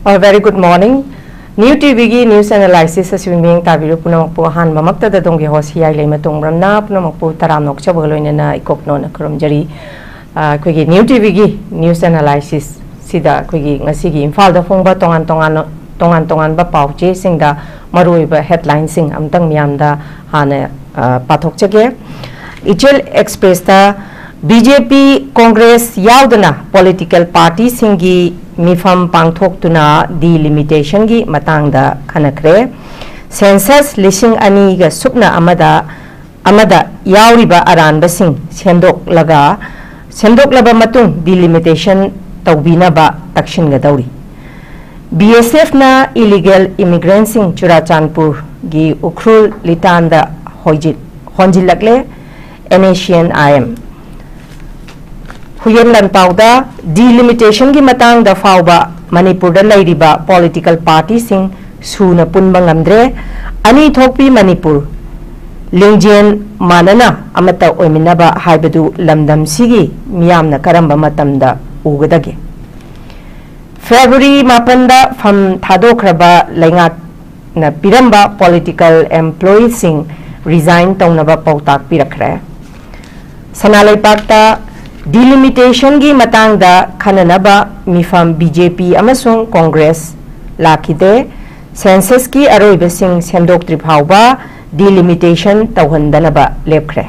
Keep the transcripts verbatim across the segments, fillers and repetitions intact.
A very good morning. New T ꯚꯤꯒꯤ news analysis ꯑꯁꯤ ꯃꯤꯠꯌꯦꯡ ꯇꯥꯕꯤꯔꯤꯕ ꯄꯨꯝꯅꯃꯛꯄꯨ ꯑꯍꯥꯟꯕꯃꯛꯇꯗ ꯑꯗꯣꯝꯒꯤ host ꯍꯤꯌꯥꯏ ꯂꯩꯃ ꯇꯣꯡꯕ꯭ꯔꯝꯅ ꯄꯨꯝꯅꯃꯛꯄꯨ ꯇꯔꯥꯝꯅ ꯑꯣꯛꯆꯕꯒ ꯂꯣꯏꯅꯅ ꯏꯀꯣꯛꯅꯣꯅ ꯈꯨꯔꯨꯝꯖꯔꯤ꯫ ꯑ, ꯑꯩꯈꯣꯏꯒꯤ New ꯇꯤ ꯚꯤꯒꯤ news analysis ꯁꯤꯗ ꯑꯩꯈꯣꯏꯒꯤ ꯉꯁꯤꯒꯤ ꯏꯝꯐꯥꯜꯗ ꯐꯣꯡꯕ ꯇꯣꯉꯥꯟ ꯇꯣꯉꯥꯟꯅ, ꯇꯣꯉꯥꯟ ꯇꯣꯉꯥꯟꯕ ꯄꯥꯎ ꯆꯦꯁꯤꯡꯗ ꯃꯔꯨꯑꯣꯏꯕ headlineꯁꯤꯡ ꯑꯃꯇꯪ ꯃꯤꯌꯥꯝꯗ ꯍꯥꯟꯅ, ꯑ, ꯄꯥꯊꯣꯛꯆꯒꯦ꯫ ꯏꯆꯦꯜ ꯑꯦꯛꯁꯄ꯭ꯔꯦꯁꯇ ꯕꯤ ꯖꯦ ꯄꯤ, ꯀꯣꯡꯒ꯭ꯔꯦꯁ ꯌꯥꯎꯗꯅ political partyꯁꯤꯡꯒꯤ ꯃꯤꯐꯝ ꯄꯥꯡꯊꯣꯛꯇꯨꯅ delimitationꯒꯤ ꯃꯇꯥꯡꯗ ꯈꯟꯅꯈ꯭ꯔꯦ꯫ Census ꯂꯤꯁꯤꯡ ꯑꯅꯤꯒ ꯁꯨꯞꯅ ꯑꯃꯗ, ꯑꯃꯗ ꯌꯥꯎꯔꯤꯕ ꯑꯔꯥꯟꯕꯁꯤꯡ ꯁꯦꯝꯗꯣꯛꯂꯒ, ꯁꯦꯝꯗꯣꯛꯂꯕ ꯃꯇꯨꯡ delimitation ꯇꯧꯕꯤꯅꯕ ꯇꯛꯁꯤꯟꯒꯗꯧꯔꯤ꯫ ꯕꯤ ꯑꯦꯁ ꯑꯦꯐꯅ illegal immigrantꯁꯤꯡ ꯆꯨꯔꯥꯆꯥꯟꯄꯨꯔꯒꯤ Ukhrul ꯂꯤꯇꯥꯟꯗ ꯍꯣꯏꯖꯤꯜ-, ꯍꯣꯟꯖꯤꯜꯂꯛꯂꯦ, N A C N I M꯫ ꯍꯨꯏꯌꯦꯟ ꯂꯥꯟꯄꯥꯎꯗ delimitationꯒꯤ ꯃꯇꯥꯡꯗ ꯐꯥꯎꯕ ꯃꯅꯤꯄꯨꯔꯗ ꯂꯩꯔꯤꯕ political partyꯁꯤꯡ ꯁꯨꯅ ꯄꯨꯟꯕ ꯉꯝꯗ꯭ꯔꯦ꯫ ꯑꯅꯤ ꯊꯣꯛꯄꯤ ꯃꯅꯤꯄꯨꯔ, ꯂꯤꯡꯖꯦꯜ ꯃꯥꯟꯅꯅ ꯑꯃꯠꯇ ꯑꯣꯏꯃꯤꯟꯅꯕ ꯍꯥꯏꯕꯗꯨ ꯂꯝꯗꯝꯁꯤꯒꯤ ꯃꯤꯌꯥꯝꯅ ꯀꯔꯝꯕ ꯃꯇꯝꯗ ꯎꯒꯗꯒꯦ? ꯐꯦꯕ꯭ꯔꯨꯋꯥꯔꯤ ꯃꯥꯄꯟꯗ ꯐꯝ ꯊꯥꯗꯣꯛꯈ꯭ꯔꯕ ꯂꯩꯉꯥꯛꯅ ꯄꯤꯔꯝꯕ political employeeꯁꯤꯡ resign ꯇꯧꯅꯕ ꯄꯥꯎꯇꯥꯛ ꯄꯤꯔꯛꯈ꯭ꯔꯦ꯫ ꯁꯅꯥ ꯂꯩꯄꯥꯛꯇ delimitationꯒꯤ ꯃꯇꯥꯡꯗ ꯈꯟꯅꯅꯕ ꯃꯤꯐꯝ B J P ꯑꯃꯁꯨꯡ Congress ꯂꯥꯛꯈꯤꯗꯦ꯫ Censusꯀꯤ ꯑꯔꯣꯏꯕꯁꯤꯡ ꯁꯦꯝꯗꯣꯛꯇ꯭ꯔꯤ ꯐꯥꯎꯕ delimitation ꯇꯧꯍꯟꯗꯅꯕ ꯂꯦꯞꯈ꯭ꯔꯦ꯫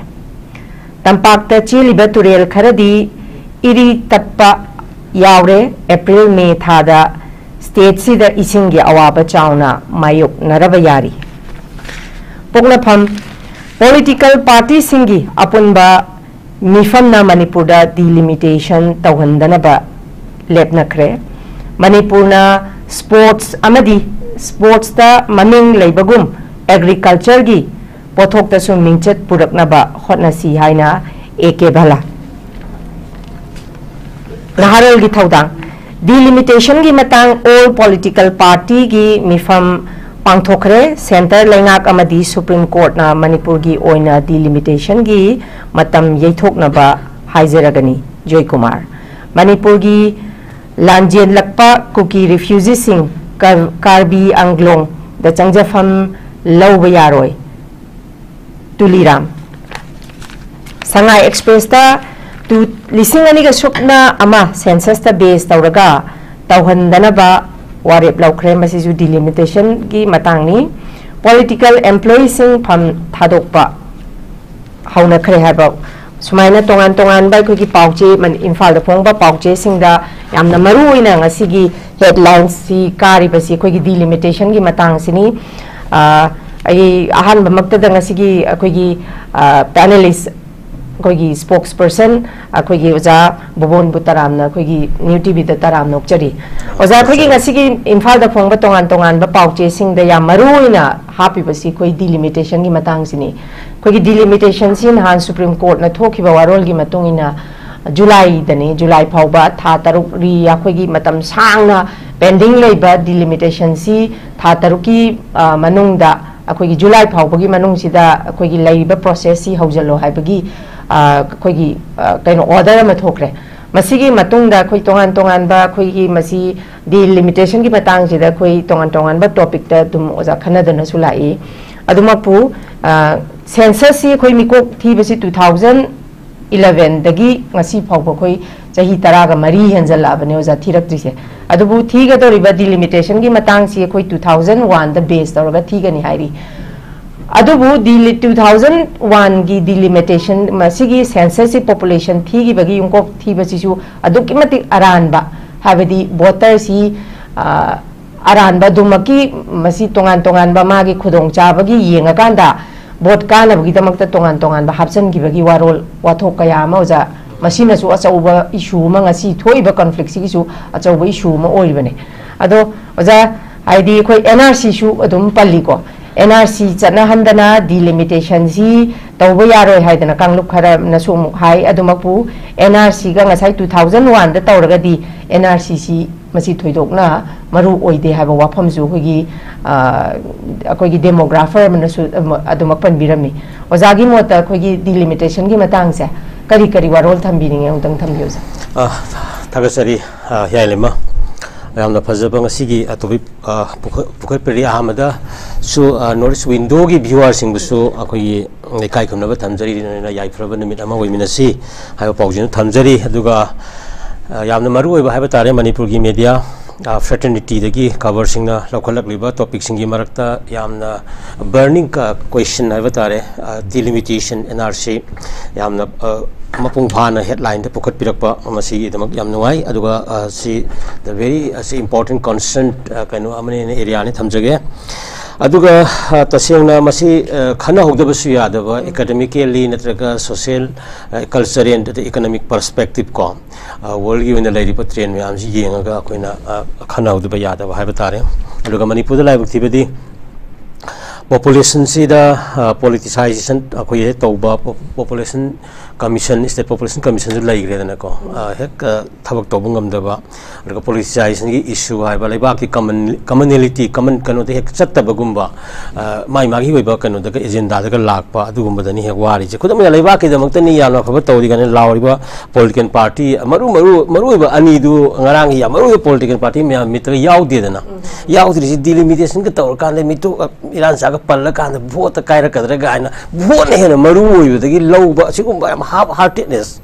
ꯇꯝꯄꯥꯛꯇ ꯆꯦꯜꯂꯤꯕ ꯇꯨꯔꯦꯜ ꯈꯔꯗꯤ ꯏꯔꯤ ꯇꯠꯄ ꯌꯥꯎꯔꯦ꯫ ꯑꯦꯄ꯭ꯔꯤꯜ ꯃꯦ ꯊꯥꯗ stateꯁꯤꯗ ꯏꯁꯤꯡꯒꯤ ꯑꯋꯥꯕ ꯆꯥꯎꯅ ꯃꯥꯌꯣꯛꯅꯔꯕ ꯌꯥꯔꯤ꯫ ꯄꯣꯛꯅꯐꯝ, political partyꯁꯤꯡꯒꯤ ꯑꯄꯨꯟꯕ ꯃꯤꯐꯝꯅ ꯃꯅꯤꯄꯨꯔꯗ delimitation ꯇꯧꯍꯟꯗꯅꯕ ꯂꯦꯞꯅꯈ꯭ꯔꯦ꯫ ꯃꯅꯤꯄꯨꯔꯅ sports ꯑꯃꯗꯤ sportsꯇ ꯃꯃꯤꯡ ꯂꯩꯕꯒꯨꯝ agricultureꯒꯤ ꯄꯣꯠꯊꯣꯛꯇꯁꯨ ꯃꯤꯡꯆꯠ ꯄꯨꯔꯛꯅꯕ ꯍꯣꯠꯅꯁꯤ ꯍꯥꯏꯅ A K ꯚꯜꯂꯥ꯫ ꯅꯍꯥꯔꯣꯜꯒꯤ ꯊꯧꯗꯥꯡ, delimitationꯒꯤ ꯃꯇꯥꯡ all political partyꯒꯤ ꯃꯤꯐꯝ ꯄꯥꯡꯊꯣꯛꯈ꯭ꯔꯦ꯫ Centre ꯂꯩꯉꯥꯛ ꯑꯃꯗꯤ Supreme Courtꯅ ꯃꯅꯤꯄꯨꯔꯒꯤ ꯑꯣꯏꯅ delimitationꯒꯤ ꯃꯇꯝ ꯌꯩꯊꯣꯛꯅꯕ ꯍꯥꯏꯖꯔꯒꯅꯤ, ꯖꯣꯏꯀꯨꯃꯥꯔ꯫ ꯃꯅꯤꯄꯨꯔꯒꯤ ꯂꯥꯟꯖꯦꯜꯂꯛꯄ ꯀꯨꯀꯤ ꯔꯤꯐ꯭ꯌꯨꯖꯤꯁꯤꯡ ꯀꯥꯔꯕꯤ ꯑꯪꯒ꯭ꯂꯣꯡꯗ ꯆꯪꯖꯐꯝ ꯂꯧꯕ ꯌꯥꯔꯣꯏ꯫ ꯇꯨꯂꯤꯔꯥꯝ꯫ ꯁꯉꯥꯏ ꯑꯦꯛꯁꯄ꯭ꯔꯦꯁꯇ ꯇꯨ ꯂꯤꯁꯤꯡ ꯑꯅꯤꯒ ꯁꯨꯞꯅ ꯑꯃ ꯁꯦꯟꯁꯁꯇ ꯕꯦꯁ ꯇꯧꯔꯒ ꯇꯧꯍꯟꯗꯅꯕ ꯋꯥꯔꯦꯞ ꯂꯧꯈ꯭ꯔꯦ꯫ ꯃꯁꯤꯁꯨ ꯗꯤꯂꯤꯃꯤꯇꯦꯁꯟꯒꯤ ꯃꯇꯥꯡꯅꯤ꯫ ꯄꯣꯂꯤꯇꯤꯀꯦꯜ ꯑꯦꯝꯄ꯭ꯂꯣꯌꯤꯁꯤꯡ ꯐꯝ ꯊꯥꯗꯣꯛꯄ ꯍꯧꯅꯈ꯭ꯔꯦ ꯍꯥꯏꯕ ꯁꯨꯃꯥꯏꯅ ꯇꯣꯉꯥꯟ ꯇꯣꯉꯥꯟꯕ ꯑꯩꯈꯣꯏꯒꯤ ꯄꯥꯎꯆꯦ ꯏꯝꯐꯥꯜꯗ ꯐꯣꯡꯕ ꯄꯥꯎꯆꯦꯁꯤꯡꯗ ꯌꯥꯝꯅ ꯃꯔꯨ ꯑꯣꯏꯅ ꯉꯁꯤꯒꯤ ꯍꯦꯗꯂꯥꯏꯟꯁꯁꯤ ꯀꯥꯔꯤꯕꯁꯤ ꯑꯩꯈꯣꯏꯒꯤ ꯗꯤꯂꯤꯃꯤꯇꯦꯁꯟꯒꯤ ꯃꯇꯥꯡꯁꯤꯅꯤ꯫ ꯑꯩ ꯑꯍꯥꯟꯕꯃꯛꯇꯗ ꯉꯁꯤꯒꯤ ꯑꯩꯈꯣꯏꯒꯤ ꯄꯦꯅꯦꯂꯤꯁ ꯑꯩꯈꯣꯏꯒꯤ ꯁ꯭ꯄꯣꯛꯁ ꯄꯔꯁꯟ ꯑꯩꯈꯣꯏꯒꯤ ꯑꯣꯖꯥ ꯕꯣꯕꯣꯟꯕꯨ ꯇꯔꯥꯝꯅ ꯑꯩꯈꯣꯏꯒꯤ ꯅ꯭ꯌꯨ ꯇꯤꯚꯤꯗ ꯇꯔꯥꯝꯅ ꯑꯣꯛꯆꯔꯤ꯫ ꯑꯣꯖꯥ, ꯑꯩꯈꯣꯏꯒꯤ ꯉꯁꯤꯒꯤ ꯏꯝꯐꯥꯜꯗ ꯐꯣꯡꯕ ꯇꯣꯉꯥꯟ ꯇꯣꯉꯥꯟꯕ ꯄꯥꯎꯆꯦꯁꯤꯡꯗ ꯌꯥꯝ ꯃꯔꯨ ꯑꯣꯏꯅ ꯍꯥꯞꯄꯤꯕꯁꯤ ꯑꯩꯈꯣꯏ ꯗꯤꯂꯤꯃꯤꯇꯦꯁꯟꯒꯤ ꯃꯇꯥꯡꯁꯤꯅꯤ꯫ ꯑꯩꯈꯣꯏꯒꯤ ꯗꯤꯂꯤꯃꯤꯇꯦꯁꯟꯁꯤ ꯅꯍꯥꯟ ꯁꯨꯄ꯭ꯔꯤꯝ ꯀꯣꯔꯠꯅ ꯊꯣꯛꯈꯤꯕ ꯋꯥꯔꯣꯜꯒꯤ ꯃꯇꯨꯡ ꯏꯟꯅ ꯖꯨꯂꯥꯏꯗꯅꯤ, ꯖꯨꯂꯥꯏ ꯐꯥꯎꯕ ꯊꯥ ꯇꯔꯨꯛ ꯔꯤ ꯑꯩꯈꯣꯏꯒꯤ ꯃꯇꯝ ꯁꯥꯡꯅ ꯄꯦꯟꯗꯤꯡ ꯂꯩꯕ ꯗꯤꯂꯤꯃꯤꯇꯦꯁꯟꯁꯤ ꯊꯥ ꯇꯔꯨꯛꯀꯤ ꯃꯅꯨꯡꯗ ꯑꯩꯈꯣꯏꯒꯤ ꯖꯨꯂꯥꯏ ꯐꯥꯎꯕꯒꯤ ꯃꯅꯨꯡꯁꯤꯗ ꯑꯩꯈꯣꯏꯒꯤ ꯂꯩꯔꯤꯕ ꯄ꯭ꯔꯣꯁꯦꯁꯁꯤ ꯍꯧꯖꯤꯜꯂꯣ ꯍꯥꯏꯕꯒꯤ ꯑꯩꯈꯣꯏꯒꯤ ꯀꯩꯅꯣ ꯑꯣꯔꯗꯔ ꯑꯃ ꯊꯣꯛꯈ꯭ꯔꯦ꯫ ꯃꯁꯤꯒꯤ ꯃꯇꯨꯡꯗ ꯑꯩꯈꯣꯏ ꯇꯣꯉꯥꯟ ꯇꯣꯉꯥꯟꯕ ꯑꯩꯈꯣꯏꯒꯤ ꯃꯁꯤ ꯗꯤꯂꯤꯃꯤꯇꯦꯁꯟꯒꯤ ꯃꯇꯥꯡꯁꯤꯗ ꯑꯩꯈꯣꯏ ꯇꯣꯉꯥꯟ ꯇꯣꯉꯥꯟꯕ ꯇꯣꯄꯤꯛꯇ ꯑꯗꯨꯝ ꯑꯣꯖꯥ ꯈꯟꯅꯗꯨꯅꯁꯨ ꯂꯥꯛꯏ꯫ ꯑꯗꯨꯃꯛꯄꯨ ꯁꯦꯟꯁꯁꯁꯤ ꯑꯩꯈꯣꯏ ꯃꯤꯀꯣꯛ ꯊꯤꯕꯁꯤ ꯇꯨ ꯊꯥꯎꯖꯟ ꯏꯂꯚꯦꯟꯗꯒꯤ ꯉꯁꯤ ꯐꯥꯎꯕ ꯑꯩꯈꯣꯏ ꯆꯍꯤ ꯇꯔꯥꯒ ꯃꯔꯤ ꯍꯦꯟꯖꯜꯂꯛꯑꯕꯅꯦ ꯑꯣꯖꯥ ꯊꯤꯔꯛꯇ꯭ꯔꯤꯁꯦ꯫ ꯑꯗꯨꯕꯨ ꯊꯤꯒꯗꯧꯔꯤꯕ ꯗꯤꯂꯤꯃꯤꯇꯦꯁꯟꯒꯤ ꯃꯇꯥꯡꯁꯤ ꯑꯩꯈꯣꯏ ꯇꯨ ꯊꯥꯎꯖꯟ ꯋꯥꯟꯗ ꯕꯦꯁ ꯇꯧꯔꯒ ꯊꯤꯒꯅꯤ ꯍꯥꯏꯔꯤ꯫ ꯑꯗꯨꯕꯨ ꯗꯤꯂꯤ ꯇꯨ ꯊꯥꯎꯖꯟ ꯋꯥꯟꯒꯤ ꯗꯤꯂꯤꯃꯤꯇꯦꯁꯟ ꯃꯁꯤꯒꯤ ꯁꯦꯟꯁꯁꯁꯤ ꯄꯣꯄꯨꯂꯦꯁꯟ ꯊꯤꯈꯤꯕꯒꯤ ꯌꯨꯝꯀꯣꯛ ꯊꯤꯕꯁꯤꯁꯨ ꯑꯗꯨꯛꯀꯤ ꯃꯇꯤꯛ ꯑꯔꯥꯟꯕ, ꯍꯥꯏꯕꯗꯤ ꯚꯣꯇꯔꯁꯤ ꯑꯔꯥꯟꯕ ꯑꯗꯨꯃꯛꯀꯤ ꯃꯁꯤ ꯇꯣꯉꯥꯟ ꯇꯣꯉꯥꯟꯕ ꯃꯥꯒꯤ ꯈꯨꯗꯣꯡꯆꯥꯕꯒꯤ ꯌꯦꯡꯉꯀꯥꯟꯗ ꯚꯣꯠ ꯀꯥꯅꯕꯒꯤꯗꯃꯛꯇ ꯇꯣꯉꯥꯟ ꯇꯣꯉꯥꯟꯕ ꯍꯥꯞꯆꯤꯟꯈꯤꯕꯒꯤ ꯋꯥꯔꯣꯜ ꯋꯥꯊꯣꯛ ꯀꯌꯥ ꯑꯃ ꯑꯣꯖꯥ, ꯃꯁꯤꯅꯁꯨ ꯑꯆꯧꯕ ꯏꯁꯨ ꯑꯃ, ꯉꯁꯤ ꯊꯣꯛꯏꯕ ꯀꯟꯐ꯭ꯂꯤꯛꯁꯤꯒꯤꯁꯨ ꯑꯆꯧꯕ ꯏꯁꯨ ꯑꯃ ꯑꯣꯏꯔꯤꯕꯅꯦ꯫ ꯑꯗꯣ ꯑꯣꯖꯥ, ꯍꯥꯏꯗꯤ ꯑꯩꯈꯣꯏ ꯑꯦꯟ ꯑꯥꯔ ꯁꯤꯁꯨ ꯑꯗꯨꯝ ꯄꯜꯂꯤꯀꯣ, ꯑꯦꯟ ꯑꯥꯔ ꯁꯤ ꯆꯠꯅꯍꯟꯗꯅ ꯗꯤꯂꯤꯃꯤꯇꯦꯁꯟꯁꯤ ꯇꯧꯕ ꯌꯥꯔꯣꯏ ꯍꯥꯏꯗꯅ ꯀꯥꯡꯂꯨꯞ ꯈꯔꯅꯁꯨ ꯑꯃꯨꯛ ꯍꯥꯏ꯫ ꯑꯗꯨꯃꯛꯄꯨ ꯑꯦꯟ ꯑꯥꯔ ꯁꯤꯒ ꯉꯁꯥꯏ ꯇꯨ ꯊꯥꯎꯖꯟ ꯋꯥꯟꯗ ꯇꯧꯔꯒꯗꯤ ꯑꯦꯟ ꯑꯥꯔ ꯁꯤꯁꯤ ꯃꯁꯤ ꯊꯣꯏꯗꯣꯛꯅ ꯃꯔꯨ ꯑꯣꯏꯗꯦ ꯍꯥꯏꯕ ꯋꯥꯐꯝꯁꯨ ꯑꯩꯈꯣꯏꯒꯤ ꯑꯩꯈꯣꯏꯒꯤ ꯗꯦꯃꯣꯒ꯭ꯔꯥꯐꯔ ꯑꯃꯅꯁꯨ ꯑꯗꯨꯃꯛ ꯄꯟꯕꯤꯔꯝꯃꯤ꯫ ꯑꯣꯖꯥꯒꯤ ꯃꯣꯠꯇ ꯑꯩꯈꯣꯏꯒꯤ ꯗꯤꯂꯤꯃꯤꯇꯦꯁꯟꯒꯤ ꯃꯇꯥꯡꯁꯦ ꯀꯔꯤ ꯀꯔꯤ ꯋꯥꯔꯣꯜ ꯊꯝꯕꯤꯅꯤꯡꯉꯦ ꯑꯃꯨꯛꯇꯪ ꯊꯝꯕꯤꯌꯨ ꯑꯣꯖꯥ꯫ ꯊꯥꯒꯠꯆꯔꯤ꯫ ꯑ, ꯍꯤꯌꯥꯏ ꯂꯩꯃ꯫ ꯌꯥꯝꯅ ꯐꯖꯕ ꯉꯁꯤꯒꯤ, ꯑ, topic, ꯑ, ꯄꯨꯈꯠ-, ꯄꯨꯈꯠꯄꯤꯔꯤ꯫ ꯑꯍꯥꯟꯕꯗꯁꯨ, ꯑ, North East Window-ꯒꯤ viewer-ꯁꯤꯡꯕꯨꯁꯨ ꯑꯩꯈꯣꯏꯒꯤ ꯏꯀꯥꯏ ꯈꯨꯝꯅꯕ ꯊꯝꯖꯔꯤ꯫ ꯅꯣꯏꯅ ꯌꯥꯏꯐꯔꯕ ꯅꯨꯃꯤꯠ ꯑꯃ ꯑꯣꯏꯃꯤꯟꯅꯁꯤ ꯍꯥꯏꯕ ꯄꯥꯎꯖꯦꯜ ꯊꯝꯖꯔꯤ꯫ ꯑꯗꯨꯒ, ꯑ, ꯌꯥꯝꯅ ꯃꯔꯨ ꯑꯣꯏꯕ ꯍꯥꯏꯕ ꯇꯥꯔꯦ, ꯃꯅꯤꯄꯨꯔꯒꯤ media, ꯑ, fraternity-ꯗꯒꯤ cover-ꯁꯤꯡꯅ ꯂꯧꯈꯠꯂꯛꯂꯤꯕ topic-ꯁꯤꯡꯒꯤ ꯃꯔꯛꯇ ꯌꯥꯝꯅ burning ꯀ-, question ꯍꯥꯏꯕ ꯇꯥꯔꯦ, ꯑ, delimitation, N R C, ꯌꯥꯝꯅ, ꯑ, ꯃꯄꯨꯡ ꯐꯥꯅ headline-ꯗ ꯄꯨꯈꯠꯄꯤꯔꯛꯄ, ꯃꯁꯤꯒꯤꯗꯃꯛ ꯌꯥꯝ ꯅꯨꯡꯉꯥꯏ꯫ ꯑꯗꯨꯒ, ꯑ, ꯁꯤ the very, ꯑ, ꯁꯤ important concern, ꯑ, ꯀꯩꯅꯣ ꯑꯃꯅꯤ, area-ꯅꯤ ꯊꯝꯖꯒꯦ꯫ ꯑꯗꯨꯒ, ꯑ, ꯇꯁꯦꯡꯅ ꯃꯁꯤ, ꯑ, ꯈꯟꯅꯍꯧꯗꯕꯁꯨ ꯌꯥꯗꯕ, academically ꯅꯠꯇ꯭ꯔꯒ social, ꯑ, cultural ꯅꯠꯇ꯭ꯔꯒ economic perspective ꯀꯣ, ꯑ, world-ꯒꯤ ꯑꯣꯏꯅ ꯂꯩꯔꯤꯕ trend ꯃꯌꯥꯝꯁꯤ ꯌꯦꯡꯉꯒ ꯑꯩꯈꯣꯏꯅ, ꯑ, ꯈꯟꯅꯍꯧꯗꯕ ꯌꯥꯗꯕ ꯍꯥꯏꯕ ꯇꯥꯔꯦ꯫ ꯑꯗꯨꯒ ꯃꯅꯤꯄꯨꯔꯗ ꯂꯥꯏꯕꯛ ꯊꯤꯕꯗꯤ population-ꯁꯤꯗ, ꯑ, politicization ꯑꯩꯈꯣꯏ ꯍꯦꯛ ꯇꯧꯕ, po-, population commission, state population commission-ꯁꯨ ꯂꯩꯈ꯭ꯔꯦꯗꯅꯀꯣ꯫ ꯑ, ꯍꯦꯛ, ꯑ, ꯊꯕꯛ ꯇꯧꯕ ꯉꯝꯗꯕ, ꯑꯗꯨꯒ politicization-ꯒꯤ issue ꯍꯥꯏꯕ, ꯂꯩꯕꯥꯛꯀꯤ common, commonality, common ꯀꯩꯅꯣꯗ ꯍꯦꯛ ꯆꯠꯇꯕꯒꯨꯝꯕ, ꯑ, ꯃꯥꯏ ꯃꯥꯒꯤ ꯑꯣꯏꯕ ꯀꯩꯅꯣꯗꯒ, agenda-ꯗꯒ ꯂꯥꯛꯄ, ꯑꯗꯨꯒꯨꯝꯕꯗꯅꯤ ꯍꯦꯛ ꯋꯥꯔꯤꯁꯦ꯫ ꯈꯨꯗꯝ ꯑꯣꯏꯅ, ꯂꯩꯕꯥꯛꯀꯤꯗꯃꯛꯇꯅꯤ ꯌꯥꯝꯅ ꯑꯐꯕ ꯇꯧꯔꯤ ꯀꯥꯏꯅ ꯂꯥꯎꯔꯤꯕ political party, ꯃꯔꯨ, ꯃꯔꯨ, ꯃꯔꯨ ꯑꯣꯏꯕ ꯑꯅꯤꯗꯨ, ꯉꯔꯥꯡꯒꯤ ꯌꯥꯝ ꯃꯔꯨ ꯑꯣꯏꯕ political party ꯃꯌꯥꯝ ꯃꯤꯠꯇꯒ ꯌꯥꯎꯗꯦꯗꯅ꯫ ꯌꯥꯎꯗ꯭ꯔꯤꯁꯤ delimitation-ꯒ ꯇꯧꯔꯀꯥꯟꯗ ꯃꯤꯇꯣꯞ, ꯑ, ꯏꯔꯥꯟ ꯆꯥꯒ ꯄꯜꯂꯀꯥꯟꯗ vote-ꯇ ꯀꯥꯏꯔꯛꯀꯗ꯭ꯔꯥ ꯀꯥꯏꯅ, vote-ꯅ ꯍꯦꯟꯅ ꯃꯔꯨ ꯑꯣꯏꯕꯗꯒꯤ ꯂꯧꯕ ꯑꯁꯤꯒꯨꯝꯕ ꯌꯥꯝ half heartedness꯫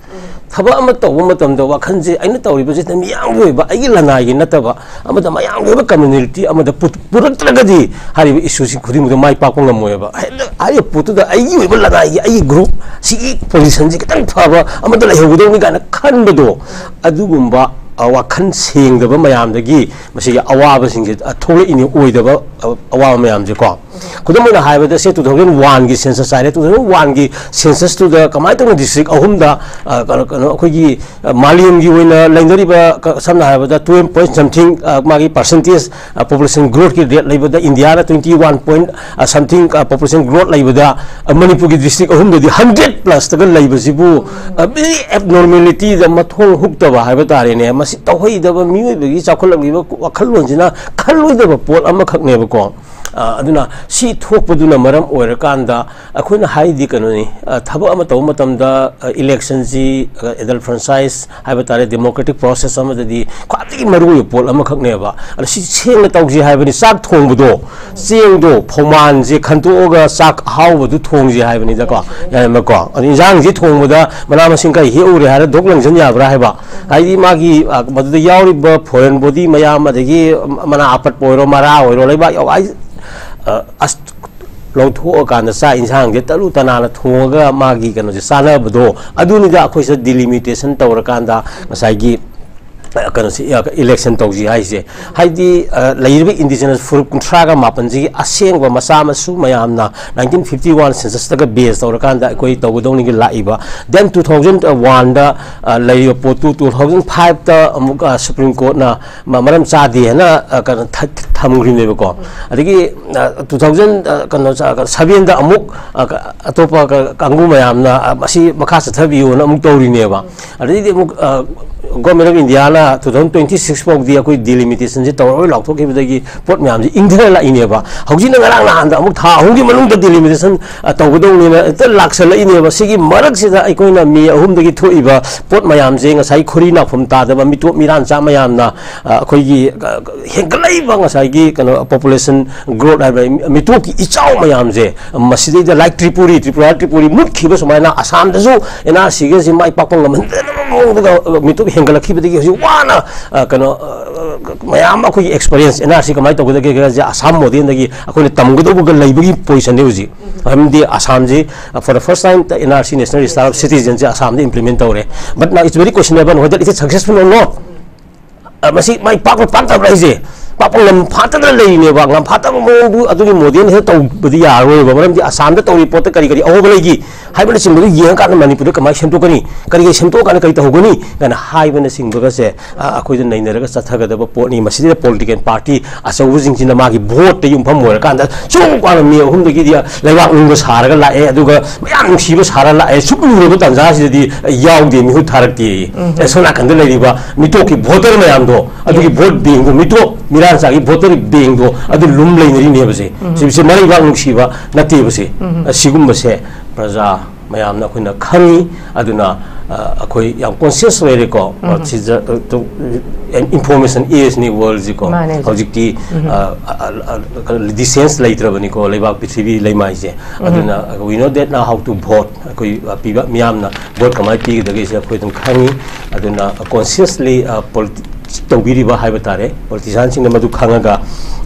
ꯊꯕꯛ ꯑꯃ ꯇꯧꯕ ꯃꯇꯝꯗ ꯋꯥꯈꯜꯁꯦ, ꯑꯩꯅ ꯇꯧꯔꯤꯕꯁꯤꯗ ꯃꯤꯌꯥꯝꯒꯤ ꯑꯣꯏꯕ, ꯑꯩꯒꯤ ꯂꯅꯥꯏꯒꯤ ꯅꯠꯇꯕ, ꯑꯃꯗ ꯃꯌꯥꯝꯒꯤ ꯑꯣꯏꯕ communality ꯑꯃꯗ ꯄꯨ-, ꯄꯨꯔꯛꯇ꯭ꯔꯒꯗꯤ ꯍꯥꯏꯔꯤꯕ issue-ꯁꯤ ꯈꯨꯗꯤꯡꯃꯛꯇ ꯃꯥꯏ ꯄꯥꯛꯄ ꯉꯝꯃꯣꯏꯕ꯫ ꯍꯦꯛꯇ ꯍꯥꯏꯔꯤꯕ ꯄꯣꯠꯇꯨꯗ ꯑꯩꯒꯤ ꯑꯣꯏꯕ ꯂꯅꯥꯏꯒꯤ, ꯑꯩꯒꯤ group, ꯁꯤꯒꯤ position-ꯁꯤ ꯈꯤꯇꯪ ꯐꯕ ꯑꯃꯗ ꯂꯩꯍꯧꯒꯗꯧꯅꯤ ꯀꯥꯏꯅ ꯈꯟꯕꯗꯣ, ꯑꯗꯨꯒꯨꯝꯕ, ꯑ, ꯋꯥꯈꯜ ꯁꯦꯡꯗꯕ ꯃꯌꯥꯝꯗꯒꯤ ꯃꯁꯤꯒꯤ ꯑꯋꯥꯕꯁꯤꯡꯁꯦ, ꯑ, ꯊꯣꯛꯂꯛꯏꯅꯤ, ꯑꯣꯏꯗꯕ, ꯑ, ꯑꯋꯥꯕ ꯃꯌꯥꯝꯁꯦꯀꯣ꯫ ꯈꯨꯗꯝ ꯑꯣꯏꯅ ꯍꯥꯏꯔꯕꯗ, ꯁꯦ, two thousand one-ꯒꯤ census ꯍꯥꯏꯔꯦ, two thousand one-ꯒꯤ census-ꯇꯨꯗ ꯀꯃꯥꯏꯅ ꯇꯧꯅ district ꯑꯍꯨꯝꯗ, ꯑ, ꯀꯩꯅꯣ, ꯀꯩꯅꯣ, ꯑꯩꯈꯣꯏꯒꯤ, ꯑ, ꯃꯥꯂꯦꯝꯒꯤ ꯑꯣꯏꯅ ꯂꯩꯅꯔꯤꯕ, ꯀ-, ꯁꯝꯅ ꯍꯥꯏꯔꯕꯗ, twelve point something, ꯑ, ꯃꯥꯒꯤ percentage, ꯑ, population growth-ꯀꯤ rate ꯂꯩꯕꯗ, ꯏꯟꯗꯤꯌꯥꯅ twenty one point something, ꯑ, population growth ꯂꯩꯕꯗ, ꯑ, ꯃꯅꯤꯄꯨꯔꯒꯤ district ꯑꯍꯨꯝꯗꯗꯤ hundred plus-ꯇꯒ ꯂꯩꯕꯁꯤꯕꯨ, ꯑ, very abnormality-ꯗ ꯃꯊꯣꯡ ꯍꯨꯛꯇꯕ ꯍꯥꯏꯕ ꯇꯥꯔꯦꯅꯦ꯫ ꯃꯁꯤ ꯇꯧꯍꯩꯗꯕ, ꯃꯤꯑꯣꯏꯕꯒꯤ ꯆꯥꯎꯈꯠꯂꯛꯂꯤꯕ ꯋꯥꯈꯜꯂꯣꯟꯁꯤꯅ ꯈꯜꯂꯣꯏꯗꯕ ꯄꯣꯠ ꯑꯃꯈꯛꯅꯦꯕꯀꯣ꯫ ꯑ, ꯑꯗꯨꯅ ꯁꯤ ꯊꯣꯛꯄꯗꯨꯅ ꯃꯔꯝ ꯑꯣꯏꯔꯀꯥꯟꯗ ꯑꯩꯈꯣꯏꯅ ꯍꯥꯏꯗꯤ ꯀꯩꯅꯣꯅꯤ, ꯑ, ꯊꯕꯛ ꯑꯃ ꯇꯧꯕ ꯃꯇꯝꯗ, ꯑ, ꯏꯂꯦꯛꯁꯟꯁꯤ, ꯑ, ꯑꯦꯗꯜ ꯐ꯭ꯔꯦꯟꯆꯥꯏꯁ ꯍꯥꯏꯕ ꯇꯥꯔꯦ, ꯗꯦꯃꯣꯀ꯭ꯔꯦꯇꯤꯛ ꯄ꯭ꯔꯣꯁꯦꯁ ꯑꯃꯗꯗꯤ ꯈ꯭ꯋꯥꯏꯗꯒꯤ ꯃꯔꯨꯑꯣꯏꯕ ꯄꯣꯠ ꯑꯃꯈꯛꯅꯦꯕ꯫ ꯑꯗꯣ ꯁꯤ ꯁꯦꯡꯅ ꯇꯧꯁꯤ ꯍꯥꯏꯕꯅꯤ꯫ ꯆꯥꯛ ꯊꯣꯡꯕꯗꯣ, ꯆꯦꯡꯗꯣ, ꯐꯧꯃꯥꯟꯁꯦ ꯈꯟꯇꯣꯛꯑꯒ ꯆꯥꯛ ꯑꯍꯥꯎꯕꯗꯨ ꯊꯣꯡꯁꯤ ꯍꯥꯏꯕꯅꯤꯗꯀꯣ, ꯌꯥꯏꯃꯀꯣ꯫ ꯑꯗꯣ ꯏꯟꯖꯥꯡꯁꯤ ꯊꯣꯡꯕꯗ ꯃꯅꯥ ꯃꯁꯤꯡ ꯈꯔ ꯍꯦꯛꯎꯔꯦ ꯍꯥꯏꯔ ꯗꯣꯛ ꯂꯪꯁꯤꯟ ꯌꯥꯕ꯭ꯔꯥ ꯍꯥꯏꯕ? ꯍꯥꯏꯗꯤ ꯃꯥꯒꯤ, ꯑ, ꯃꯗꯨꯗ ꯌꯥꯎꯔꯤꯕ ꯐꯣꯔꯦꯟ ꯕꯣꯗꯤ ꯃꯌꯥꯝ, ꯑꯗꯒꯤ ꯃꯅꯥ ꯑꯄꯠꯄ ꯑꯣꯏꯔꯣ, ꯃꯔꯥ ꯑꯣꯏꯔꯣ, ꯂꯩꯕꯥꯛ ꯌꯥꯎ-, ꯍꯥꯏ-, ꯑ, ꯑꯁ, ꯂꯧꯊꯣꯛꯑꯀꯥꯟꯗ ꯆꯥꯛ ꯏꯟꯁꯥꯡꯁꯦ ꯇꯔꯨ ꯇꯅꯥꯟꯅ ꯊꯣꯡꯉꯒ ꯃꯥꯒꯤ ꯀꯩꯅꯣꯁꯦ ꯆꯥꯅꯕꯗꯣ, ꯑꯗꯨꯅꯤꯗ ꯑꯩꯈꯣꯏꯁꯤꯗ ꯗꯤꯂꯤꯃꯤꯇꯦꯁꯟ ꯇꯧꯔꯀꯥꯟꯗ ꯉꯁꯥꯏꯒꯤ, ꯑ, ꯀꯩꯅꯣꯁꯤ, ꯑ, ꯏꯂꯦꯛꯁꯟ ꯇꯧꯁꯤ ꯍꯥꯏꯁꯦ꯫ ꯍꯥꯏꯗꯤ, ꯑ, ꯂꯩꯔꯤꯕ ꯏꯟꯗꯤꯖꯤꯅꯁ ꯐꯨꯔꯨꯞ ꯀꯨꯟꯊ꯭ꯔꯥꯒ ꯃꯥꯄꯟꯁꯤꯒꯤ ꯑꯁꯦꯡꯕ ꯃꯆꯥ ꯃꯁꯨ ꯃꯌꯥꯝꯅ ꯅꯥꯏꯟꯇꯤꯟ ꯐꯤꯐꯇꯤ ꯋꯥꯟ ꯁꯦꯟꯁꯁꯇꯒ ꯕꯦꯖ ꯇꯧꯔꯀꯥꯟꯗ ꯑꯩꯈꯣꯏ ꯇꯧꯒꯗꯧꯅꯤꯒꯤ ꯂꯥꯛꯏꯕ꯫ Then two thousand one ꯗ, ꯑ, ꯂꯩꯔꯤꯕ ꯄꯣꯠꯇꯨ two thousand five ꯇ ꯑꯃꯨꯛ, ꯑ, ꯁꯨꯄ꯭ꯔꯤꯝ ꯀꯣꯔꯠꯅ ꯃ-, ꯃꯔꯝ ꯆꯥꯗꯦ ꯍꯥꯏꯅ, ꯑ, ꯀꯩꯅꯣ, ꯊ-, ꯊꯝꯈ꯭ꯔꯤꯅꯦꯕꯀꯣ꯫ ꯑꯗꯒꯤ, ꯑ, two thousand, ꯑ, ꯀꯩꯅꯣ, ꯆ-, seven ꯗ ꯑꯃꯨꯛ, ꯑ, ꯀ-, ꯑꯇꯣꯞꯄ ꯀ-, ꯀꯥꯡꯕꯨ ꯃꯌꯥꯝꯅ, ꯑ, ꯃꯁꯤ ꯃꯈꯥ ꯆꯠꯊꯕꯤꯌꯨꯅ ꯑꯃꯨꯛ ꯇꯧꯔꯤꯅꯦꯕ꯫ ꯑꯗꯩꯗꯤ ꯑꯃꯨꯛ, ꯑ, Government of India ꯅ two thousand twenty six ꯐꯥꯎꯗꯤ ꯑꯩꯈꯣꯏ ꯗꯤꯂꯤꯃꯤꯇꯦꯁꯟꯁꯤ ꯇꯧꯔꯔꯣꯏ ꯂꯥꯎꯊꯣꯛꯈꯤꯕꯗꯒꯤ ꯄꯣꯠ ꯃꯌꯥꯝꯁꯤ ꯏꯪꯊꯔ ꯂꯥꯛꯏꯅꯦꯕ꯫ ꯍꯧꯖꯤꯛꯅ ꯉꯔꯥꯡ ꯅꯍꯥꯟꯗ ꯑꯃꯨꯛ ꯊꯥ ꯑꯍꯨꯝꯒꯤ ꯃꯅꯨꯡꯗ ꯗꯤꯂꯤꯃꯤꯇꯦꯁꯟ, ꯑ, ꯇꯧꯒꯗꯧꯅꯦꯅ ꯍꯦꯛꯇ ꯂꯥꯛꯁꯜꯂꯛꯏꯅꯦꯕ꯫ ꯁꯤꯒꯤ ꯃꯔꯛꯁꯤꯗ ꯑꯩꯈꯣꯏꯅ ꯃꯦ ꯑꯍꯨꯝꯗꯒꯤ ꯊꯣꯛꯏꯕ ꯄꯣꯠ ꯃꯌꯥꯝꯁꯦ ꯉꯁꯥꯏ ꯈꯣꯔꯤ ꯅꯥꯐꯝ ꯇꯥꯗꯕ ꯃꯤꯇꯣꯞ ꯃꯤꯔꯥꯟꯆꯥ ꯃꯌꯥꯝꯅ, ꯑ, ꯑꯩꯈꯣꯏꯒꯤ, ꯑ, ꯍꯦꯟꯒꯠꯂꯛꯏꯕ ꯉꯁꯥꯏꯒꯤ ꯀꯩꯅꯣ population growth ꯍꯥꯏꯕ ꯃꯤꯇꯣꯞꯀꯤ ꯏꯆꯥꯎ ꯃꯌꯥꯝꯁꯦ, ꯃꯁꯤꯗꯩꯗ like ꯇ꯭ꯔꯤꯄꯨꯔꯤ, ꯇ꯭ꯔꯤꯄꯨꯔꯥ ꯇ꯭ꯔꯤꯄꯨꯔꯤ ꯃꯨꯠꯈꯤꯕ ꯁꯨꯃꯥꯏꯅ ꯑꯁꯥꯝꯗꯁꯨ ꯑꯦꯟ ꯑꯥꯔ ꯁꯤꯒꯁꯤ ꯃꯥꯏ ꯄꯥꯛꯄ ꯉꯝꯍꯟꯗꯅꯕ ꯃꯑꯣꯡꯗꯒ ꯃꯤꯇꯣꯞ ꯍꯦꯟꯒꯠꯂꯛꯈꯤꯕꯗꯒꯤ ꯍꯧꯖꯤꯛ ꯋꯥꯅ, ꯑ, ꯀꯩꯅꯣ, ꯑ, ꯃꯌꯥꯝ ꯑꯩꯈꯣꯏꯒꯤ ꯑꯦꯛꯁꯄꯔꯤꯌꯦꯟꯁ ꯑꯦꯟ ꯑꯥꯔ ꯁꯤ ꯀꯃꯥꯏꯅ ꯇꯧꯒꯗꯒꯦ ꯍꯥꯏꯁꯦ ꯑꯁꯥꯝ ꯃꯣꯗꯦꯜꯗꯒꯤ ꯑꯩꯈꯣꯏꯅ ꯇꯝꯒꯗꯧꯕꯒ ꯂꯩꯕꯒꯤ ꯄꯣꯖꯤꯁꯟꯅꯤ ꯍꯧꯖꯤꯛ꯫ ꯃꯔꯝꯗꯤ ꯑꯁꯥꯝꯁꯤ, ꯑ, for the first time N R C, National Register of Citizen ꯁꯦ ꯑꯁꯥꯝꯗ implement ꯇꯧꯔꯦ꯫ But now it's very questionable whether it is successful or not. ꯑ, ꯃꯁꯤ ꯃꯥꯏ ꯄꯥꯛꯄ ꯄꯥꯛꯇꯕ꯭ꯔꯥ ꯍꯥꯏꯁꯦ? ꯄꯥꯛꯄ ꯉꯝ ꯐꯥꯠꯇꯅ ꯂꯩꯔꯤꯅꯦꯕ꯫ ꯉꯝ ꯐꯥꯠꯇꯕ ꯃꯑꯣꯡꯗꯨ ꯑꯗꯨꯒꯤ ꯃꯣꯗꯦꯜ ꯍꯦꯛ ꯇꯧꯕꯗꯤ ꯌꯥꯔꯔꯣꯏꯕ꯫ ꯃꯔꯝꯗꯤ ꯑꯁꯥꯝꯗ ꯇꯧꯔꯤꯕ ꯄꯣꯠꯇ ꯀꯔꯤ ꯀꯔꯤ ꯑꯍꯣꯕ ꯂꯩꯒꯤ ꯍꯥꯏꯕꯅꯆꯤꯡꯕꯗꯨ ꯌꯦꯡꯉꯀꯥꯟꯗ ꯃꯅꯤꯄꯨꯔꯗ ꯀꯃꯥꯏꯅ ꯁꯦꯝꯗꯣꯛꯀꯅꯤ, ꯀꯔꯤ ꯀꯔꯤ ꯁꯦꯝꯗꯣꯛꯑꯀꯥꯟꯗ ꯀꯔꯤ ꯇꯧꯍꯧꯒꯅꯤ ꯀꯥꯏꯅ ꯍꯥꯏꯕꯅꯆꯤꯡꯕꯒꯁꯦ, ꯑ, ꯑꯩꯈꯣꯏꯗ ꯅꯩꯅꯔꯒ ꯆꯠꯊꯒꯗꯕ ꯄꯣꯠꯅꯤ꯫ ꯃꯁꯤꯗ ꯄꯣꯂꯤꯇꯤꯀꯦꯜ ꯄꯥꯔꯇꯤ ꯑꯆꯧꯕꯁꯤꯡꯁꯤꯅ ꯃꯥꯒꯤ ꯚꯣꯠꯇ ꯌꯨꯝꯐꯝ ꯑꯣꯏꯔꯀꯥꯟꯗ ꯁꯨꯝ ꯀꯥꯟꯗ ꯃꯤ ꯑꯍꯨꯝꯗꯒꯤꯗꯤ ꯂꯩꯕꯥꯛ ꯅꯤꯡꯕ ꯁꯥꯔꯒ ꯂꯥꯛꯑꯦ, ꯑꯗꯨꯒ ꯃꯌꯥꯝ ꯅꯨꯡꯁꯤꯕ ꯁꯥꯔ ꯂꯥꯛꯑꯦ꯫ ꯁꯨꯛ ꯂꯨꯔꯕ ꯇꯥꯟꯖꯥꯁꯤꯗꯗꯤ ꯌꯥꯎꯗꯦ, ꯃꯤꯍꯨꯠ ꯊꯥꯔꯛꯇꯦ꯫ ꯑꯦ, ꯁꯣꯝ ꯅꯥꯀꯟꯗ ꯂꯩꯔꯤꯕ ꯃꯤꯇꯣꯞꯀꯤ ꯚꯣꯇꯔ ꯃꯌꯥꯝꯗꯣ, ꯑꯗꯨꯒꯤ ꯚꯣꯠ ꯕꯦꯡꯗꯣ ꯃꯤꯇꯣꯞ ꯃꯤꯔꯥ ꯃꯆꯥꯒꯤ ꯚꯣꯇꯔ ꯕꯦꯡꯗꯣ ꯑꯗꯨ ꯂꯨꯝ ꯂꯩꯅꯔꯤꯅꯦꯕꯁꯦ꯫ ꯁꯤꯁꯦ ꯃꯔꯩꯕꯥꯛ ꯅꯨꯡꯁꯤꯕ ꯅꯠꯇꯦꯕꯁꯦ꯫ ꯑꯁꯤꯒꯨꯝꯕꯁꯦ ꯄ꯭ꯔꯖꯥ ꯃꯌꯥꯝꯅ ꯑꯩꯈꯣꯏꯅ ꯈꯪꯉꯤ꯫ ꯑꯗꯨꯅ, ꯑ, ꯑꯩꯈꯣꯏ ꯌꯥꯝ conscious ꯑꯣꯏꯔꯦꯀꯣ꯫ ꯁꯤꯗ, ꯑ, ꯇꯨ, information age ꯅꯤ world ꯁꯤꯀꯣ꯫ ꯃꯥꯅꯦ, ꯍꯧꯖꯤꯛ꯫ ꯍꯧꯖꯤꯛꯇꯤ, ꯑ, ꯑ, ꯑ, ꯑ, distance ꯂꯩꯇ꯭ꯔꯕꯅꯤꯀꯣ, ꯂꯩꯕꯥꯛ ꯄ꯭ꯔꯤꯊꯤꯕꯤ ꯂꯩꯃꯥꯏꯁꯦ꯫ ꯑꯗꯨꯅ we know that now how to vote꯫ ꯑꯩꯈꯣꯏ, ꯑ, ꯄꯤꯕ ꯃꯤꯌꯥꯝꯅ ꯚꯣꯠ ꯀꯃꯥꯏꯅ ꯄꯤꯒꯗꯒꯦꯁꯦ ꯑꯩꯈꯣꯏ ꯑꯗꯨꯝ ꯈꯪꯉꯤ꯫ ꯑꯗꯨꯅ consciously, ꯑ, politi-, ꯇꯧꯕꯤꯔꯤꯕ ꯍꯥꯏꯕ ꯇꯥꯔꯦ꯫ Politician ꯁꯤꯡꯅ ꯃꯗꯨ ꯈꯪꯉꯒ,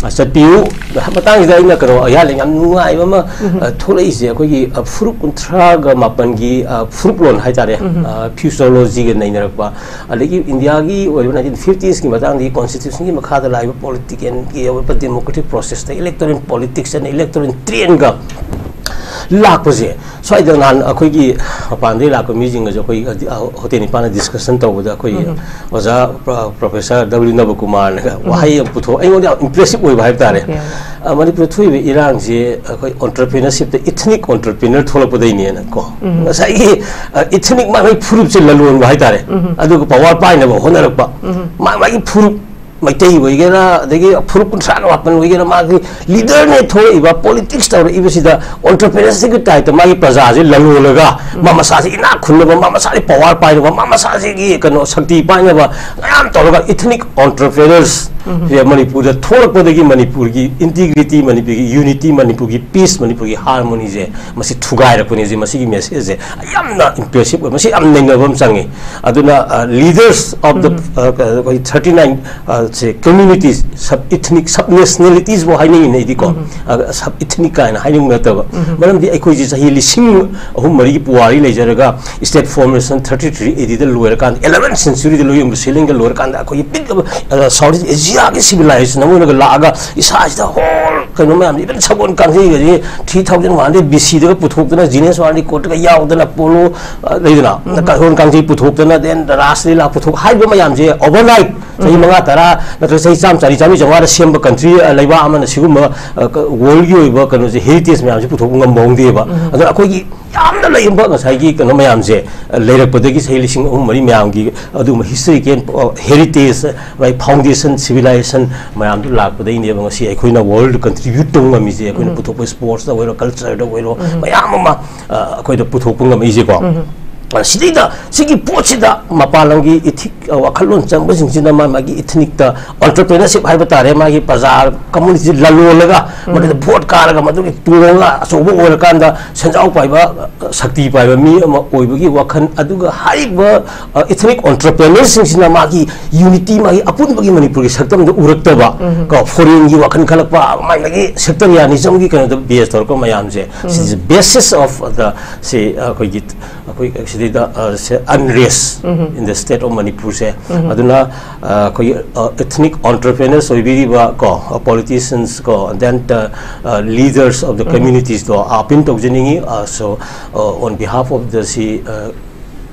ꯑ, ꯆꯠꯄꯤꯌꯨ꯫ ꯃꯇꯥꯡꯁꯤꯗ ꯑꯩꯅ ꯀꯩꯅꯣ, ꯑꯩꯍꯥꯛꯅ ꯌꯥꯝ ꯅꯨꯡꯉꯥꯏꯕ ꯑꯃ, ꯑ, ꯊꯣꯛꯂꯛꯏꯁꯦ ꯑꯩꯈꯣꯏꯒꯤ, ꯑ, ꯐꯨꯔꯨꯞ ꯀꯨꯟꯊ꯭ꯔꯥꯒ ꯃꯥꯄꯟꯒꯤ, ꯑ, ꯐꯨꯔꯨꯞꯂꯣꯟ ꯍꯥꯏ ꯇꯥꯔꯦ, ꯑ, futurology ꯒ ꯅꯩꯅꯔꯛꯄ, ꯑꯗꯒꯤ ꯏꯟꯗꯤꯌꯥꯒꯤ ꯑꯣꯏꯕ nineteen fifties ꯀꯤ ꯃꯇꯥꯡꯗꯒꯤ constitution ꯒꯤ ꯃꯈꯥꯗ ꯂꯥꯛꯏꯕ political ꯒꯤ ꯑꯣꯏꯕ democratic process ꯇ electoral politics ꯑꯅ electoral trend ꯒ ꯂꯥꯛꯄꯁꯦ, ꯁ꯭ꯋꯥꯏꯗ ꯅꯍꯥꯟ ꯑꯩꯈꯣꯏꯒꯤ ꯃꯄꯥꯟꯗꯒꯤ ꯂꯥꯛꯄ ꯃꯤꯁꯤꯡꯒꯁꯨ ꯑꯩꯈꯣꯏ, ꯑ, ꯍꯣꯇꯦꯜ ꯅꯤꯄꯥꯟꯗ discussion ꯇꯧꯕꯗ ꯑꯩꯈꯣꯏ ꯑꯣꯖꯥ ꯄ꯭ꯔꯣ-, Professor W ꯅꯕꯀꯨꯃꯥꯔꯅꯒ ꯋꯥꯍꯩ ꯑꯃ ꯄꯨꯊꯣꯛ, ꯑꯩꯉꯣꯟꯗ ꯌꯥꯝ impressive ꯑꯣꯏꯕ ꯍꯥꯏꯕ ꯇꯥꯔꯦ꯫ ꯑ, ꯃꯅꯤꯄꯨꯔꯗ ꯊꯣꯛꯏꯕ ꯏꯔꯥꯡꯁꯦ ꯑꯩꯈꯣꯏ entrepreneurship ꯇ ethnic entrepreneur ꯊꯣꯛꯂꯛꯄꯗꯩꯅꯦꯅ ꯀꯣ꯫ ꯉꯁꯥꯏꯒꯤ, ꯑ, ethnic ꯃꯥꯏ ꯃꯥꯏ ꯐꯨꯔꯨꯞꯁꯦ ꯂꯂꯣꯟꯕ ꯍꯥꯏꯇꯥꯔꯦ꯫ ꯑꯗꯨꯒ power ꯄꯥꯏꯅꯕ ꯍꯣꯠꯅꯔꯛꯄ꯫ ꯃꯥꯏ ꯃꯥꯒꯤ ꯐꯨꯔꯨꯞ, ꯃꯩꯇꯩ ꯑꯣꯏꯒꯦꯔꯥ, ꯑꯗꯒꯤ ꯐꯨꯔꯨꯞ ꯀꯨꯟꯊ꯭ꯔꯥꯒ ꯃꯥꯄꯟ ꯑꯣꯏꯒꯦꯔꯥ, ꯃꯥꯒꯤ leader ꯅꯦ ꯊꯣꯛꯂꯛꯏꯕ, politics ꯇꯧꯔꯛꯏꯕꯁꯤꯗ entrepreneurship ꯀꯤ type ꯇ ꯃꯥꯒꯤ ꯄ꯭ꯔꯖꯥꯁꯦ ꯂꯂꯣꯜꯂꯒ, ꯃꯥ ꯃꯁꯥꯁꯦ ꯏꯅꯥꯛ ꯈꯨꯟꯅꯕ, ꯃꯥ ꯃꯁꯥꯒꯤ power ꯄꯥꯏꯅꯕ, ꯃꯥ ꯃꯁꯥꯁꯤꯒꯤ ꯀꯩꯅꯣ ꯁꯛꯇꯤ ꯄꯥꯏꯅꯕ ꯃꯌꯥꯝ ꯇꯧꯔꯒ ethnic entrepreneurs ꯁꯦ ꯃꯅꯤꯄꯨꯔꯗ ꯊꯣꯛꯂꯛꯄꯗꯒꯤ ꯃꯅꯤꯄꯨꯔꯒꯤ integrity, ꯃꯅꯤꯄꯨꯔꯒꯤ unity, ꯃꯅꯤꯄꯨꯔꯒꯤ peace, ꯃꯅꯤꯄꯨꯔꯒꯤ harmony ꯁꯦ ꯃꯁꯤ ꯊꯨꯒꯥꯏꯔꯛꯄꯅꯤ꯫ ꯁꯤ ꯃꯁꯤꯒꯤ message ꯁꯦ ꯌꯥꯝꯅ impressive ꯑꯣꯏ, ꯃꯁꯤ ꯌꯥꯝ ꯅꯩꯅꯕ ꯑꯃ ꯆꯪꯉꯤ꯫ ꯑꯗꯨꯅ, ꯑ, leaders of the, ꯑ, ꯑꯩꯈꯣꯏ thirty nine, ꯑ, ꯁꯦ communities, sub ethnic, sub nationalities ꯕꯨ ꯍꯥꯏꯅꯤꯡꯉꯤꯅꯦ ꯑꯩꯗꯤꯀꯣ꯫ ꯑ, sub ethnic ꯀꯥꯏꯅ ꯍꯥꯏꯅꯤꯡꯕ ꯅꯠꯇꯕ꯫ ꯃꯔꯝꯗꯤ ꯑꯩꯈꯣꯏꯁꯦ ꯆꯍꯤ ꯂꯤꯁꯤꯡ ꯑꯍꯨꯝ ꯃꯔꯤꯒꯤ ꯄꯨꯋꯥꯔꯤ ꯂꯩꯖꯔꯒ, state formation thirty three A D ꯗ ꯂꯣꯏꯔꯀꯥꯟꯗ, eleventh century ꯗ ꯂꯣꯏꯌꯣꯡꯕ ꯁꯦꯂꯤꯡꯒ ꯂꯣꯏꯔꯀꯥꯟꯗ, ꯑꯩꯈꯣꯏꯒꯤ ꯄꯤꯛꯂꯕ, ꯑ, South East Asia ꯒꯤ civilization ꯑꯃ ꯑꯣꯏꯅꯒ ꯂꯥꯛꯑꯒ, ꯏꯁꯥꯁꯤꯗ whole ꯀꯩꯅꯣ ꯃꯌꯥꯝꯁꯦ, even ꯁꯒꯣꯜ ꯀꯥꯡꯖꯩꯒꯁꯦ three thousand one hundred B C ꯗꯒ ꯄꯨꯊꯣꯛꯇꯅ, Guinness World Record ꯀ ꯌꯥꯎꯗꯅ, polo, ꯑ, ꯂꯩꯗꯅ, ꯁꯒꯣꯜ ꯀꯥꯡꯖꯩ ꯄꯨꯊꯣꯛꯇꯅ, then ꯔꯥꯁ ꯂꯤꯂꯥ ꯄꯨꯊꯣꯛ, ꯍꯥꯏꯔꯤꯕ ꯃꯌꯥꯝꯁꯦ overnight ꯆꯍꯤ ꯃꯉꯥ, ꯇꯔꯥ ꯅꯠꯇ꯭ꯔꯒ ꯆꯍꯤ ꯆꯥꯝꯃ, ꯆꯥꯔꯤ, ꯆꯥꯝꯃꯔꯤ, ꯆꯥꯝꯃꯉꯥꯗ ꯁꯦꯝꯕ country, ꯑ, ꯂꯩꯕꯥꯛ ꯑꯃꯅ ꯁꯤꯒꯨꯝꯕ, ꯑ, ꯀ-, world ꯒꯤ ꯑꯣꯏꯕ ꯀꯩꯅꯣꯁꯦ, heritage ꯃꯌꯥꯝꯁꯦ ꯄꯨꯊꯣꯛꯄ ꯉꯝꯕ ꯍꯧꯗꯦꯕ꯫ ꯑꯗꯨꯅ ꯑꯩꯈꯣꯏꯒꯤ ꯌꯥꯝꯅ ꯂꯩꯔꯝꯕ ꯉꯁꯥꯏꯒꯤ ꯀꯩꯅꯣ ꯃꯌꯥꯝꯁꯦ, ꯑ, ꯂꯩꯔꯛꯄꯗꯒꯤ ꯆꯍꯤ ꯂꯤꯁꯤꯡ ꯑꯍꯨꯝ ꯃꯔꯤ ꯃꯌꯥꯝꯒꯤ ꯑꯗꯨꯒꯨꯝꯕ historical, ꯑ, heritage, ꯃꯥꯒꯤ foundation, civilization ꯃꯌꯥꯝꯗꯨ ꯂꯥꯛꯄꯗꯒꯤꯅꯦꯕ ꯉꯁꯤ ꯑꯩꯈꯣꯏꯅ world contribute ꯇꯧꯕ ꯉꯝꯃꯤꯁꯦ꯫ ꯑꯩꯈꯣꯏꯅ ꯎꯝ꯫ ꯄꯨꯊꯣꯛꯄ sportsꯇ ꯑꯣꯏꯔꯣ, cultureꯗ ꯑꯣꯏꯔꯣ, ꯎꯝ꯫ ꯃꯌꯥꯝ ꯑꯃ, ꯑ, ꯑꯩꯈꯣꯏꯗ ꯄꯨꯊꯣꯛꯄ ꯉꯝꯃꯛꯏꯁꯦꯀꯣ꯫ ꯎꯝ꯫ ꯑ, ꯁꯤꯗꯩꯗ ꯁꯤꯒꯤ ꯄꯣꯠꯁꯤꯗ ꯃꯄꯥꯟ ꯂꯝꯒꯤ ethnic, ꯑ, ꯋꯥꯈꯜꯂꯣꯟ ꯆꯪꯕꯁꯤꯡꯁꯤꯅ ꯃꯥ ꯃꯥꯒꯤ ethnicꯇ entrepreneurship ꯍꯥꯏꯕ ꯇꯥꯔꯦ, ꯃꯥꯒꯤ ꯄ꯭ꯔꯖꯥ community ꯂꯂꯣꯜꯂꯒ, ꯎꯝ꯫ ꯃꯗꯨꯗ vote ꯀꯥꯔꯒ, ꯃꯗꯨꯒꯤ ꯇꯣꯡꯉꯒ ꯑꯆꯧꯕ ꯑꯣꯏꯔꯀꯥꯟꯗ ꯁꯦꯟꯖꯥꯎ ꯄꯥꯏꯕ, ꯑ, ꯁꯛꯇꯤ ꯄꯥꯏꯕ ꯃꯤ ꯑꯃ ꯑꯣꯏꯕꯒꯤ ꯋꯥꯈꯜ, ꯑꯗꯨꯒ ꯍꯥꯏꯔꯤꯕ, ꯑ, ethnic entrepreneurꯁꯤꯡꯁꯤꯅ ꯃꯥꯒꯤ unity, ꯃꯥꯒꯤ ꯑꯄꯨꯟꯕꯒꯤ ꯃꯅꯤꯄꯨꯔꯒꯤ ꯁꯛꯇꯝꯗ ꯎꯔꯛꯇꯕ, ꯎꯝ꯫ ꯀꯣ, foreignꯒꯤ ꯋꯥꯈꯜ ꯈꯜꯂꯛꯄ, ꯃꯥꯒꯤ, ꯃꯥꯒꯤ sectarianismꯒꯤ ꯀꯩꯅꯣꯗ base ꯇꯧꯔꯛꯄ ꯃꯌꯥꯝꯁꯦ, ꯎꯝ꯫ ꯁꯤꯁꯦ basis of the, ꯁꯤ ꯑꯩꯈꯣꯏꯒꯤ, ꯑꯩꯈꯣꯏ ꯁꯤꯗꯩꯗ, ꯑ, ꯁꯦ unrest um. in the state of Manipurꯁꯦ꯫ ꯎꯝ꯫ ꯑꯗꯨꯅ, ꯑ, ꯑꯩꯈꯣꯏꯒꯤ, ꯑ, ethnic entrepreneurs ꯑꯣꯏꯕꯤꯔꯤꯕ ꯀꯣ, ꯑ, politicians ꯀꯣ, then the, ꯑ, leaders of the um. Communitiesꯇꯣ appeal ꯇꯧꯖꯅꯤꯡꯉꯤ꯫ ꯑ, so, ꯑ, on behalf of the ꯁꯤ, ꯑ,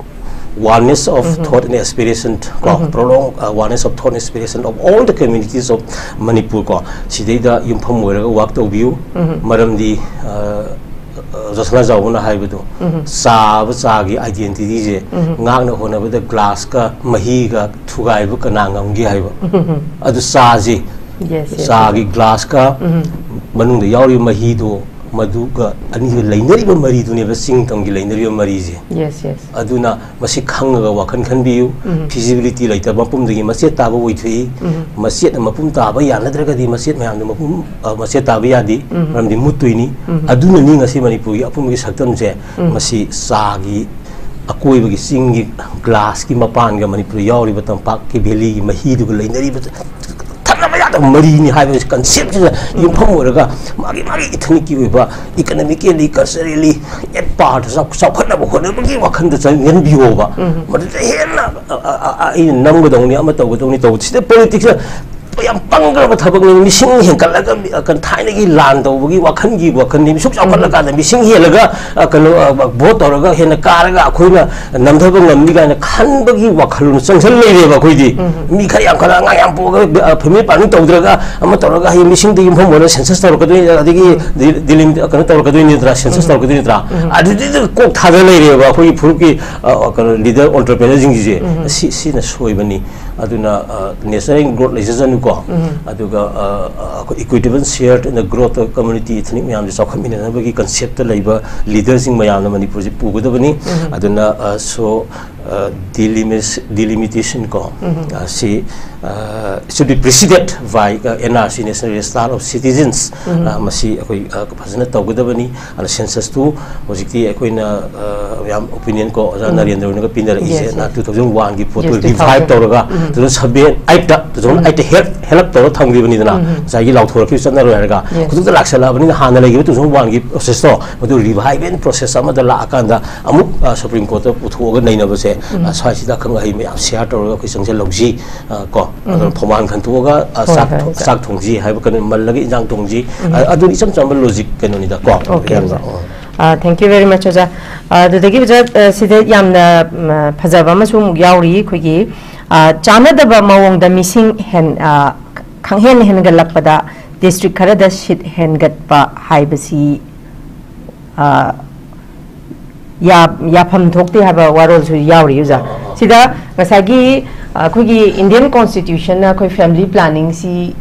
oneness of um. Thought and aspiration ꯀꯣ, ꯎꯝ꯫ Prolonged, ꯑ, oneness of thought and aspiration of all the communities of Manipur ꯀꯣ, ꯁꯤꯗꯩꯗ ꯌꯨꯝꯐꯝ ꯑꯣꯏꯔꯒ work ꯇꯧꯕꯤꯌꯨ꯫ ꯎꯝ꯫ ꯃꯔꯝꯗꯤ, ꯑ, ꯑ, ꯖꯣꯁꯅꯥ ꯖꯥꯎꯕꯅ ꯍꯥꯏꯕꯗꯣ, ꯎꯝ꯫ ꯆꯥꯕ ꯆꯥꯒꯤ identityꯁꯦ ꯎꯝ꯫ ꯉꯥꯛꯅ ꯍꯣꯠꯅꯕꯗ glassꯀ ꯃꯍꯤꯒ ꯊꯨꯒꯥꯏꯕ ꯀꯅꯥ ꯉꯝꯒꯦ ꯍꯥꯏꯕ꯫ ꯎꯝ꯫ ꯑꯗꯨ ꯆꯥꯁꯤ, yes, yes, ꯆꯥꯒꯤ glassꯀ ꯎꯝ꯫ ꯃꯅꯨꯡꯗ ꯌꯥꯎꯔꯤꯕ ꯃꯍꯤꯗꯣ, ꯃꯗꯨꯒ ꯑꯅꯤꯒ ꯂꯩꯅꯔꯤꯕ ꯃꯔꯤꯗꯨꯅꯦꯕ, ꯆꯤꯡ ꯇꯝꯒꯤ ꯂꯩꯅꯔꯤꯕ ꯃꯔꯤꯁꯦ꯫ Yes, yes. ꯑꯗꯨꯅ ꯃꯁꯤ ꯈꯪꯉꯒ ꯋꯥꯈꯜ ꯈꯟꯕꯤꯌꯨ꯫ ꯎꯝ꯫ Feasibility ꯂꯩꯇꯕ ꯃꯄꯨꯝꯗꯒꯤ ꯃꯆꯦꯠ ꯇꯥꯕ ꯑꯣꯏꯊꯣꯛꯏ꯫ ꯎꯝ꯫ ꯃꯆꯦꯠꯅ ꯃꯄꯨꯝ ꯇꯥꯕ ꯌꯥꯅꯗ꯭ꯔꯒꯗꯤ ꯃꯆꯦꯠ ꯃꯌꯥꯝꯗꯨ ꯃꯄꯨꯝ, ꯑ, ꯃꯆꯦꯠ ꯇꯥꯕ ꯌꯥꯗꯦ꯫ ꯎꯝ꯫ ꯃꯔꯝꯗꯤ ꯃꯨꯠꯇꯣꯏꯅꯤ꯫ ꯎꯝ꯫ ꯑꯗꯨꯅꯅꯤ ꯉꯁꯤ ꯃꯅꯤꯄꯨꯔꯒꯤ ꯑꯄꯨꯟꯕꯒꯤ ꯁꯛꯇꯝꯁꯦ, ꯎꯝ꯫ ꯃꯁꯤ ꯆꯥꯒꯤ ꯑꯀꯣꯏꯕꯒꯤ ꯆꯤꯡꯒꯤ glassꯀꯤ ꯃꯄꯥꯟꯒ ꯃꯅꯤꯄꯨꯔꯗ ꯌꯥꯎꯔꯤꯕ ꯇꯝꯄꯥꯛꯀꯤ valleyꯒꯤ ꯃꯍꯤꯗꯨꯒ ꯂꯩꯅꯔꯤꯕ ꯊꯠꯅꯕ ꯌꯥꯗꯕ ꯃꯔꯤꯅꯤ ꯍꯥꯏꯕ concepꯁꯤꯗ ꯎꯝ꯫ ꯌꯨꯝꯐꯝ ꯑꯣꯏꯔꯒ ꯃꯥꯒꯤ, ꯃꯥꯒꯤ ethnicꯀꯤ ꯑꯣꯏꯕ, economically, culturally, at par ꯆꯥꯎ-, ꯆꯥꯎꯈꯠꯅꯕ ꯍꯣꯠꯅꯕꯒꯤ ꯋꯥꯈꯜꯗ ꯆꯪꯍꯟꯕꯤꯌꯣꯕ꯫ ꯎꯝ꯫ ꯃꯗꯨꯗ ꯍꯦꯟꯅ, ꯑ, ꯑ, ꯑ, ꯑꯩꯅ ꯅꯝꯒꯗꯧꯅꯤ, ꯑꯃ ꯇꯧꯒꯗꯧꯅꯤ, ꯇꯧꯕ꯫ ꯁꯤꯗ politicsꯇ ꯌꯥꯝ ꯄꯪꯈ꯭ꯔꯕ ꯊꯕꯛꯅꯤ꯫ ꯃꯤꯁꯤꯡ ꯍꯦꯟꯒꯠꯂꯒ ꯃꯤ-, ꯑ, ꯀꯩꯅꯣ, ꯊꯥꯏꯅꯒꯤ ꯂꯥꯟ ꯇꯧꯕꯒꯤ ꯋꯥꯈꯜꯒꯤ ꯋꯥꯈꯜꯅꯤ꯫ ꯃꯤꯁꯨꯝ ꯆꯥꯎꯈꯠꯂꯀꯥꯟꯗ ꯃꯤꯁꯤꯡ ꯍꯦꯜꯂꯒ, ꯑ, ꯀꯩꯅꯣ, ꯑ, ꯚꯣꯠ ꯇꯧꯔꯒ ꯍꯦꯟꯅ ꯀꯥꯔꯒ ꯑꯩꯈꯣꯏꯅ ꯅꯝꯊꯕ ꯉꯝꯅꯤ ꯀꯥꯏꯅ ꯈꯟꯕꯒꯤ ꯋꯥꯈꯜꯂꯣꯟ ꯆꯪꯁꯤꯜ ꯂꯩꯔꯦꯕ ꯑꯩꯈꯣꯏꯗꯤ꯫ ꯃꯤ ꯈꯔ ꯌꯥꯝꯈꯠꯂ, ꯑꯉꯥꯡ ꯌꯥꯝ ꯄꯣꯛꯑꯒ, ꯑ, family planning ꯇꯧꯗ꯭ꯔꯒ ꯑꯃ ꯇꯧꯔꯒ ꯍꯌꯦꯡ ꯃꯤꯁꯤꯡꯗ ꯌꯨꯝꯐꯝ ꯑꯣꯏꯔꯒ census ꯇꯧꯔꯛꯀꯗꯣꯏꯅꯤ, ꯑꯗꯒꯤ ꯗꯤ-, delim-, ꯀꯩꯅꯣ ꯇꯧꯔꯛꯀꯗꯣꯏꯅꯤ ꯅꯠꯇ꯭ꯔꯥ, census ꯇꯧꯔꯛꯀꯗꯣꯏ ꯅꯠꯇ꯭ꯔꯥ? ꯑꯗꯨꯗꯤ ꯀꯣꯛ ꯊꯥꯗ ꯂꯩꯔꯦꯕ ꯑꯩꯈꯣꯏꯒꯤ ꯐꯨꯔꯨꯞꯀꯤ, ꯑ, ꯀꯩꯅꯣ, leader entrepreneurꯁꯤꯡꯁꯤꯁꯦ꯫ ꯁꯤ-, ꯁꯤꯅ ꯁꯣꯏꯕꯅꯤ꯫ ꯑꯗꯨꯅ, ꯑ, national growth ꯂꯩꯖꯁꯅꯨꯀꯣ꯫ ꯑꯗꯨꯒ, ꯑ, ꯑ, ꯑꯩꯈꯣꯏ equitable share in the growth of community, ethnic ꯃꯌꯥꯝꯁꯦ ꯆꯥꯎꯈꯠꯃꯤꯟꯅꯅꯕꯒꯤ conceptꯇ ꯂꯩꯕ leaderꯁꯤꯡ ꯃꯌꯥꯝꯅ ꯃꯅꯤꯄꯨꯔꯁꯦ ꯄꯨꯒꯗꯕꯅꯤ꯫ ꯑꯗꯨꯅ, ꯑ, so, ꯑ, delimis-, delimitation ꯀꯣ, ꯑ, ꯁꯤ, ꯑ, should be preceded by, ꯑ, N R C, National Register of Citizens꯫ ꯑ, ꯃꯁꯤ ꯑꯩꯈꯣꯏ, ꯑ, ꯐꯖꯅ ꯇꯧꯒꯗꯕꯅꯤ꯫ ꯑꯗ censusꯇꯨ ꯍꯧꯖꯤꯛꯇꯤ ꯑꯩꯈꯣꯏꯅ, ꯑ, ꯌꯥꯝ opinion ꯀꯣ, ꯑꯣꯖꯥ Narendra ꯍꯣꯏꯅꯒ ꯄꯤꯅꯔꯛꯏꯁꯦ, Yes, yes. two thousand oneꯒꯤ ꯄꯣꯠꯇꯨ Yes, revive two thousand. ꯇꯧꯔꯒ, two thousand seven, eightꯇ, two thousand eightꯇ ꯍꯦꯜꯞ, ꯍꯦꯜꯞ ꯇꯧꯔ ꯊꯝꯈꯤꯕꯅꯤꯗꯅ, ꯉꯁꯥꯏꯒꯤ ꯂꯥꯎꯊꯣꯔꯛꯈꯤꯕ ꯆꯠꯅꯔꯣꯏ ꯍꯥꯏꯔꯒ, Yes. ꯍꯧꯖꯤꯛꯇ ꯂꯥꯛꯁꯜꯂꯛꯑꯕꯅꯤꯅ ꯍꯥꯟꯅ ꯂꯩꯈꯤꯕ two thousand oneꯒꯤ processꯇꯣ, ꯃꯗꯨ revival process ꯑꯃꯗ ꯂꯥꯛꯑꯀꯥꯟꯗ ꯑꯃꯨꯛ, ꯑ, Supreme Courtꯇ ꯄꯨꯊꯣꯛꯑꯒ ꯅꯩꯅꯕꯁꯦ, ꯑ, ꯁ꯭ꯋꯥꯏꯁꯤꯗ ꯑꯈꯪ ꯑꯍꯩ ꯃꯌꯥꯝ share ꯇꯧꯔꯒ ꯑꯩꯈꯣꯏ ꯆꯪꯁꯤꯜꯍꯧꯁꯤ, ꯑ, ꯀꯣ꯫ ꯑꯗꯨꯅ ꯊꯣꯡꯕꯥꯟ ꯈꯟꯇꯣꯛꯑꯒ, ꯑ, ꯍꯣꯏ, ꯆꯥꯛ ꯍꯣꯏ, ꯊꯣ-, ꯍꯣꯏ꯫ ꯆꯥꯛ ꯊꯣꯡꯁꯤ ꯍꯥꯏꯕ ꯀꯩꯅꯣ, ꯃꯜꯂꯒ ꯏꯟꯖꯥꯡ ꯊꯣꯡꯁꯤ꯫ ꯑ, ꯑꯗꯨꯅ ꯏꯆꯝ ꯆꯝꯕ logic ꯀꯩꯅꯣꯅꯤꯗ, ꯀꯣ꯫ Okay, ꯏꯌꯥꯝꯕ꯫ ꯑꯣꯖꯥ꯫ ꯑ, thank you very much, ꯑꯣꯖꯥ꯫ ꯑ, ꯑꯗꯨꯗꯒꯤ, ꯑꯣꯖꯥ, ꯑ, ꯁꯤꯗ ꯌꯥꯝꯅ, ꯎꯝ, ꯐꯖꯕ ꯑꯃꯁꯨ ꯑꯃꯨꯛ ꯌꯥꯎꯔꯤ꯫ ꯑꯩꯈꯣꯏꯒꯤ, ꯑ, ꯆꯥꯟꯅꯗꯕ ꯃꯑꯣꯡꯗ ꯃꯤꯁꯤꯡ ꯍꯦꯟ-, ꯑ, ꯈꯪꯍꯦꯟ ꯍꯦꯟꯒꯠꯂꯛꯄꯗ district ꯈꯔꯗ seat ꯍꯦꯟꯒꯠꯄ ꯍꯥꯏꯕꯁꯤ, ꯑ, ꯌꯥ-, ꯌꯥꯐꯝ ꯊꯣꯛꯇꯦ ꯍꯥꯏꯕ ꯋꯥꯔꯣꯜꯁꯨ ꯌꯥꯎꯔꯤ, ꯑꯣꯖꯥ꯫ ꯑꯥ, ꯑꯥ, ꯑꯥ꯫ ꯁꯤꯗ ꯉꯁꯥꯏꯒꯤ, ꯑ, ꯑꯩꯈꯣꯏꯒꯤ Indian Constitutionꯅ ꯑꯩꯈꯣꯏ family planningꯁꯤ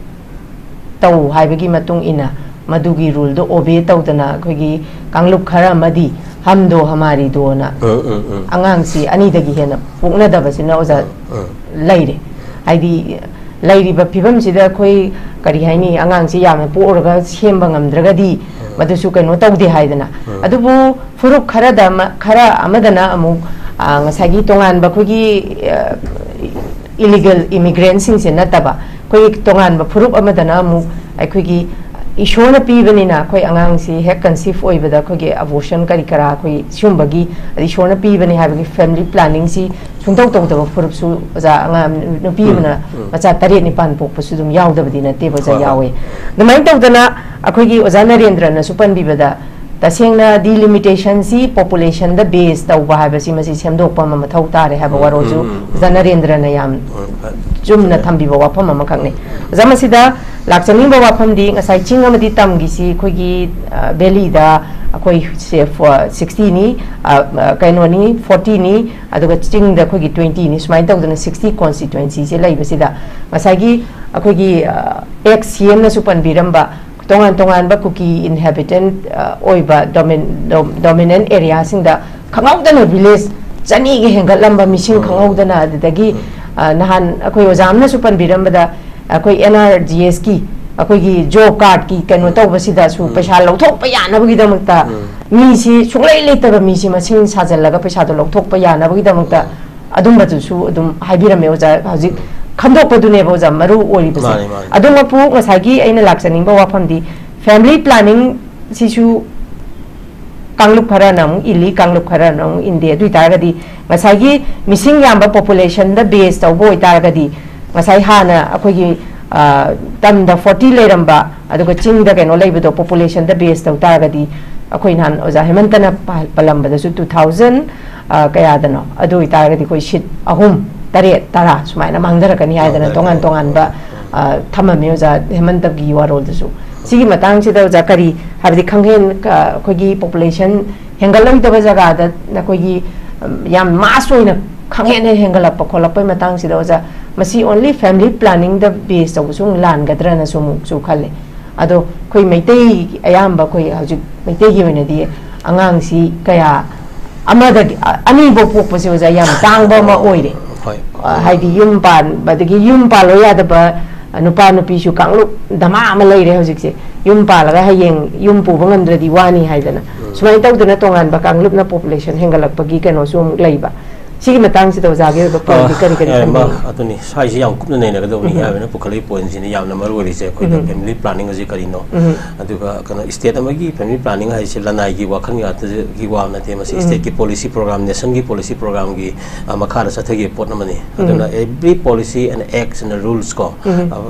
ꯇꯧ ꯍꯥꯏꯕꯒꯤ ꯃꯇꯨꯡ ꯏꯟꯅ, ꯃꯗꯨꯒꯤ ruleꯗꯣ obey ꯇꯧꯗꯅ ꯑꯩꯈꯣꯏꯒꯤ ꯀꯥꯡꯂꯨꯞ ꯈꯔ ꯑꯃꯗꯤ ꯍꯝꯗꯣ ꯍꯃꯥꯔꯤꯗꯣꯅ ꯎꯝ, ꯎꯝ, ꯎꯝ꯫ ꯑꯉꯥꯡꯁꯤ ꯑꯅꯤꯗꯒꯤ ꯍꯦꯟꯅ ꯄꯣꯛꯅꯗꯕꯁꯤꯅ, ꯑꯣꯖꯥ, ꯎꯝ, ꯎꯝ꯫ ꯂꯩꯔꯦ꯫ ꯍꯥꯏꯗꯤ, ꯂꯩꯔꯤꯕ ꯐꯤꯕꯝꯁꯤꯗ ꯑꯩꯈꯣꯏ, ꯀꯔꯤ ꯍꯥꯏꯅꯤ, ꯑꯉꯥꯡꯁꯤ ꯌꯥꯝꯅ ꯄꯣꯛꯎꯔꯒ ꯁꯦꯝꯕ ꯉꯝꯗ꯭ꯔꯒꯗꯤ ꯎꯝ꯫ ꯃꯗꯨꯁꯨ ꯀꯩꯅꯣ ꯇꯧꯗꯦ ꯍꯥꯏꯗꯅ꯫ ꯎꯝ꯫ ꯑꯗꯨꯕꯨ ꯐꯨꯔꯨꯞ ꯈꯔꯗ ꯑꯃ-, ꯈꯔ ꯑꯃꯗꯅ ꯑꯃꯨꯛ, ꯑ, ꯉꯁꯥꯏꯒꯤ ꯇꯣꯉꯥꯟꯕ ꯑꯩꯈꯣꯏꯒꯤ, ꯑ, illegal immigrantꯁꯤꯡꯁꯦ ꯅꯠꯇꯕ, ꯑꯩꯈꯣꯏꯒꯤ ꯇꯣꯉꯥꯟꯕ ꯐꯨꯔꯨꯞ ꯑꯃꯗꯅ ꯑꯃꯨꯛ ꯑꯩꯈꯣꯏꯒꯤ ꯏꯁꯣꯔꯅ ꯄꯤꯕꯅꯤꯅ ꯑꯩꯈꯣꯏ ꯑꯉꯥꯡꯁꯤ ꯍꯦꯛ ꯀꯟꯁꯤꯞ ꯑꯣꯏꯕꯗ ꯑꯩꯈꯣꯏꯒꯤ ꯑꯕꯣꯔꯁꯟ ꯀꯔꯤ ꯀꯔꯥ ꯑꯩꯈꯣꯏ ꯁꯤꯒꯨꯝꯕꯒꯤ, ꯑꯗꯩ ꯏꯁꯣꯔꯅ ꯄꯤꯕꯅꯤ ꯍꯥꯏꯕꯒꯤ ꯐꯦꯃꯤꯂꯤ ꯄ꯭ꯂꯥꯅꯤꯡꯁꯤ ꯁꯨꯡꯇꯧ ꯇꯧꯗꯕ ꯐꯨꯔꯨꯞꯁꯨ ꯑꯣꯖꯥ, ꯑꯉꯥꯡ ꯅꯨꯄꯤ ꯎꯝ, ꯑꯃꯅ ꯎꯝ꯫ ꯃꯆꯥ ꯇꯔꯦꯠ ꯅꯤꯄꯥꯟ ꯄꯣꯛꯄꯁꯨ ꯑꯗꯨꯝ ꯌꯥꯎꯗꯕꯗꯤ ꯅꯠꯇꯦꯕ ꯑꯣꯖꯥ, ꯍꯣꯏ, ꯍꯣꯏ꯫ ꯌꯥꯎꯋꯦ꯫ ꯑꯗꯨꯃꯥꯏꯅ ꯇꯧꯗꯅ ꯑꯩꯈꯣꯏꯒꯤ ꯑꯣꯖꯥ ꯅꯔꯦꯟꯗ꯭ꯔꯅꯁꯨ ꯄꯟꯕꯤꯕꯗ ꯇꯁꯦꯡꯅ ꯗꯤꯂꯤꯃꯤꯇꯦꯁꯟꯁꯤ ꯄꯣꯄꯨꯂꯦꯁꯟꯗ ꯕꯦꯁ ꯇꯧꯕ ꯍꯥꯏꯕꯁꯤ ꯃꯁꯤ ꯁꯦꯝꯗꯣꯛꯄ ꯑꯃ ꯃꯊꯧ ꯇꯥꯔꯦ ꯍꯥꯏꯕ ꯎꯝ, ꯋꯥꯔꯣꯜꯁꯨ ꯎꯝ, ꯎꯝ, ꯎꯝ꯫ ꯑꯣꯖꯥ ꯅꯔꯦꯟꯗ꯭ꯔꯅ ꯌꯥꯝ ꯍꯣꯏ, ꯐ-, ꯆꯨꯝꯅ ꯐꯖꯅ꯫ ꯊꯝꯕꯤꯕ ꯋꯥꯐꯝ ꯑꯃꯈꯛꯅꯤ꯫ ꯑꯣꯖꯥ, ꯃꯁꯤꯗ ꯂꯥꯛꯆꯅꯤꯡꯕ ꯋꯥꯐꯝꯗꯤ ꯉꯁꯥꯏ ꯆꯤꯡ ꯑꯃꯗꯤ ꯇꯝꯒꯤꯁꯤ ꯑꯩꯈꯣꯏꯒꯤ, ꯑ, ꯚꯦꯂꯤꯗ ꯑꯩꯈꯣꯏ ꯁꯦ ꯐ-, ꯁꯤꯛꯁꯇꯤꯅꯤ, ꯑ, ꯑ, ꯀꯩꯅꯣꯅꯤ, ꯐꯣꯔꯇꯤꯅꯤ, ꯑꯗꯨꯒ ꯆꯤꯡꯗ ꯑꯩꯈꯣꯏꯒꯤ ꯇ꯭ꯋꯦꯟꯇꯤꯅꯤ, ꯁꯨꯃꯥꯏꯅ ꯇꯧꯗꯅ ꯁꯤꯛꯁꯇꯤ ꯀꯣꯟꯁꯇꯤꯇ꯭ꯋꯦꯟꯁꯤꯁꯦ ꯂꯩꯕꯁꯤꯗ ꯉꯁꯥꯏꯒꯤ ꯑꯩꯈꯣꯏꯒꯤ, ꯑ, ꯑꯦꯛꯁ ꯁꯤ ꯑꯦꯝꯅꯁꯨ ꯄꯟꯕꯤꯔꯝꯕ ꯇꯣꯉꯥꯟ ꯇꯣꯉꯥꯟꯕ ꯀꯨꯀꯤ ꯏꯟꯍꯦꯕꯤꯇꯦꯟ, ꯑ, ꯑꯣꯏꯕ ꯗꯣꯃꯤꯟ-, ꯗꯣ-, ꯗꯣꯃꯤꯅꯦꯟ ꯑꯦꯔꯤꯌꯥꯁꯤꯡꯗ ꯈꯪꯍꯧꯗꯅ ꯚꯤꯂꯦꯖ ꯆꯅꯤꯒ ꯍꯦꯟꯒꯠꯂꯝꯕ ꯃꯤꯁꯤꯡ ꯎꯝ꯫ ꯈꯪꯍꯧꯗꯅ, ꯑꯗꯨꯗꯒꯤ, ꯎꯝ꯫ ꯑ, ꯅꯍꯥꯟ ꯑꯩꯈꯣꯏ ꯑꯣꯖꯥ ꯑꯃꯅꯁꯨ ꯄꯟꯕꯤꯔꯝꯕꯗ ꯑꯩꯈꯣꯏ ꯑꯦꯟ ꯑꯥꯔ ꯖꯤ ꯑꯦꯁꯀꯤ ꯑꯩꯈꯣꯏꯒꯤ ꯖꯣꯕ ꯀꯥꯔꯗꯀꯤ ꯀꯩꯅꯣ ꯎꯝ꯫ ꯇꯧꯕꯁꯤꯗꯁꯨ ꯎꯝ꯫ ꯄꯩꯁꯥ ꯂꯧꯊꯣꯛꯄ ꯌꯥꯅꯕꯒꯤꯗꯃꯛꯇ ꯎꯝ꯫ ꯃꯤꯁꯤ ꯁꯨꯡꯂꯩ ꯂꯩꯇꯕ ꯃꯤꯁꯤ ꯃꯁꯤꯡ ꯁꯥꯖꯜꯂꯒ ꯄꯩꯁꯥꯗꯣ ꯂꯧꯊꯣꯛꯄ ꯌꯥꯅꯕꯒꯤꯗꯃꯛꯇ ꯎꯝ꯫ ꯑꯗꯨꯝꯕꯗꯨꯁꯨ ꯑꯗꯨꯝ ꯍꯥꯏꯕꯤꯔꯝꯃꯦ ꯑꯣꯖꯥ꯫ ꯍꯧꯖꯤꯛ ꯎꯝ꯫ ꯈꯟꯗꯣꯛꯄꯗꯨꯅꯦꯕ ꯑꯣꯖꯥ ꯃꯔꯨ ꯑꯣꯏꯔꯤꯕꯁꯦ꯫ ꯃꯥꯅꯤ, ꯃꯥꯅꯤ꯫ ꯑꯗꯨꯃꯛꯄꯨ ꯉꯁꯥꯏꯒꯤ ꯑꯩꯅ ꯂꯥꯛꯆꯅꯤꯡꯕ ꯋꯥꯐꯝꯗꯤ ꯐꯦꯃꯤꯂꯤ ꯄ꯭ꯂꯥꯅꯤꯡ ꯁꯤꯁꯨ ꯀꯥꯡꯂꯨꯞ ꯈꯔꯅ ꯑꯃꯨꯛ ꯏꯜꯂꯤ, ꯀꯥꯡꯂꯨꯞ ꯈꯔꯅ ꯑꯃꯨꯛ ꯏꯟꯗꯦ꯫ ꯑꯗꯨ ꯑꯣꯏꯇꯥꯔꯒꯗꯤ ꯉꯁꯥꯏꯒꯤ ꯃꯤꯁꯤꯡ ꯌꯥꯝꯕ ꯄꯣꯄꯨꯂꯦꯁꯟꯗ ꯕꯦꯁ ꯇꯧꯕ ꯑꯣꯏꯇꯥꯔꯒꯗꯤ ꯉꯁꯥꯏ ꯍꯥꯟꯅ ꯑꯩꯈꯣꯏꯒꯤ, ꯑ, ꯇꯝꯗ ꯐꯣꯔꯇꯤ ꯂꯩꯔꯝꯕ, ꯑꯗꯨꯒ ꯆꯤꯡꯗ ꯀꯩꯅꯣ ꯂꯩꯕꯗꯣ ꯄꯣꯄꯨꯂꯦꯁꯟꯗ ꯕꯦꯁ ꯇꯧ ꯇꯥꯔꯒꯗꯤ ꯑꯩꯈꯣꯏ ꯅꯍꯥꯟ ꯑꯣꯖꯥ ꯍꯦꯃꯟꯇꯅ ꯄ-, ꯄꯜꯂꯝꯕꯗꯁꯨ ꯇꯨ ꯊꯥꯎꯖꯟ, ꯑ, ꯀꯌꯥꯗꯅꯣ? ꯑꯗꯨ ꯑꯣꯏꯇꯥꯔꯒꯗꯤ ꯑꯩꯈꯣꯏ ꯁꯤꯠ ꯑꯍꯨꯝ, ꯇꯔꯦꯠ, ꯇꯔꯥ ꯁꯨꯃꯥꯏꯅ ꯃꯥꯡꯊꯔꯛꯀꯅꯤ ꯍꯥꯏꯗꯅ ꯃꯥꯡꯊꯔꯛꯀꯅꯤ꯫ ꯇꯣꯉꯥꯟ ꯇꯣꯉꯥꯟꯕ, ꯑ, ꯊꯝꯃꯝꯃꯤ ꯑꯣꯖꯥ ꯍꯦꯃꯟꯇꯒꯤ ꯋꯥꯔꯣꯜꯗꯁꯨ꯫ ꯁꯤꯒꯤ ꯃꯇꯥꯡꯁꯤꯗ ꯑꯣꯖꯥ ꯀꯔꯤ ꯍꯥꯏꯕꯗꯤ ꯈꯪꯍꯦꯟ-, ꯑ, ꯑꯩꯈꯣꯏꯒꯤ ꯄꯣꯄꯨꯂꯦꯁꯟ ꯍꯦꯟꯒꯠꯂꯣꯏꯗꯕ ꯖꯒꯥꯗ ꯅꯈꯣꯏꯒꯤ, ꯎꯝ, ꯌꯥꯝ ꯃꯥꯁ ꯑꯣꯏꯅ ꯈꯪꯍꯦꯟ ꯍꯦꯟ ꯍꯦꯟꯒꯠꯂꯛꯄ ꯈꯣꯠꯂꯛꯄꯩ ꯃꯇꯥꯡꯁꯤꯗ ꯑꯣꯖꯥ, ꯃꯁꯤ ꯑꯣꯟꯂꯤ ꯐꯦꯃꯤꯂꯤ ꯄ꯭ꯂꯥꯅꯤꯡꯗ ꯕꯦꯁ ꯇꯧꯕꯁꯨ ꯑꯃꯨꯛ ꯂꯥꯟꯒꯗ꯭ꯔꯅꯁꯨ ꯑꯃꯨꯛꯁꯨ ꯈꯜꯂꯦ꯫ ꯑꯗꯣ ꯑꯩꯈꯣꯏ ꯃꯩꯇꯩ ꯑꯌꯥꯝꯕ ꯑꯩꯈꯣꯏ ꯍꯧꯖꯤꯛ ꯃꯩꯇꯩꯒꯤ ꯑꯣꯏꯅꯗꯤ ꯑꯉꯥꯡꯁꯤ ꯀꯌꯥ ꯑꯃꯗꯒꯤ, ꯑ-, ꯑꯅꯤꯐꯧ ꯄꯣꯛꯄꯁꯦ ꯑꯣꯖꯥ ꯌꯥꯝ ꯇꯥꯡꯕ ꯑꯃ ꯑꯣꯏꯔꯦ꯫ ꯍꯣꯏ꯫ ꯑ, ꯍꯥꯏꯗꯤ ꯌꯨꯝ ꯄꯥꯟꯕꯗꯒꯤ ꯌꯨꯝ ꯄꯥꯜꯂꯣ ꯌꯥꯗꯕ ꯅꯨꯄꯥ ꯅꯨꯄꯤꯁꯨ ꯀꯥꯡꯂꯨꯞ ꯗꯃꯥ ꯑꯃ ꯂꯩꯔꯦ ꯍꯧꯖꯤꯛꯁꯦ꯫ ꯌꯨꯝ ꯄꯥꯜꯂꯒ ꯍꯌꯦꯡ ꯌꯨꯝ ꯄꯨꯕ ꯉꯝꯗ꯭ꯔꯗꯤ ꯋꯥꯅꯤ ꯍꯥꯏꯗꯅ꯫ ꯎꯝ꯫ ꯁꯨꯃꯥꯏꯅ ꯇꯧꯗꯅ ꯇꯣꯉꯥꯟꯕ ꯀꯥꯡꯂꯨꯞꯅ ꯄꯣꯄꯨꯂꯦꯁꯟ ꯍꯦꯟꯒꯠꯂꯛꯄꯒꯤ ꯀꯩꯅꯣꯁꯨ ꯑꯃꯨꯛ ꯂꯩꯕ꯫ ꯁꯤꯒꯤ ꯃꯇꯥꯡꯁꯤꯗ ꯑꯣꯖꯥꯒꯤ ꯑꯣꯏꯕ ꯄꯣꯏꯟꯗꯤ ꯀꯔꯤ ꯀꯔꯤ ꯑ, ꯊꯝꯕꯤꯅꯤ? ꯃ-, ꯑꯗꯨꯅꯤ, ꯁ꯭ꯋꯥꯏꯁꯤ ꯌꯥꯝ ꯀꯨꯞꯅ ꯅꯩꯅꯒꯗꯧꯕꯅꯤ꯫ ꯍꯥꯏꯕꯅ ꯄꯨꯈꯠꯂꯛꯏ ꯄꯣꯏꯟꯁꯤꯅ ꯌꯥꯝꯅ ꯃꯔꯨ ꯑꯣꯏꯔꯤꯁꯦ ꯑꯩꯈꯣꯏꯅ ꯐꯦꯃꯤꯂꯤ ꯄ꯭ꯂꯥꯅꯤꯡ ꯑꯁꯤ ꯀꯔꯤꯅꯣ? ꯑꯗꯨꯒ ꯀꯩꯅꯣ, ꯁ꯭ꯇꯦꯠ ꯑꯃꯒꯤ ꯐꯦꯃꯤꯂꯤ ꯄ꯭ꯂꯥꯅꯤꯡ ꯍꯥꯏꯁꯦ ꯂꯅꯥꯏꯒꯤ ꯋꯥꯈꯜ ꯉꯥꯛꯇꯒꯤ ꯋꯥ ꯅꯠꯇꯦ꯫ ꯃꯁꯤ ꯁ꯭ꯇꯦꯠꯀꯤ ꯄꯣꯂꯤꯁꯤ ꯄ꯭ꯔꯣꯒ꯭ꯔꯥꯝ, ꯅꯦꯁꯟꯒꯤ ꯄꯣꯂꯤꯁꯤ ꯄ꯭ꯔꯣꯒ꯭ꯔꯥꯝꯒꯤ, ꯑ, ꯃꯈꯥꯗ ꯆꯠꯊꯈꯤꯕ ꯄꯣꯠ ꯑꯃꯅꯤ꯫ ꯑꯗꯨꯅ every policy and acts and rules ꯀꯣ,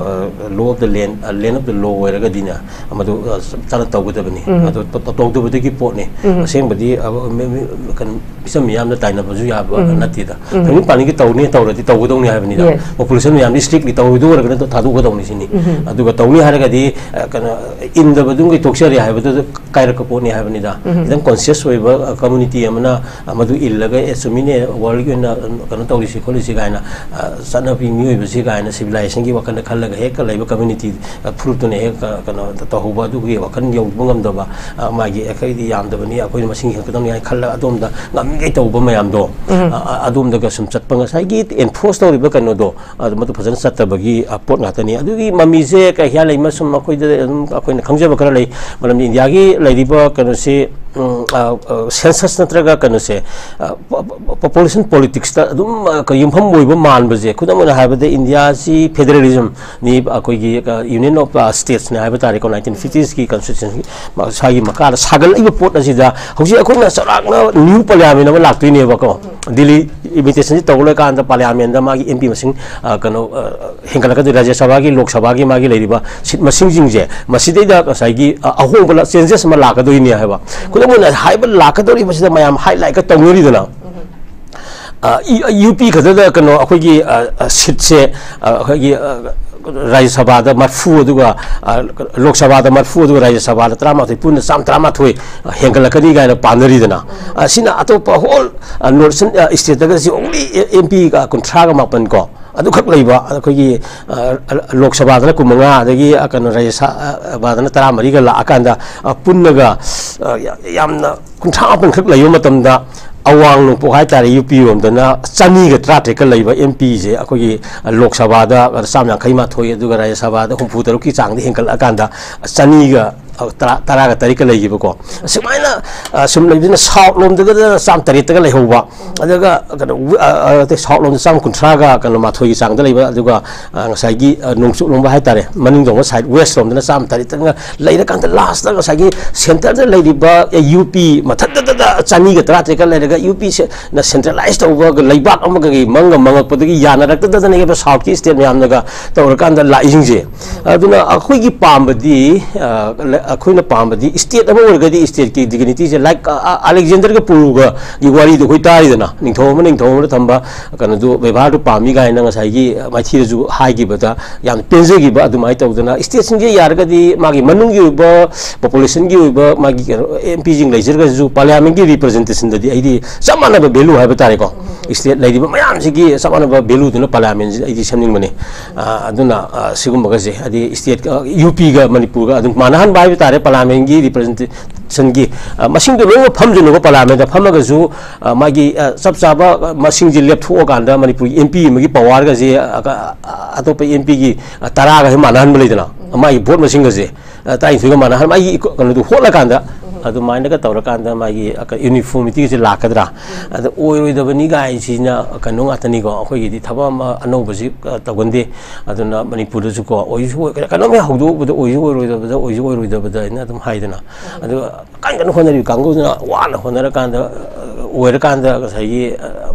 law of the land, land of the law ꯑꯣꯏꯔꯒꯗꯤꯅꯦ, ꯃꯗꯨ, ꯑ, ꯆꯞ ꯆꯥꯅ ꯇꯧꯒꯗꯕꯅꯤ꯫ ꯑꯗꯨ ꯇ-, ꯇ-, ꯇꯧꯗꯕꯗꯒꯤ ꯄꯣꯠꯅꯤ꯫ ꯑꯁꯦꯡꯕꯗꯤ, ꯑ, ꯃꯤ-, ꯃꯤ-, ꯀꯩꯅꯣ, ꯃꯤꯆꯝ ꯃꯤꯌꯥꯝꯅ ꯇꯥꯏꯅꯕꯁꯨ ꯌꯥꯕ ꯅꯠꯇꯦꯗ꯫ ꯐꯦꯃꯤꯂꯤ ꯄ꯭ꯂꯥꯅꯤꯡꯒꯤ ꯇꯧꯅꯤ, ꯇꯧꯔꯗꯤ ꯇꯧꯒꯗꯧꯅꯤ ꯍꯥꯏꯕꯅꯤꯗ꯫ Yes. ꯄꯣꯄꯨꯂꯦꯁꯟ ꯃꯌꯥꯝꯗꯤ ꯏꯁꯇ꯭ꯔꯤꯛꯂꯤ ꯇꯧꯔꯣꯏꯗꯧ ꯑꯣꯏꯔꯒꯅ ꯊꯥꯗꯣꯛꯀꯗꯧꯅꯤ ꯁꯤꯅꯤ꯫ ꯑꯗꯨꯒ ꯇꯧꯅꯤ ꯍꯥꯏꯔꯒꯗꯤ, ꯑ, ꯀꯩꯅꯣ, ꯏꯟꯗꯕꯗꯨꯒꯤ ꯇꯣꯛꯆꯔꯦ ꯍꯥꯏꯕꯗꯨꯗ ꯀꯥꯏꯔꯛꯄ ꯄꯣꯠꯅꯤ ꯍꯥꯏꯕꯅꯤꯗ꯫ ꯈꯤꯇꯪ ꯀꯣꯟꯁꯤꯌꯁ ꯑꯣꯏꯕ, ꯑ, ꯀꯝꯃꯨꯅꯤꯇꯤ ꯑꯃꯅ, ꯑ, ꯃꯗꯨ ꯏꯜꯂꯒ, "ꯑꯦ, ꯆꯨꯝꯃꯤꯅꯦ, ꯋꯥꯔꯜꯒꯤ ꯑꯣꯏꯅ, ꯑ, ꯀꯩꯅꯣ ꯇꯧꯔꯤꯁꯤ ꯈꯣꯠꯂꯤꯁꯤ" ꯀꯥꯏꯅ, ꯑ, ꯆꯠꯅꯕꯤ ꯃꯤꯑꯣꯏꯕꯁꯤ ꯀꯥꯏꯅ ꯁꯤꯚꯤꯂꯥꯏꯖꯦꯁꯟꯒꯤ ꯋꯥꯈꯜꯗ ꯈꯜꯂꯒ ꯍꯦꯛ ꯂꯩꯕ ꯀꯝꯃꯨꯅꯤꯇꯤ, ꯑ, ꯐꯨꯔꯨꯞꯇꯨꯅ ꯍꯦꯛ, ꯑ, ꯀꯩꯅꯣ ꯇꯧꯍꯧꯕ, ꯑꯗꯨꯒꯤ ꯋꯥꯈꯜ ꯌꯧꯕ ꯉꯝꯗꯕ, ꯑ, ꯃꯥꯒꯤ ꯑꯩꯈꯣꯏꯗꯤ ꯌꯥꯝꯗꯕꯅꯤ, ꯑꯩꯈꯣꯏꯅ ꯃꯁꯤꯡ ꯍꯦꯟꯒꯠꯀꯗꯕꯅꯤ ꯍꯥꯏꯅ ꯈꯜꯂꯒ ꯑꯗꯣꯝꯗ ꯉꯝꯃꯤꯈꯩ ꯇꯧꯕ ꯃꯌꯥꯝꯗꯣ, ꯑ, ꯑ, ꯑꯗꯣꯝꯗꯒ ꯁꯨꯝ ꯆꯠꯄ, ꯉꯁꯥꯏꯒꯤ ꯑꯦꯟꯐꯣꯔꯁ ꯇꯧꯔꯤꯕ ꯀꯩꯅꯣꯗꯣ, ꯑ, ꯃꯗꯨ ꯐꯖꯅ ꯆꯠꯇꯕꯒꯤ, ꯑ, ꯄꯣꯠ ꯉꯥꯛꯇꯅꯤ꯫ ꯑꯗꯨꯒꯤ ꯃꯃꯤꯁꯦ ꯀꯩ ꯍꯥꯏ ꯂꯩ, ꯁꯨꯝ ꯑꯩꯈꯣꯏꯗ ꯑꯗꯨꯝ ꯑꯩꯈꯣꯏꯅ ꯈꯪꯖꯕ ꯈꯔ ꯂꯩ꯫ ꯃꯔꯝꯗꯤ ꯏꯟꯗꯤꯌꯥꯒꯤ ꯂꯩꯔꯤꯕ ꯀꯩꯅꯣꯁꯤ, ꯎꯝ, ꯑ, ꯑ, ꯁꯦꯟꯁꯁ ꯅꯠꯇ꯭ꯔꯒ ꯀꯩꯅꯣꯁꯦ, ꯑ, ꯄꯣ-, ꯄꯣ-, ꯄꯣꯄꯨꯂꯦꯁꯟ ꯄꯣꯂꯤꯇꯤꯛꯁꯇ ꯑꯗꯨꯝ, ꯑ, ꯀ-, ꯌꯨꯝꯐꯝ ꯑꯣꯏꯕ ꯃꯥꯟꯕꯁꯦ, ꯈꯨꯗꯝ ꯑꯣꯏꯅ ꯍꯥꯏꯔꯕꯗ ꯏꯟꯗꯤꯌꯥꯁꯤ ꯐꯦꯗꯔꯦꯂꯤꯖꯝꯅꯤ, ꯑꯩꯈꯣꯏꯒꯤ, ꯑ, ꯌꯨꯅꯤꯌꯟ ꯑꯣꯐ, ꯑ, ꯁ꯭ꯇꯦꯠꯁꯅꯤ ꯍꯥꯏꯕ ꯇꯥꯔꯦꯀꯣ, ꯅꯥꯏꯟꯇꯤꯟ ꯐꯤꯐꯇꯤꯁꯀꯤ ꯀꯟꯁꯇꯤꯇ꯭ꯌꯨꯁꯟ ꯃꯁꯥꯒꯤ ꯃꯈꯥꯗ ꯁꯥꯒꯠꯂꯛꯏꯕ ꯄꯣꯠ ꯑꯁꯤꯗ ꯍꯧꯖꯤꯛ ꯑꯩꯈꯣꯏꯅ ꯆꯥꯎꯔꯥꯛꯅ ꯅ꯭ꯌꯨ ꯄꯥꯔꯂꯤꯌꯥꯃꯦꯟ ꯑꯃ ꯂꯥꯛꯇꯣꯏꯅꯦꯕꯀꯣ꯫ ꯗꯤꯜꯂꯤ ꯏꯃꯤꯇꯦꯁꯟꯁꯤ ꯇꯧ ꯂꯣꯏꯀꯥꯟꯗ ꯄꯥꯔꯂꯤꯌꯥꯃꯦꯟꯗ ꯃꯥꯒꯤ ꯑꯦꯝ ꯄꯤ ꯃꯁꯤꯡ, ꯑ, ꯀꯩꯅꯣ, ꯑ, ꯍꯦꯟꯒꯠꯂꯛꯀꯗꯣꯏ, ꯔꯥꯖ꯭ꯌ ꯁꯚꯥꯒꯤ, ꯂꯣꯛ ꯁꯚꯥꯒꯤ ꯃꯥꯒꯤ ꯂꯩꯔꯤꯕ ꯁꯤꯠ ꯃꯁꯤꯡꯁꯤꯡꯁꯦ, ꯃꯁꯤꯗꯩꯗ ꯉꯁꯥꯏꯒꯤ, ꯑ, ꯑꯍꯣꯡꯕ ꯂꯥꯛ-, ꯆꯦꯟꯖꯦꯁ ꯑꯃ ꯂꯥꯛꯀꯗꯣꯏꯅꯦ ꯍꯥꯏꯕ꯫ ꯈꯨꯗꯝ ꯑꯣꯏꯅ ꯍꯥꯏꯕ ꯂꯥꯛꯀꯗꯧꯔꯤꯕꯁꯤꯗ ꯃꯌꯥꯝ ꯍꯥꯏꯂꯥꯏꯠꯀ ꯇꯧꯅꯔꯤꯗꯅ꯫ ꯑ, ꯏ-, ꯌꯨ ꯄꯤ ꯈꯛꯇꯗ ꯀꯩꯅꯣ ꯑꯩꯈꯣꯏꯒꯤ, ꯑ, ꯑ, ꯁꯤꯠꯁꯦ, ꯑ, ꯑꯩꯈꯣꯏꯒꯤ, ꯑ, ꯔꯥꯖ꯭ꯌ ꯁꯚꯥꯗ ꯃꯔꯐꯨ ꯑꯗꯨꯒ, ꯑ, ꯂꯣꯛ ꯁꯚꯥꯗ ꯃꯔꯐꯨ ꯑꯗꯨꯒ ꯔꯥꯖ꯭ꯌ ꯁꯚꯥꯗ ꯇꯔꯥꯃꯥꯊꯣꯏ, ꯄꯨꯟꯅ ꯆꯥꯝ ꯇꯔꯥꯃꯥꯊꯣꯏ ꯍꯦꯟꯒꯠꯂꯛꯀꯅꯤ ꯀꯥꯏꯅ ꯄꯥꯅꯔꯤꯗꯅ꯫ ꯑ, ꯁꯤꯅ ꯑꯇꯣꯞꯄ ꯍꯣꯜ, ꯑ, ꯅꯣꯔꯠ ꯏꯁꯇꯔꯟ, ꯑ, ꯁ꯭ꯇꯦꯠꯇꯒꯁꯤ ꯑꯣꯡꯂꯤ ꯑꯦꯝ ꯄꯤ ꯀꯨꯟꯊ꯭ꯔꯥꯒ ꯃꯥꯄꯟ ꯀꯣ, ꯑꯗꯨꯈꯛ ꯂꯩꯕ ꯑꯩꯈꯣꯏꯒꯤ, ꯑ, ꯂꯣꯛ ꯁꯚꯥꯗꯅ ꯀꯨꯟꯃꯉꯥ, ꯑꯗꯒꯤ, ꯑ, ꯀꯩꯅꯣ, ꯔꯥꯖ꯭ꯌ ꯁ-, ꯑ, ꯁꯚꯥꯗꯅ ꯇꯔꯥꯃꯔꯤꯒ ꯂꯥꯛꯑꯀꯥꯟꯗ, ꯑ, ꯄꯨꯟꯅꯒ, ꯑ, ꯌꯥ-, ꯌꯥꯝꯅ ꯀꯨꯟꯊ꯭ꯔꯥ ꯃꯥꯄꯟꯈꯛ ꯂꯩꯕ ꯃꯇꯝꯗ, ꯑꯋꯥꯡ ꯅꯣꯡꯄꯣꯛ ꯍꯥꯏꯇꯥꯔꯦ, ꯌꯨ ꯄꯤ ꯔꯣꯝꯗꯅ ꯆꯅꯤꯒ ꯇꯔꯥꯇꯔꯦꯠꯀ ꯂꯩꯕ ꯑꯦꯝ ꯄꯤꯁꯦ ꯑꯩꯈꯣꯏꯒꯤ ꯂꯣꯛ ꯁꯚꯥꯗ ꯆꯥꯝ ꯌꯥꯡꯈꯩ ꯃꯥꯊꯣꯏ, ꯑꯗꯨꯒ ꯔꯥꯖ꯭ꯌ ꯁꯚꯥꯗ ꯍꯨꯝꯐꯨ ꯇꯔꯨꯛꯀꯤ ꯆꯥꯡꯗ ꯍꯦꯟꯒꯠꯂꯛꯑꯀꯥꯟꯗ ꯆꯅꯤꯒ ꯑ, ꯇꯔꯥ, ꯇꯔꯥꯒ ꯇꯔꯦꯠꯀ ꯂꯩꯈꯤꯕꯀꯣ꯫ ꯑꯁꯨꯃꯥꯏꯅ, ꯑ, ꯁꯨꯝ ꯂꯩꯕꯅꯤꯅ ꯁꯥꯎꯠ ꯂꯣꯝꯗꯒ ꯆꯥꯝꯃ ꯇꯔꯦꯠꯇꯒ ꯂꯩꯍꯧꯕ, ꯑꯗꯨꯒ ꯀꯩꯅꯣ, ꯋꯤ-, ꯑ, ꯑ, ꯅꯠꯇꯦ, ꯁꯥꯎꯠ ꯂꯣꯝꯗ ꯆꯥꯝꯃ ꯀꯨꯟꯊ꯭ꯔꯥꯒ ꯀꯩꯅꯣ ꯃꯥꯊꯣꯏꯒꯤ ꯆꯥꯡꯗ ꯂꯩꯕ, ꯑꯗꯨꯒ, ꯑ, ꯉꯁꯥꯏꯒꯤ, ꯑ, ꯅꯣꯡꯆꯨꯞ ꯂꯣꯝꯕ ꯍꯥꯏꯇꯥꯔꯦ, ꯃꯅꯤꯡ ꯊꯪꯕ ꯁꯥꯏꯠ ꯋꯦꯁ ꯂꯣꯝꯗꯅ ꯆꯥꯝꯃ ꯇꯔꯦꯠꯇꯒ ꯂꯩꯔꯀꯥꯟꯗ, ꯂꯥꯁꯇ ꯉꯁꯥꯏꯒꯤ ꯁꯦꯟꯇꯔꯗ ꯂꯩꯔꯤꯕ, ꯑꯦ, ꯌꯨ ꯄꯤ ꯃꯊꯛꯇꯗ ꯆꯅꯤꯒ ꯇꯔꯥꯇꯔꯦꯠꯀ ꯂꯩꯔꯒ, ꯌꯨ ꯄꯤ ꯁꯦ-, ꯅ ꯁꯦꯟꯇ꯭ꯔꯦꯂꯥꯏꯁ ꯇꯧꯕ ꯂꯩꯕꯥꯛ ꯑꯃꯒꯤ ꯃꯪꯒ ꯃꯪꯉꯛꯄꯗꯒꯤ ꯌꯥꯅꯔꯛꯇꯗꯅ ꯁꯥꯎꯠꯀꯤ ꯁ꯭ꯇꯦꯠ ꯃꯌꯥꯝꯅꯒ ꯇꯧꯔꯀꯥꯟꯗ ꯂꯥꯛꯏꯁꯤꯡꯁꯦ꯫ ꯑꯗꯨꯅ ꯑꯩꯈꯣꯏꯒꯤ ꯄꯥꯝꯕꯗꯤ, ꯑ, ꯂ-, ꯑꯩꯈꯣꯏꯅ ꯄꯥꯝꯕꯗꯤ ꯁ꯭ꯇꯦꯠ ꯑꯃ ꯑꯣꯏꯔꯒꯗꯤ ꯁ꯭ꯇꯦꯠꯀꯤ ꯗꯤꯒꯅꯤꯇꯤꯁꯦ, ꯂꯥꯏꯛ, ꯑ, ꯑ, ꯑꯂꯦꯛꯖꯦꯟꯗꯔꯒ ꯄꯨꯔꯨꯒꯤ ꯋꯥꯔꯤꯗꯣ ꯑꯩꯈꯣꯏ ꯇꯥꯔꯤꯗꯅ, ꯅꯤꯡꯊꯧ ꯑꯃ ꯅꯤꯡꯊꯧ ꯑꯃꯅ ꯊꯝꯕ ꯀꯩꯅꯣꯗꯨ, ꯕꯦꯕꯥꯔꯗꯨ ꯄꯥꯝꯃꯤ ꯀꯥꯏꯅ ꯉꯁꯥꯏꯒꯤ ꯃꯥꯏꯊꯤꯗꯁꯨ ꯍꯥꯏꯈꯤꯕꯗ ꯌꯥꯝ ꯄꯦꯟꯖꯈꯤꯕ꯫ ꯑꯗꯨꯃꯥꯏꯅ ꯇꯧꯗꯅ ꯁ꯭ꯇꯦꯠꯁꯤꯡꯁꯦ ꯌꯥꯔꯒꯗꯤ ꯃꯥꯒꯤ ꯃꯅꯨꯡꯒꯤ ꯑꯣꯏꯕ ꯄꯣꯄꯨꯂꯦꯁꯟꯒꯤ ꯑꯣꯏꯕ ꯃꯥꯒꯤ ꯀꯩꯅꯣ ꯑꯦꯝ ꯄꯤꯁꯤꯡ ꯂꯩꯖꯔꯒꯁꯨ ꯄꯥꯔꯂꯤꯌꯥꯃꯦꯟꯒꯤ ꯔꯤꯄ꯭ꯔꯖꯦꯟꯇꯦꯁꯟꯗꯗꯤ ꯑꯩꯗꯤ ꯆꯞ ꯃꯥꯟꯅꯕ ꯚꯦꯂꯨ ꯍꯥꯏꯕ ꯇꯥꯔꯦꯀꯣ, ꯁ꯭ꯇꯦꯠ ꯂꯩꯔꯤꯕ ꯃꯌꯥꯝꯁꯤꯒꯤ ꯆꯞ ꯃꯥꯟꯅꯕ ꯚꯦꯂꯨꯗꯨꯅ ꯄꯥꯔꯂꯤꯌꯥꯃꯦꯟꯁꯤ ꯑꯩꯗꯤ ꯁꯦꯝꯅꯤꯡꯕꯅꯤ꯫ ꯑ, ꯑꯗꯨꯅ, ꯑ, ꯁꯤꯒꯨꯝꯕꯒꯁꯦ ꯍꯥꯏꯗꯤ ꯁ꯭ꯇꯦꯠ, ꯑ, ꯌꯨ ꯄꯤꯒ ꯃꯅꯤꯄꯨꯔꯒ ꯑꯗꯨꯝ ꯃꯥꯟꯅꯍꯟꯕ ꯍꯥꯏꯕ ꯇꯥꯔꯦ, ꯄꯥꯔꯂꯤꯌꯥꯃꯦꯟꯒꯤ ꯔꯤꯄ꯭ꯔꯖꯦꯟꯇꯦꯁꯟꯒꯤ, ꯑ, ꯃꯁꯤꯡꯗꯣ ꯂꯣꯏꯅꯃꯛ ꯐꯝꯖꯅꯕ ꯄꯥꯔꯂꯤꯌꯥꯃꯦꯟꯗ ꯐꯝꯃꯒꯁꯨ, ꯑ, ꯃꯥꯒꯤ, ꯑ, ꯆꯞ ꯆꯥꯕ ꯃꯁꯤꯡꯁꯦ ꯂꯦꯞꯊꯣꯛꯑꯀꯥꯟꯗ ꯃꯅꯤꯄꯨꯔꯒꯤ ꯑꯦꯝ ꯄꯤ ꯑꯃꯒꯤ ꯄꯋꯥꯔꯒꯁꯦ, ꯑ, ꯑ, ꯑꯇꯣꯞꯄ ꯑꯦꯝ ꯄꯤꯒꯤ, ꯑ, ꯇꯔꯥꯒ ꯍꯦꯛ ꯃꯥꯟꯅꯍꯟꯕ ꯂꯩꯗꯅ, ꯃꯥꯒꯤ ꯚꯣꯠ ꯃꯁꯤꯡꯒꯁꯦ, ꯑ, ꯇꯔꯥꯅꯤꯊꯣꯏꯒ ꯃꯥꯟꯅꯍꯟꯕ, ꯃꯥꯒꯤ ꯏꯀꯣ-, ꯀꯩꯅꯣꯗꯨ ꯍꯣꯠꯂꯀꯥꯟꯗ, ꯑꯗꯨꯃꯥꯏꯅꯒ ꯇꯧꯔꯀꯥꯟꯗ ꯃꯥꯒꯤ, ꯑ, ꯀ-, ꯌꯨꯅꯤꯐꯣꯔꯃꯤꯇꯤꯒꯁꯦ ꯂꯥꯛꯀꯗ꯭ꯔꯥ? ꯑꯗ ꯑꯣꯏꯔꯣꯏꯗꯕꯅꯤ ꯀꯥꯏꯁꯤꯅ ꯀꯩꯅꯣ ꯉꯥꯛꯇꯅꯤꯀꯣ꯫ ꯑꯩꯈꯣꯏꯒꯤꯗꯤ ꯊꯕꯛ ꯑꯃ ꯑꯅꯧꯕꯁꯤ, ꯑ, ꯇꯧꯒꯟꯗꯦ꯫ ꯑꯗꯨꯅ ꯃꯅꯤꯄꯨꯔꯗꯁꯨꯀꯣ, ꯑꯣꯏꯁꯨ ꯑꯣꯏ-, ꯀꯩꯅꯣꯝ ꯍꯦꯛ ꯍꯧꯗꯣꯛꯎꯕꯗ ꯑꯣꯏꯁꯨ ꯑꯣꯏꯔꯣꯏꯗꯕꯗ, ꯑꯣꯏꯁꯨ ꯑꯣꯏꯔꯣꯏꯗꯕꯗ ꯍꯥꯏꯅ ꯑꯗꯨꯝ ꯍꯥꯏꯗꯅ꯫ ꯑꯗꯨꯒ ꯀꯟ ꯀꯟꯅ ꯍꯣꯠꯅꯔꯤꯕ ꯀꯥꯡꯕꯨꯗꯨꯅ ꯋꯥꯅ ꯍꯣꯠꯅꯔꯀꯥꯟꯗ, ꯑ, ꯑꯣꯏꯔꯀꯥꯟꯗ ꯉꯁꯥꯏꯒꯤ, ꯑ,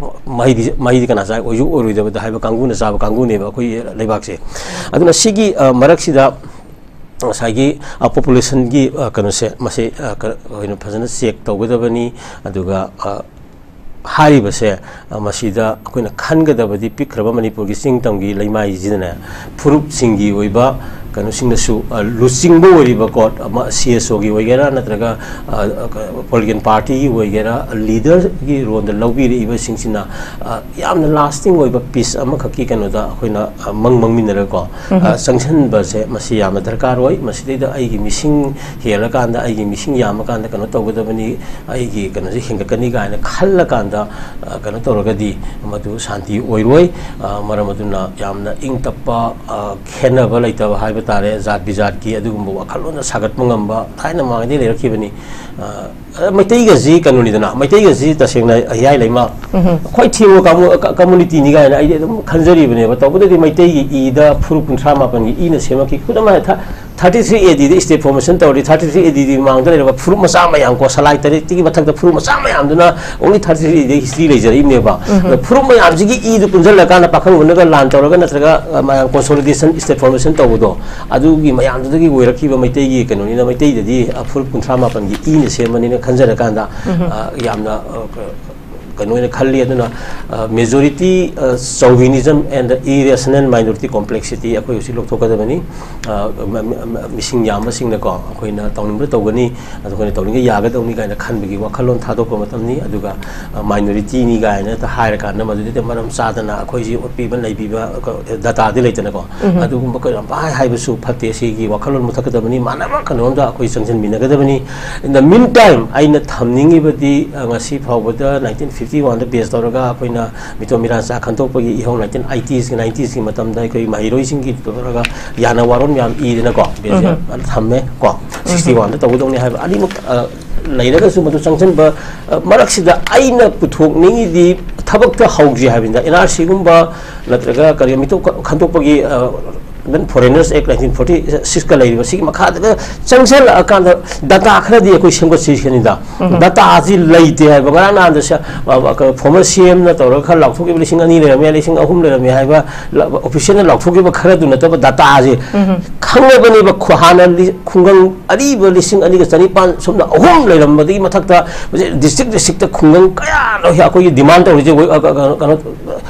ꯃꯍꯩꯗꯤ, ꯃꯍꯩꯗꯤ ꯀꯅꯥ ꯆꯥꯏ? ꯑꯣꯏꯁꯨ ꯑꯣꯏꯔꯣꯏꯗꯕꯗ ꯍꯥꯏꯕ ꯀꯥꯡꯕꯨꯅ ꯆꯥꯕ ꯀꯥꯡꯕꯨꯅꯦꯕ ꯑꯩꯈꯣꯏꯒꯤ ꯂꯩꯕꯥꯛꯁꯦ꯫ ꯑꯗꯨꯅ ꯁꯤꯒꯤ, ꯑ, ꯃꯔꯛꯁꯤꯗ ꯉꯁꯥꯏꯒꯤ, ꯑ, ꯄꯣꯄꯨꯂꯦꯁꯟꯒꯤ, ꯑ, ꯀꯩꯅꯣꯁꯦ, ꯃꯁꯤ, ꯑ, ꯀ-, ꯑꯩꯈꯣꯏꯅ ꯐꯖꯅ ꯆꯦꯛ ꯇꯧꯒꯗꯕꯅꯤ꯫ ꯑꯗꯨꯒ, ꯑ, ꯍꯥꯏꯔꯤꯕꯁꯦ, ꯑ, ꯃꯁꯤꯗ ꯑꯩꯈꯣꯏꯅ ꯈꯟꯒꯗꯕꯗꯤ ꯄꯤꯛꯈ꯭ꯔꯕ ꯃꯅꯤꯄꯨꯔꯒꯤ ꯆꯤꯡ ꯇꯝꯒꯤ ꯂꯩꯃꯥꯏꯁꯤꯗꯅꯦ, ꯐꯨꯔꯨꯞꯁꯤꯡꯒꯤ ꯑꯣꯏꯕ ꯀꯩꯅꯣꯁꯤꯡꯅꯁꯨ, ꯑ, ꯂꯨꯆꯤꯡꯕ ꯑꯣꯏꯔꯤꯕ ꯀꯣꯔꯠ ꯑꯃ, ꯁꯤ ꯑꯦꯁ ꯑꯣꯒꯤ ꯑꯣꯏꯒꯦꯔꯥ ꯅꯠꯇ꯭ꯔꯒ, ꯑ, ꯄꯣꯂꯤꯇꯤꯀꯦꯜ ꯄꯥꯔꯇꯤꯒꯤ ꯑꯣꯏꯒꯦꯔꯥ, ꯂꯤꯗꯔꯒꯤ ꯔꯣꯜꯗ ꯂꯧꯕꯤꯔꯛꯏꯕꯁꯤꯡꯁꯤꯅ, ꯑ, ꯌꯥꯝꯅ ꯂꯥꯁꯇꯤꯡ ꯑꯣꯏꯕ ꯄꯤꯁ ꯑꯃꯈꯛꯀꯤ ꯀꯩꯅꯣꯗ ꯑꯩꯈꯣꯏꯅ, ꯑ, ꯃꯪ ꯃꯪꯃꯤꯟꯅꯔꯒꯀꯣ, ꯑ, ꯆꯪꯁꯤꯟꯕꯁꯦ ꯃꯁꯤ ꯌꯥꯝꯅ ꯗꯔꯀꯥꯔ ꯑꯣꯏ꯫ ꯃꯁꯤꯗꯩꯗ ꯑꯩꯒꯤ ꯃꯤꯁꯤꯡ ꯍꯦꯜꯂꯀꯥꯟꯗ, ꯑꯩꯒꯤ ꯃꯤꯁꯤꯡ ꯌꯥꯝꯃꯀꯥꯟꯗ ꯀꯩꯅꯣ ꯇꯧꯒꯗꯕꯅꯤ, ꯑꯩꯒꯤ ꯀꯩꯅꯣꯁꯦ ꯍꯦꯟꯒꯠꯀꯅꯤ ꯀꯥꯏꯅ ꯈꯜꯂꯀꯥꯟꯗ, ꯑ, ꯀꯩꯅꯣ ꯇꯧꯔꯒꯗꯤ ꯃꯗꯨ ꯁꯥꯟꯇꯤ ꯑꯣꯏꯔꯣꯏ꯫ ꯑ, ꯃꯔꯝ ꯑꯗꯨꯅ ꯌꯥꯝꯅ ꯏꯪ ꯇꯞꯄ, ꯑ, ꯈꯦꯠꯅꯕ ꯂꯩꯇꯕ ꯍꯥꯏꯕ ꯇꯥꯔꯦ, ꯖꯥꯠ ꯕꯤꯖꯥꯠꯀꯤ ꯑꯗꯨꯒꯨꯝꯕ ꯋꯥꯈꯜꯂꯣꯟꯗ ꯁꯥꯒꯠꯄ ꯉꯝꯕ ꯊꯥꯏꯅ ꯃꯃꯥꯡꯉꯩꯗꯩ ꯂꯩꯔꯛꯈꯤꯕꯅꯤ꯫ ꯑ, ꯃꯩꯇꯩꯒꯁꯤ ꯀꯩꯅꯣꯅꯤꯗꯅ, ꯃꯩꯇꯩꯒꯁꯤ ꯇꯁꯦꯡꯅ ꯍꯤꯌꯥꯏ ꯂꯩꯃ, ꯑꯩꯈꯣꯏ ꯊꯦꯡꯕ ꯀꯥꯡꯕꯨ, ꯀ-, ꯀꯝꯃꯨꯅꯤꯇꯤꯅꯤ ꯀꯥꯏꯅ ꯑꯩꯗꯤ ꯑꯗꯨꯝ ꯈꯟꯖꯔꯤꯕꯅꯦꯕ꯫ ꯇꯧꯕꯗꯗꯤ ꯃꯩꯇꯩꯒꯤ ꯏꯗ ꯐꯨꯔꯨꯞ ꯀꯨꯟꯊ꯭ꯔꯥ ꯃꯥꯄꯟꯒꯤ ꯏꯅ ꯁꯦꯝꯃꯛꯈꯤ꯫ ꯈꯨꯗꯝ ꯑꯣꯏꯅ ꯊꯥ-, ꯊꯥꯔꯇꯤ ꯊ꯭ꯔꯤ ꯑꯦ ꯗꯤꯗ state formation ꯇꯧꯔꯗꯤ, ꯊꯥꯔꯇꯤ ꯊ꯭ꯔꯤ ꯑꯦ ꯗꯤꯗꯤ ꯃꯃꯥꯡꯗ ꯂꯩꯔꯕ ꯐꯨꯔꯨꯞ ꯃꯆꯥ ꯃꯌꯥꯝ ꯀꯣ, ꯁꯂꯥꯏ ꯇꯔꯦꯠꯇꯒꯤ ꯃꯊꯛꯇ ꯐꯨꯔꯨꯞ ꯃꯆꯥ ꯃꯌꯥꯝꯗꯨꯅ only ꯊꯥꯔꯇꯤ ꯊ꯭ꯔꯤ ꯑꯦ ꯗꯤꯗ history ꯂꯩꯖꯔꯛꯏꯕꯅꯦꯕ꯫ ꯑꯗ ꯐꯨꯔꯨꯞ ꯃꯌꯥꯝꯁꯤꯒꯤ ꯏꯗꯨ ꯄꯨꯟꯁꯤꯜꯂꯀꯥꯟꯗ ꯄꯥꯈꯪꯕꯅꯒ ꯂꯥꯟ ꯇꯧꯔꯒ ꯅꯠꯇ꯭ꯔꯒ, ꯑ, ꯃꯌꯥꯝ consolidation, state formation ꯇꯧꯕꯗꯣ, ꯑꯗꯨꯒꯤ ꯃꯌꯥꯝꯗꯨꯗꯒꯤ ꯑꯣꯏꯔꯛꯈꯤꯕ ꯃꯩꯇꯩꯒꯤ ꯀꯩꯅꯣꯅꯤꯅ, ꯃꯩꯇꯩꯗꯗꯤ, ꯑ, ꯐꯨꯔꯨꯞ ꯀꯨꯟꯊ꯭ꯔꯥ ꯃꯥꯄꯟꯒꯤ ꯏꯅ ꯁꯦꯝꯕꯅꯤꯅ ꯈꯟꯖꯔꯀꯥꯟꯗ, ꯑ, ꯌꯥꯝꯅ, ꯑ, ꯀ-, ꯀꯩꯅꯣ ꯑꯣꯏꯅ ꯈꯜꯂꯤ꯫ ꯑꯗꯨꯅ, ꯑ, majority, ꯑ, chauvinism and irrational minority complexity ꯑꯩꯈꯣꯏ ꯍꯧꯖꯤꯛ ꯂꯧꯊꯣꯛꯀꯗꯕꯅꯤ꯫ ꯑ, ꯃ-, ꯃ-, ꯃ-, ꯃꯤꯁꯤꯡ ꯌꯥꯝꯕꯁꯤꯡꯅꯀꯣ, ꯑꯩꯈꯣꯏꯅ ꯇꯧꯅꯤꯡꯕ ꯇꯧꯒꯅꯤ, ꯑꯗꯣ ꯑꯩꯈꯣꯏꯅ ꯇꯧꯅꯤꯡꯕ ꯌꯥꯒꯗꯧꯅꯤ ꯀꯥꯏꯅ ꯈꯟꯕꯒꯤ ꯋꯥꯈꯜꯂꯣꯟ ꯊꯥꯗꯣꯛꯄ ꯃꯇꯝꯅꯤ꯫ ꯑꯗꯨꯒ, ꯑ, minority ꯅꯤ ꯀꯥꯏꯅ ꯍꯦꯛꯇ ꯍꯥꯏꯔꯀꯥꯟꯗ ꯃꯗꯨꯗꯩꯗ ꯃꯔꯝ ꯆꯥꯗꯅ ꯑꯩꯈꯣꯏꯁꯤ ꯑꯣꯠꯄꯤꯕ ꯅꯩꯕꯤꯕ, ꯑ, data ꯗꯤ ꯂꯩꯇꯅꯀꯣ꯫ ꯑꯗꯨꯒꯨꯝꯕ ꯀꯌꯥꯝ ꯄꯥꯏ ꯍꯥꯏꯕꯁꯨ ꯐꯠꯇꯦ꯫ ꯁꯤꯒꯤ ꯋꯥꯈꯜꯂꯣꯟ ꯃꯨꯊꯠꯀꯗꯕꯅꯤ, ꯃꯥꯟꯅꯕ ꯀꯩꯅꯣꯝꯗ ꯑꯩꯈꯣꯏ ꯆꯪꯁꯤꯟꯃꯤꯟꯅꯒꯗꯕꯅꯤ꯫ In the meantime, ꯑꯩꯅ ꯊꯝꯅꯤꯡꯉꯤꯕꯗꯤ, ꯑ, ꯉꯁꯤ ꯐꯥꯎꯕꯗ nineteen fifty one ꯗ base ꯇꯧꯔꯒ ꯑꯩꯈꯣꯏꯅ ꯃꯤꯇꯣ ꯃꯤꯔꯥꯟꯆꯥ ꯈꯟꯗꯣꯛꯄꯒꯤ ꯏꯍꯧ nineteen eighties ꯀꯤ, nineties ꯀꯤ ꯃꯇꯝꯗ ꯑꯩꯈꯣꯏ ꯃꯍꯩꯔꯣꯏꯁꯤꯡꯒꯤ ꯇꯧꯔꯒ ꯌꯥꯅ ꯋꯥꯔꯣꯟ ꯃꯌꯥꯝ ꯏꯗꯅꯀꯣ, base ꯊꯝꯃꯦ ꯀꯣ꯫ Sixty one ꯗ ꯇꯧꯒꯗꯧꯅꯤ ꯍꯥꯏꯕ ꯑꯅꯤꯃꯛ, ꯑ, ꯂꯩꯔꯒꯁꯨ ꯃꯗꯨ ꯆꯪꯁꯤꯟꯕ, ꯑ, ꯃꯔꯛꯁꯤꯗ ꯑꯩꯅ ꯄꯨꯊꯣꯛꯅꯤꯡꯉꯤꯗꯤ ꯊꯕꯛꯇ ꯍꯧꯗ꯭ꯔꯤ ꯍꯥꯏꯕꯅꯤꯗ꯫ ꯑꯦꯟ ꯑꯥꯔ ꯁꯤꯒꯨꯝꯕ ꯅꯠꯇ꯭ꯔꯒ ꯀꯔꯤ ꯃꯤꯇꯣꯞ ꯈ-, ꯈꯟꯗꯣꯛꯄꯒꯤ, ꯑ, even Foreigners Act nineteen forty six ꯀ ꯂꯩꯔꯤꯕ ꯁꯤꯒꯤ ꯃꯈꯥꯗꯒ ꯆꯪꯁꯤꯜꯂꯛꯑꯀꯥꯟꯗ data ꯈꯔꯗꯤ ꯑꯩꯈꯣꯏ ꯁꯦꯝꯒꯠꯁꯤꯁꯤꯅꯤꯗ꯫ Data ꯁꯤ ꯂꯩꯇꯦ ꯍꯥꯏꯕ꯫ ꯉꯔꯥꯡ ꯅꯍꯥꯟꯗ ꯁ-, ꯑ, ꯑ, former C M ꯅ ꯇꯧꯔꯒ ꯈꯔ ꯂꯥꯎꯊꯣꯛꯈꯤꯕ ꯂꯤꯁꯤꯡ ꯑꯅꯤ ꯂꯩꯔꯝꯃꯦ, ꯂꯤꯁꯤꯡ ꯑꯍꯨꯝ ꯂꯩꯔꯝꯃꯦ ꯍꯥꯏꯕ ꯂ-, official ꯅ ꯂꯥꯎꯊꯣꯛꯈꯤꯕ ꯈꯔꯗꯨ ꯅꯠꯇꯕ data ꯁꯤ ꯈꯪꯉꯕꯅꯦꯕ꯫ ꯈꯨ-, ꯍꯥꯟꯅ ꯂꯤ-, ꯈꯨꯡꯒꯪ ꯑꯔꯤꯕ ꯂꯤꯁꯤꯡ ꯑꯅꯤꯒ ꯆꯅꯤꯄꯥꯟ ꯁꯨꯞꯅ ꯑꯍꯨꯝ ꯂꯩꯔꯝꯕꯗꯒꯤ ꯃꯊꯛꯇ ꯍꯧꯖꯤꯛ district district ꯇ ꯈꯨꯡꯒꯪ ꯀꯌꯥꯅꯣ ꯑꯩꯈꯣꯏꯒꯤ demand ꯇꯧꯔꯤꯁꯦ, ꯑꯩꯈꯣꯏ, ꯑ, ꯀ-, ꯀ-, ꯀꯩꯅꯣ,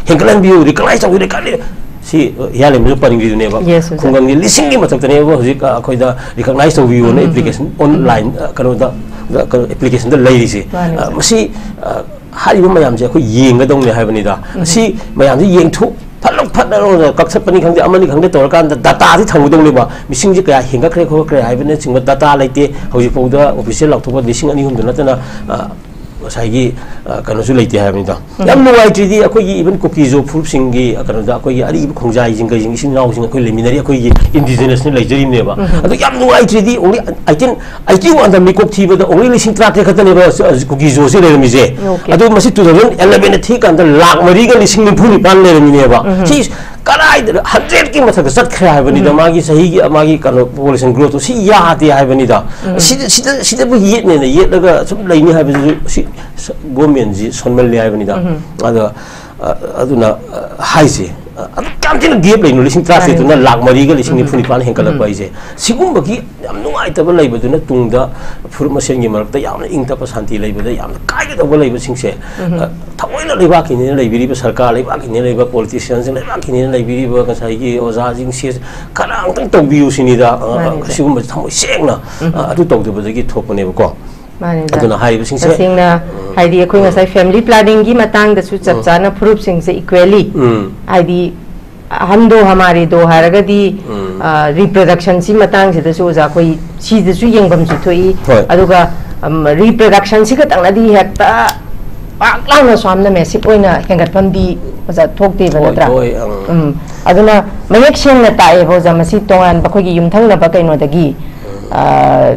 ꯍꯦꯟꯒꯠꯍꯟꯕꯤꯌꯨ, recognize ꯇꯧꯕꯤꯌꯨ, ꯀꯜꯂꯤ꯫ ꯁꯤ, ꯑ, ꯍꯤꯌꯥꯂꯦꯝꯕꯁꯨ ꯄꯟꯈꯤꯗꯨꯅꯦꯕ꯫ Yes, sir. ꯈꯨꯡꯒꯪꯒꯤ ꯂꯤꯁꯤꯡꯒꯤ ꯃꯊꯛꯇꯅꯦꯕ ꯍꯧꯖꯤꯛ, ꯑ, ꯑꯩꯈꯣꯏꯗ recognize ꯇꯧꯕꯤꯌꯨꯅ application online, ꯑ, ꯀꯩꯅꯣꯗ, ꯗ, ꯀꯩꯅꯣ, application ꯗ ꯂꯩꯔꯤꯁꯦ꯫ ꯃꯥꯅꯦ, ꯑ, sir. ꯃꯁꯤ, ꯑ, ꯍꯥꯏꯔꯤꯕ ꯃꯌꯥꯝꯁꯦ ꯑꯩꯈꯣꯏ ꯌꯦꯡꯒꯗꯧꯅꯦ ꯍꯥꯏꯕꯅꯤꯗ꯫ ꯁꯤ ꯃꯌꯥꯝꯁꯦ ꯌꯦꯡꯊꯣꯛ-, ꯐꯠꯂꯥꯎ ꯐꯠ ꯂꯥꯎꯅ ꯀꯛꯊꯠꯄꯅꯤ ꯈꯪꯗꯦ, ꯑꯃꯅꯤ ꯈꯪꯗꯦ ꯇꯧꯔꯀꯥꯟꯗ data ꯁꯤ ꯊꯝꯒꯗꯧꯅꯦꯕ꯫ ꯃꯤꯁꯤꯡꯁꯦ ꯀꯌꯥ ꯍꯦꯟꯒꯠꯈ꯭ꯔꯦ ꯈꯣꯠꯈ꯭ꯔꯦ ꯍꯥꯏꯕꯅꯆꯤꯡꯕ data ꯂꯩꯇꯦ꯫ ꯍꯧꯖꯤꯛꯐꯥꯎꯗ official ꯂꯥꯎꯊꯣꯛꯄ ꯂꯤꯁꯤꯡ ꯑꯅꯤ ꯑꯍꯨꯝꯗꯨ ꯅꯠꯇꯅ, ꯑ, ꯉꯁꯥꯏꯒꯤ ꯑ, ꯀꯩꯅꯣꯁꯨ ꯂꯩꯇꯦ ꯍꯥꯏꯕꯅꯤꯗ꯫ ꯌꯥꯝ ꯅꯨꯡꯉꯥꯏꯇ꯭ꯔꯤꯗꯤ ꯑꯩꯈꯣꯏꯒꯤ even ꯀꯨꯀꯤꯖꯣ ꯐꯨꯔꯨꯞꯁꯤꯡꯒꯤ, ꯑ, ꯀꯩꯅꯣꯗ ꯑꯩꯈꯣꯏꯒꯤ ꯑꯔꯤꯕ ꯈꯣꯡꯖꯥꯏꯁꯤꯡ ꯀꯩꯁꯤꯡ ꯏꯆꯤꯟ ꯏꯅꯥꯎꯁꯤꯡ ꯑꯩꯈꯣꯏ ꯂꯩꯃꯤꯟꯅꯔꯤ, ꯑꯩꯈꯣꯏꯒꯤ indigenous ꯅ ꯂꯩꯖꯔꯤꯕꯅꯦꯕ꯫ ꯑꯗꯣ ꯌꯥꯝ ꯅꯨꯡꯉꯥꯏꯇ꯭ꯔꯤꯗꯤ only eighteen eighty one ꯗ ꯃꯤꯀꯣꯛ ꯊꯤꯕꯗ only ꯂꯤꯁꯤꯡ ꯇꯔꯥꯇꯔꯦꯠ ꯈꯛꯇꯅꯦꯕ ꯁ-, ꯑ, ꯀꯨꯀꯤꯖꯣꯁꯦ ꯂꯩꯔꯝꯃꯤꯁꯦ꯫ ꯑꯗꯣ ꯃꯁꯤ two thousand eleven ꯗ ꯊꯤꯀꯥꯟꯗ ꯂꯥꯛ ꯃꯔꯤꯒ ꯂꯤꯁꯤꯡ ꯅꯤꯐꯨ ꯅꯤꯄꯥꯟ ꯂꯩꯔꯝꯃꯤꯅꯦꯕ꯫ ꯁꯤ ꯀꯗꯥꯏꯗ hundred ꯀꯤ ꯃꯊꯛꯇ ꯆꯠꯈ꯭ꯔꯦ ꯍꯥꯏꯕꯅꯤꯗ꯫ ꯃꯥꯒꯤ ꯆꯍꯤꯒꯤ, ꯃꯥꯒꯤ ꯀꯩꯅꯣ population growth ꯇꯣ ꯁꯤ ꯌꯥꯗꯦ ꯍꯥꯏꯕꯅꯤꯗ꯫ ꯁꯤꯗ, ꯁꯤꯗ, ꯁꯤꯗꯕꯨ ꯌꯦꯠꯅꯦꯅ ꯌꯦꯠꯂꯒ ꯁꯨꯝ ꯂꯩꯅꯤ ꯍꯥꯏꯕꯁꯤꯁꯨ ꯁꯤ ꯁ-, government ꯁꯤ ꯁꯣꯟꯃꯜꯂꯦ ꯍꯥꯏꯕꯅꯤꯗ꯫ ꯑꯗꯣ, ꯑ, ꯑꯗꯨꯅ, ꯑ, ꯍꯥꯏꯁꯦ, ꯑ, ꯑꯗꯨ ꯀꯌꯥꯝ ꯊꯤꯅ gap ꯂꯩꯅꯣ? ꯂꯤꯁꯤꯡ ꯇꯔꯥꯇꯔꯦꯠꯇꯨꯅ ꯂꯥꯛ ꯃꯔꯤꯒ ꯂꯤꯁꯤꯡ ꯅꯤꯐꯨ ꯅꯤꯄꯥꯟ ꯍꯦꯟꯒꯠꯂꯛꯄ ꯍꯥꯏꯁꯦ꯫ ꯁꯤꯒꯨꯝꯕꯒꯤ ꯌꯥꯝ ꯅꯨꯡꯉꯥꯏꯇꯕ ꯂꯩꯕꯗꯨꯅ ꯇꯨꯡꯗ ꯐꯨꯔꯨꯞ ꯃꯁꯦꯟꯒꯤ ꯃꯔꯛꯇ ꯌꯥꯝꯅ ꯏꯪ ꯇꯞꯄ ꯁꯥꯟꯇꯤ ꯂꯩꯕꯗ ꯌꯥꯝꯅ ꯀꯥꯏꯒꯗꯧꯕ ꯂꯩꯕꯁꯤꯡꯁꯦ, ꯑ, ꯊꯑꯣꯏꯅ ꯂꯩꯕꯥꯛꯀꯤꯅꯦꯅ ꯂꯩꯕꯤꯔꯤꯕ, ꯁꯔꯀꯥꯔ ꯂꯩꯕꯥꯛꯀꯤꯅꯦꯅ ꯂꯩꯕ politician ꯁꯤꯡ, ꯂꯩꯕꯥꯛꯀꯤꯅꯦꯅ ꯂꯩꯕꯤꯔꯤꯕ ꯉꯁꯥꯏꯒꯤ ꯑꯣꯖꯥꯁꯤꯡꯁꯦ ꯈꯔ ꯑꯃꯇꯪ ꯇꯧꯕꯤꯌꯨ ꯁꯤꯅꯤꯗ꯫ ꯑ, ꯑ, ꯃꯥꯅꯤꯗ꯫ ꯁꯤꯒꯨꯝꯕꯁꯦ ꯊꯃꯣꯏ ꯁꯦꯡꯅ, ꯑ, ꯑꯗꯨ ꯇꯧꯗꯕꯗꯒꯤ ꯊꯣꯛꯄꯅꯦꯕꯀꯣ꯫ ꯃꯥꯅꯤꯗ꯫ ꯑꯗꯨꯅ ꯍꯥꯏꯔꯤꯕꯁꯤꯡꯁꯦ, ꯇꯁꯦꯡꯅ ꯎꯝ, ꯍꯥꯏꯗꯤ ꯑꯩꯈꯣꯏ ꯎꯝ, ꯉꯁꯥꯏ family planning ꯒꯤ ꯃꯇꯥꯡꯗꯁꯨ ꯆꯞ ꯎꯝ, ꯆꯥꯅ ꯐꯨꯔꯨꯞꯁꯤꯡꯁꯦ equally, ꯎꯝ, ꯍꯥꯏꯗꯤ ꯑꯍꯟꯗꯣ ꯍꯃꯥꯔꯦꯗꯣ ꯍꯥꯏꯔꯒꯗꯤ, ꯎꯝ, ꯑ, reproduction ꯁꯤ ꯃꯇꯥꯡꯁꯤꯗꯁꯨ ꯑꯣꯖꯥ ꯑꯩꯈꯣꯏ ꯁꯤꯗꯁꯨ ꯌꯦꯡꯐꯝꯁꯨ ꯊꯣꯛꯏ꯫ ꯍꯣꯏ꯫ ꯑꯗꯨꯒ, ꯎꯝ, reproduction ꯁꯤ ꯈꯛꯇꯪꯅꯗꯤ ꯍꯦꯛꯇ ꯄꯥꯛ ꯂꯥꯎꯅ ꯁꯨꯝꯅ massive ꯑꯣꯏꯅ ꯍꯦꯟꯒꯠꯐꯝꯗꯤ ꯑꯣꯖꯥ ꯊꯣꯛꯇꯦꯕ, ꯍꯣꯏ, ꯅꯠꯇ꯭ꯔꯥ? ꯍꯣꯏ, ꯑꯪ꯫ ꯎꯝ꯫ ꯑꯗꯨꯅ ꯃꯌꯦꯛ ꯁꯦꯡꯅ ꯇꯥꯛꯑꯦꯕ ꯑꯣꯖꯥ, ꯃꯁꯤ ꯇꯣꯉꯥꯟꯕ ꯑꯩꯈꯣꯏꯒꯤ ꯌꯨꯝꯊꯪꯅꯕ ꯀꯩꯅꯣꯗꯒꯤ, ꯑ,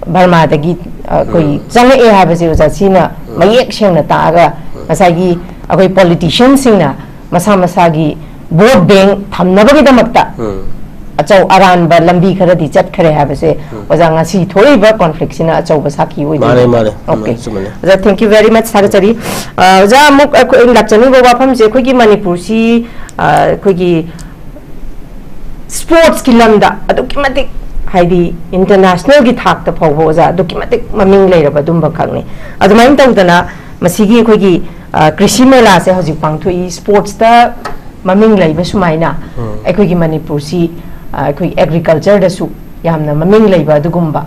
ꯕꯔꯃꯥꯗꯒꯤ, ꯑ, ꯑꯩꯈꯣꯏ ꯎꯝ, ꯆꯪꯉꯛꯑꯦ ꯍꯥꯏꯕꯁꯦ ꯑꯣꯖꯥ ꯁꯤꯅ ꯎꯝ, ꯃꯌꯦꯛ ꯁꯦꯡꯅ ꯇꯥꯛꯑꯒ ꯎꯝ, ꯉꯁꯥꯏꯒꯤ ꯑꯩꯈꯣꯏ politician ꯁꯤꯡꯅ ꯃꯁꯥ ꯃꯁꯥꯒꯤ vote bank ꯊꯝꯅꯕꯒꯤꯗꯃꯛꯇ ꯎꯝ, ꯑꯆꯧ ꯑꯔꯥꯟꯕ ꯂꯝꯕꯤ ꯈꯔꯗꯤ ꯆꯠꯈ꯭ꯔꯦ ꯍꯥꯏꯕꯁꯦ ꯎꯝ, ꯑꯣꯖꯥ ꯉꯁꯤ ꯊꯣꯛꯏꯕ conflict ꯁꯤꯅ ꯑꯆꯧꯕ ꯁꯥꯈꯤ ꯑꯣꯏꯗꯣꯏꯅꯤ꯫ ꯃꯥꯅꯦ, ꯃꯥꯅꯦ꯫ ꯎꯝ, OK꯫ ꯑꯆꯨꯝꯕꯅꯦ꯫ ꯑꯣꯖꯥ, thank you very much, ꯊꯥꯒꯠꯆꯔꯤ꯫ ꯑ, ꯑꯣꯖꯥ, ꯑꯃꯨꯛ ꯑꯩꯈꯣꯏ ꯑꯩꯅ ꯂꯥꯛꯆꯅꯤꯡꯕ ꯋꯥꯐꯝꯁꯦ ꯑꯩꯈꯣꯏꯒꯤ ꯃꯅꯤꯄꯨꯔꯁꯤ, ꯑ, ꯑꯩꯈꯣꯏꯒꯤ sports ꯀꯤ ꯂꯝꯗ ꯑꯗꯨꯛꯀꯤ ꯃꯇꯤꯛ, ꯍꯥꯏꯗꯤ international ꯒꯤ ꯊꯥꯛꯇ ꯐꯥꯎꯕ ꯑꯣꯖꯥ ꯑꯗꯨꯛꯀꯤ ꯃꯇꯤꯛ ꯃꯃꯤꯡ ꯂꯩꯔꯕ ꯑꯗꯨꯝꯕ ꯈꯛꯅꯤ꯫ ꯑꯗꯨꯃꯥꯏꯅ ꯇꯧꯗꯅ ꯃꯁꯤꯒꯤ ꯑꯩꯈꯣꯏꯒꯤ, ꯑ, ꯀ꯭ꯔꯤꯁꯤ ꯃꯦꯂꯥꯁꯦ ꯍꯧꯖꯤꯛ ꯄꯥꯡꯊꯣꯛꯏ꯫ Sports ꯇ ꯃꯃꯤꯡ ꯂꯩꯕ ꯁꯨꯃꯥꯏꯅ ꯎꯝ, ꯑꯩꯈꯣꯏꯒꯤ ꯃꯅꯤꯄꯨꯔꯁꯤ, ꯑ, ꯑꯩꯈꯣꯏ agriculture ꯗꯁꯨ ꯌꯥꯝꯅ ꯃꯃꯤꯡ ꯂꯩꯕ ꯑꯗꯨꯒꯨꯝꯕ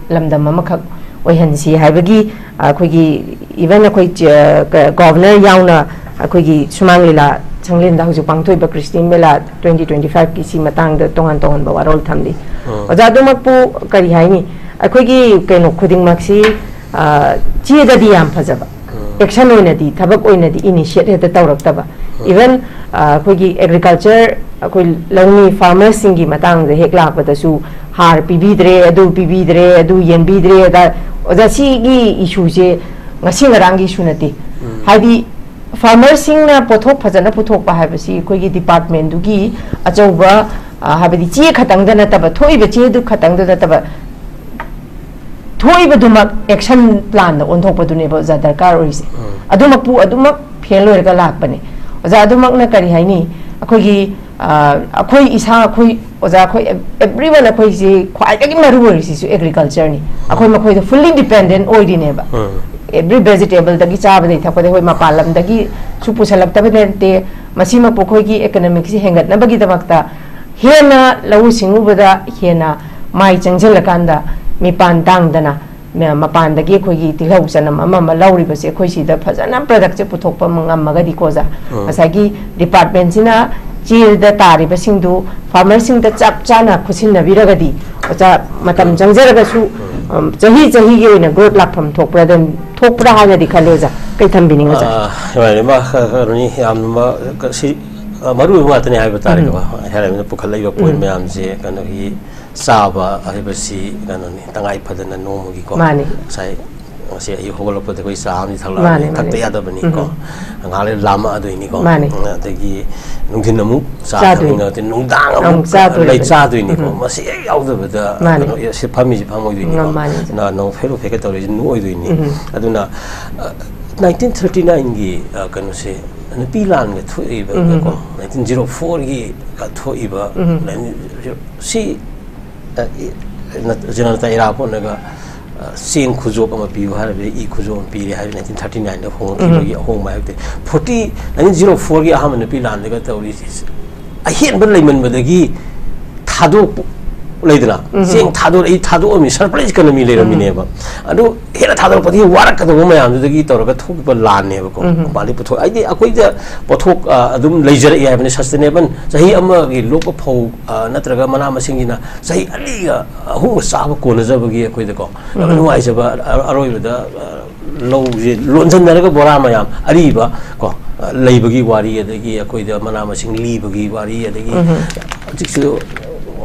ꯂꯝꯗꯝ ꯑꯃꯈꯛ ꯑꯣꯏꯍꯟꯁꯤ ꯍꯥꯏꯕꯒꯤ, ꯑ, ꯑꯩꯈꯣꯏꯒꯤ even ꯑꯩꯈꯣꯏ ꯆ-, ꯀ-, governor ꯌꯥꯎꯅ ꯑꯩꯈꯣꯏꯒꯤ ꯁꯨꯃꯥꯡ ꯂꯤꯂꯥ ꯁꯪꯂꯦꯟꯗ ꯍꯧꯖꯤꯛ ꯄꯥꯡꯊꯣꯛꯏꯕ ꯀ꯭ꯔꯤꯁꯇꯤ ꯃꯦꯂꯥ twenty twenty five ꯀꯤ ꯁꯤ ꯃꯇꯥꯡꯗ ꯇꯣꯉꯥꯟ ꯇꯣꯉꯥꯟꯕ ꯋꯥꯔꯣꯜ ꯊꯝꯂꯤ꯫ ꯎꯝ, ꯑꯣꯖꯥ, ꯑꯗꯨꯃꯛꯄꯨ ꯀꯔꯤ ꯍꯥꯏꯅꯤ, ꯑꯩꯈꯣꯏꯒꯤ ꯀꯩꯅꯣ ꯈꯨꯗꯤꯡꯃꯛꯁꯤ ꯑ, ꯆꯦꯗꯗꯤ ꯌꯥꯝ ꯐꯖꯕ, ꯑꯦꯛꯁꯟ ꯑꯣꯏꯅꯗꯤ, ꯊꯕꯛ ꯑꯣꯏꯅꯗꯤ ꯏꯅꯤꯁꯤꯌꯦꯠ ꯍꯦꯛꯇ ꯇꯧꯔꯛꯇꯕ꯫ ꯏꯚꯟ ꯑꯩꯈꯣꯏꯒꯤ ꯑꯦꯒ꯭ꯔꯤꯀꯜꯆꯔ, ꯑꯩꯈꯣꯏ ꯂꯧꯃꯤ ꯐꯥꯔꯃꯔꯁꯤꯡꯒꯤ ꯃꯇꯥꯡꯗ ꯍꯦꯛ ꯂꯥꯛꯄꯗꯁꯨ ꯍꯥꯔ ꯄꯤꯕꯤꯗ꯭ꯔꯦ, ꯑꯗꯨ ꯄꯤꯕꯤꯗ꯭ꯔꯦ, ꯑꯗꯨ ꯌꯦꯟꯕꯤꯗ꯭ꯔꯦ, ꯑꯗ ꯑꯣꯖꯥ, ꯁꯤꯒꯤ ꯏꯁꯨꯁꯦ ꯉꯁꯤ ꯉꯔꯥꯡꯒꯤ ꯏꯁꯨ ꯅꯠꯇꯦ꯫ ꯍꯥꯏꯗꯤ ꯐꯥꯔꯃꯔꯁꯤꯡꯅ ꯄꯣꯠꯊꯣꯛ ꯐꯖꯅ ꯄꯨꯊꯣꯛꯄ ꯍꯥꯏꯕꯁꯤ ꯑꯩꯈꯣꯏꯒꯤ ꯗꯤꯄꯥꯔꯠꯃꯦꯟꯗꯨꯒꯤ ꯑꯆꯧꯕ, ꯑ, ꯍꯥꯏꯕꯗꯤ ꯆꯦ ꯈꯛꯇꯪꯗ ꯅꯠꯇꯕ, ꯊꯣꯛꯏꯕ ꯆꯦꯗꯨ ꯈꯛꯇꯪꯗ ꯅꯠꯇꯕ, ꯊꯣꯛꯏꯕꯗꯨꯃꯛ ꯑꯦꯛꯁꯟ ꯄ꯭ꯂꯥꯟꯗ ꯑꯣꯟꯊꯣꯛꯄꯗꯨꯅꯦꯕ ꯑꯣꯖꯥ ꯗꯔꯀꯥꯔ ꯑꯣꯏꯔꯤꯁꯦ꯫ ꯑꯗꯨꯃꯛꯄꯨ ꯑꯗꯨꯃꯛ ꯐꯦꯜ ꯑꯣꯏꯔꯒ ꯂꯥꯛꯄꯅꯦ꯫ ꯑꯣꯖꯥ, ꯑꯗꯨꯃꯛꯅ ꯀꯔꯤ ꯍꯥꯏꯅꯤ? ꯑꯩꯈꯣꯏꯒꯤ, ꯑ, ꯑꯩꯈꯣꯏ ꯏꯁꯥ, ꯑꯩꯈꯣꯏ ꯑꯣꯖꯥ, ꯑꯩꯈꯣꯏ ꯑꯦꯕ꯭ꯔꯤꯋꯟ, ꯑꯩꯈꯣꯏꯁꯤ ꯈ꯭ꯋꯥꯏꯗꯒꯤ ꯃꯔꯨ ꯑꯣꯏꯔꯤꯁꯤꯁꯨ ꯑꯦꯒ꯭ꯔꯤꯀꯜꯆꯔꯅꯤ꯫ ꯑꯩꯈꯣꯏ ꯃꯈꯣꯏꯗ ꯐꯨꯜꯂꯤ ꯗꯤꯄꯦꯟꯗꯦꯟ ꯑꯣꯏꯔꯤꯅꯦꯕ꯫ ꯑꯦꯕ꯭ꯔꯤ ꯚꯦꯖꯤꯇꯦꯕꯜꯗꯒꯤ ꯆꯥꯕꯗꯒꯤ ꯊꯛꯄꯗꯒꯤ ꯑꯩꯈꯣꯏ ꯃꯄꯥꯟ ꯂꯝꯗꯒꯤꯁꯨ ꯄꯨꯁꯜꯂꯛꯇꯕ ꯅꯠꯇꯦ꯫ ꯃꯁꯤꯃꯛꯄꯨ ꯑꯩꯈꯣꯏꯒꯤ ꯏꯀꯣꯅꯣꯃꯤꯛꯁꯤ ꯍꯦꯟꯒꯠꯅꯕꯒꯤꯗꯃꯛꯇ ꯍꯦꯟꯅ ꯂꯧꯎ ꯁꯤꯡꯎꯕꯗ ꯍꯦꯟꯅ ꯃꯥꯏ ꯆꯪꯁꯤꯜꯂꯀꯥꯟꯗ ꯃꯤꯄꯥꯟ ꯇꯥꯡꯗꯅ ꯃ-, ꯃꯄꯥꯟꯗꯒꯤ ꯑꯩꯈꯣꯏꯒꯤ ꯇꯤꯜꯍꯧ ꯆꯅꯝ ꯑꯃ ꯑꯃ ꯂꯧꯔꯤꯕꯁꯦ ꯑꯩꯈꯣꯏ ꯁꯤꯗ ꯐꯖꯅ ꯄ꯭ꯔꯗꯛꯁꯦ ꯄꯨꯊꯣꯛꯄ ꯉꯝꯃꯒꯗꯤꯀꯣ ꯑꯣꯖꯥ, ꯉꯁꯥꯏꯒꯤ ꯗꯤꯄꯥꯔꯠꯃꯦꯟꯁꯤꯅ ꯆꯦꯗ ꯇꯥꯔꯤꯕꯁꯤꯡꯗꯨ ꯐꯥꯔꯃꯔꯁꯤꯡꯗ ꯆꯞ ꯆꯥꯅ ꯈꯨꯠꯁꯤꯟꯅꯕꯤꯔꯒꯗꯤ ꯑꯣꯖꯥ, ꯃꯇꯝ ꯆꯪꯖꯔꯒꯁꯨ, ꯎꯝ, ꯆꯍꯤ ꯆꯍꯤꯒꯤ ꯑꯣꯏꯅ ꯒ꯭ꯔꯣꯠ ꯂꯥꯛꯐꯝ ꯊꯣꯛꯄ꯭ꯔꯥ, ꯑꯗꯨꯝ ꯊꯣꯛꯄ꯭ꯔꯥ ꯍꯥꯏꯅꯗꯤ ꯈꯜꯂꯦ ꯑꯣꯖꯥ꯫ ꯀꯩ ꯊꯝꯕꯤꯅꯤꯡꯉꯤ ꯑꯣꯖꯥ? ꯑ, ꯍꯣꯏ, ꯃꯥ ꯈ-, ꯈꯔꯅꯤ ꯌꯥꯝꯅ ꯃ-, ꯀ-, ꯁꯤ, ꯑ, ꯃꯔꯨ ꯑꯣꯏꯕ ꯉꯥꯛꯇꯅꯤ ꯍꯥꯏꯕ ꯇꯥꯔꯦꯀꯣ꯫ ꯎꯝ꯫ ꯍꯥꯏꯔꯕꯅꯤꯅ ꯄꯨꯈꯠꯂꯛꯏꯕ ꯄꯣꯏꯟ ꯎꯝ꯫ ꯃꯌꯥꯝꯁꯦ ꯀꯩꯅꯣꯒꯤ ꯆꯥꯕ ꯍꯥꯏꯕꯁꯤ ꯀꯩꯅꯣꯅꯤ, ꯇꯉꯥꯏ ꯐꯗꯅ ꯅꯣꯡꯃꯒꯤꯀꯣ꯫ ꯃꯥꯅꯤ꯫ ꯉꯁꯥꯏ, ꯉꯁꯤ ꯑꯌꯨꯛ ꯍꯧꯒꯠꯂꯛꯄꯗ ꯑꯩꯈꯣꯏ ꯆꯥ ꯑꯃꯗꯤ ꯊꯛꯂꯛꯑꯕꯅꯤ, ꯃꯥꯅꯤ, ꯊꯛꯇ ꯃꯥꯅꯤ꯫ ꯌꯥꯗꯕꯅꯤꯀꯣ꯫ ꯎꯝ꯫ ꯉꯥꯏꯍꯥꯛ ꯂꯩꯔ ꯂꯥꯝꯃꯛꯑꯗꯣꯏꯅꯤꯀꯣ꯫ ꯃꯥꯅꯤ꯫ ꯑꯗꯒꯤ ꯅꯨꯡꯊꯤꯟ ꯑꯃꯨꯛ ꯆꯥ ꯆꯥꯗꯣꯏꯅꯤ꯫ ꯊꯛꯅꯤꯡꯉꯛꯇꯦ, ꯅꯨꯡꯗꯥꯡ ꯑꯃꯨꯛ ꯑꯃꯨꯛ ꯆꯥꯗꯣꯔꯤꯕꯅꯤ꯫ ꯂꯩ ꯆꯥꯗꯣꯏꯅꯤꯀꯣ꯫ ꯎꯝ꯫ ꯃꯁꯤ ꯍꯦꯛ ꯌꯥꯎꯗꯕꯗ ꯃꯥꯅꯤ꯫ ꯀꯩꯅꯣ, ꯁꯤ ꯐꯝꯃꯤꯁꯤ ꯐꯝꯃꯣꯏꯗꯣꯏꯅꯤꯀꯣ꯫ ꯉꯝ-, ꯃꯥꯅꯤ꯫ ꯅ-, ꯅꯣꯡ ꯐꯦꯂꯨ ꯐꯦꯀꯠ ꯇꯧꯔꯤꯁꯤ ꯅꯣꯛꯑꯣꯏꯗꯣꯏꯅꯤ꯫ ꯎꯝ꯫ ꯑꯗꯨꯅ, ꯑ, ꯅꯥꯏꯟꯇꯤꯟ ꯊꯥꯔꯇꯤ ꯅꯥꯏꯟꯒꯤ, ꯑ, ꯀꯩꯅꯣꯁꯦ, ꯅꯨꯄꯤ ꯂꯥꯟꯒ ꯊꯣꯛꯏꯕ ꯎꯝ꯫ ꯀꯣ, ꯅꯥꯏꯟꯇꯤꯟ ꯖꯤꯔꯣ ꯐꯣꯔꯒꯤ ꯀ ꯊꯣꯛꯏꯕ, ꯎꯝ꯫ ꯅꯥꯏꯟꯇꯤꯟ ꯖꯤꯔꯣ ꯐꯣꯔ ꯁꯤ, ꯑ, ꯏ-, ꯅ-, ꯖꯅꯇꯥ ꯏꯔꯥꯕꯣꯠꯅꯒ, ꯑ, ꯆꯦꯡ ꯈꯨꯖꯣꯞ ꯑꯃ ꯄꯤꯌꯨ ꯍꯥꯏꯔꯕꯗ ꯏ ꯈꯨꯖꯣꯞ ꯑꯃ ꯄꯤꯔꯦ ꯍꯥꯏꯕ ꯅꯥꯏꯟꯇꯤꯟ ꯊꯥꯔꯇꯤ ꯅꯥꯏꯟꯗ ꯍꯣꯡꯉꯛꯈꯤꯕꯒꯤ ꯎꯝ꯫ ꯑꯍꯣꯡꯕ ꯍꯥꯏꯕꯗꯤ ꯐꯣꯔꯇꯤ, ꯅꯥꯏꯟꯇꯤꯟ ꯖꯤꯔꯣ ꯐꯣꯔꯒꯤ ꯑꯍꯥꯟꯕ ꯅꯨꯄꯤ ꯂꯥꯟꯗꯒ ꯇꯧꯔꯤꯁꯤ ꯑꯍꯦꯟꯕ ꯂꯩꯃꯟꯕꯗꯒꯤ ꯊꯥꯗꯣꯛꯄ, ꯂꯩꯗꯅ, ꯆꯦꯡ ꯊꯥꯗꯣꯔꯛꯏ, ꯊꯥꯗꯣꯛꯑꯝꯃꯤ, ꯁꯔꯄ꯭ꯂꯥꯏꯁ ꯏꯀꯣꯅꯣꯃꯤ ꯂꯩꯔꯝꯃꯤꯅꯦꯕ꯫ ꯑꯗꯨ ꯍꯦꯟꯅ ꯊꯥꯗꯣꯔꯛꯄꯗꯒꯤ ꯋꯥꯔꯛꯀꯗꯧꯕ ꯃꯌꯥꯝꯗꯨꯗꯒꯤ ꯇꯧꯔꯒ ꯊꯣꯛꯈꯤꯕ ꯂꯥꯟꯅꯦꯕꯀꯣ꯫ ꯃꯄꯥꯟꯗꯒꯤ ꯄꯨꯊꯣꯛ, ꯍꯥꯏꯗꯤ ꯑꯩꯈꯣꯏꯗ ꯄꯣꯠꯊꯣꯛ, ꯑ, ꯑꯗꯨꯝ ꯂꯩꯖꯔꯛꯏ ꯍꯥꯏꯕꯅꯤ, ꯁꯁꯇꯦꯅꯦꯕꯜ꯫ ꯆꯍꯤ ꯑꯃꯒꯤ ꯂꯣꯛꯄ ꯐꯧ, ꯑ, ꯅꯠꯇ꯭ꯔꯒ ꯃꯅꯥ ꯃꯁꯤꯡꯁꯤꯅ ꯆꯍꯤ ꯑꯅꯤꯒ ꯑꯍꯨꯝꯒ ꯆꯥꯕ ꯀꯣꯟꯅꯖꯕꯒꯤ ꯑꯩꯈꯣꯏꯗꯀꯣ꯫ ꯌꯥꯝ ꯅꯨꯡꯉꯥꯏꯖꯕ, ꯑ-, ꯑꯔꯣꯏꯕꯗ, ꯑ, ꯂꯧꯁꯦ ꯂꯣꯟꯁꯤꯟꯅꯔꯒ ꯕꯣꯔꯥ ꯃꯌꯥꯝ ꯑꯔꯤꯕ ꯀꯣ, ꯑ, ꯂꯩꯕꯒꯤ ꯋꯥꯔꯤ, ꯑꯗꯒꯤ ꯑꯩꯈꯣꯏꯗ ꯃꯅꯥ ꯃꯁꯤꯡ ꯂꯤꯕꯒꯤ ꯋꯥꯔꯤ, ꯑꯗꯒꯤ ꯍꯧꯖꯤꯛꯁꯨ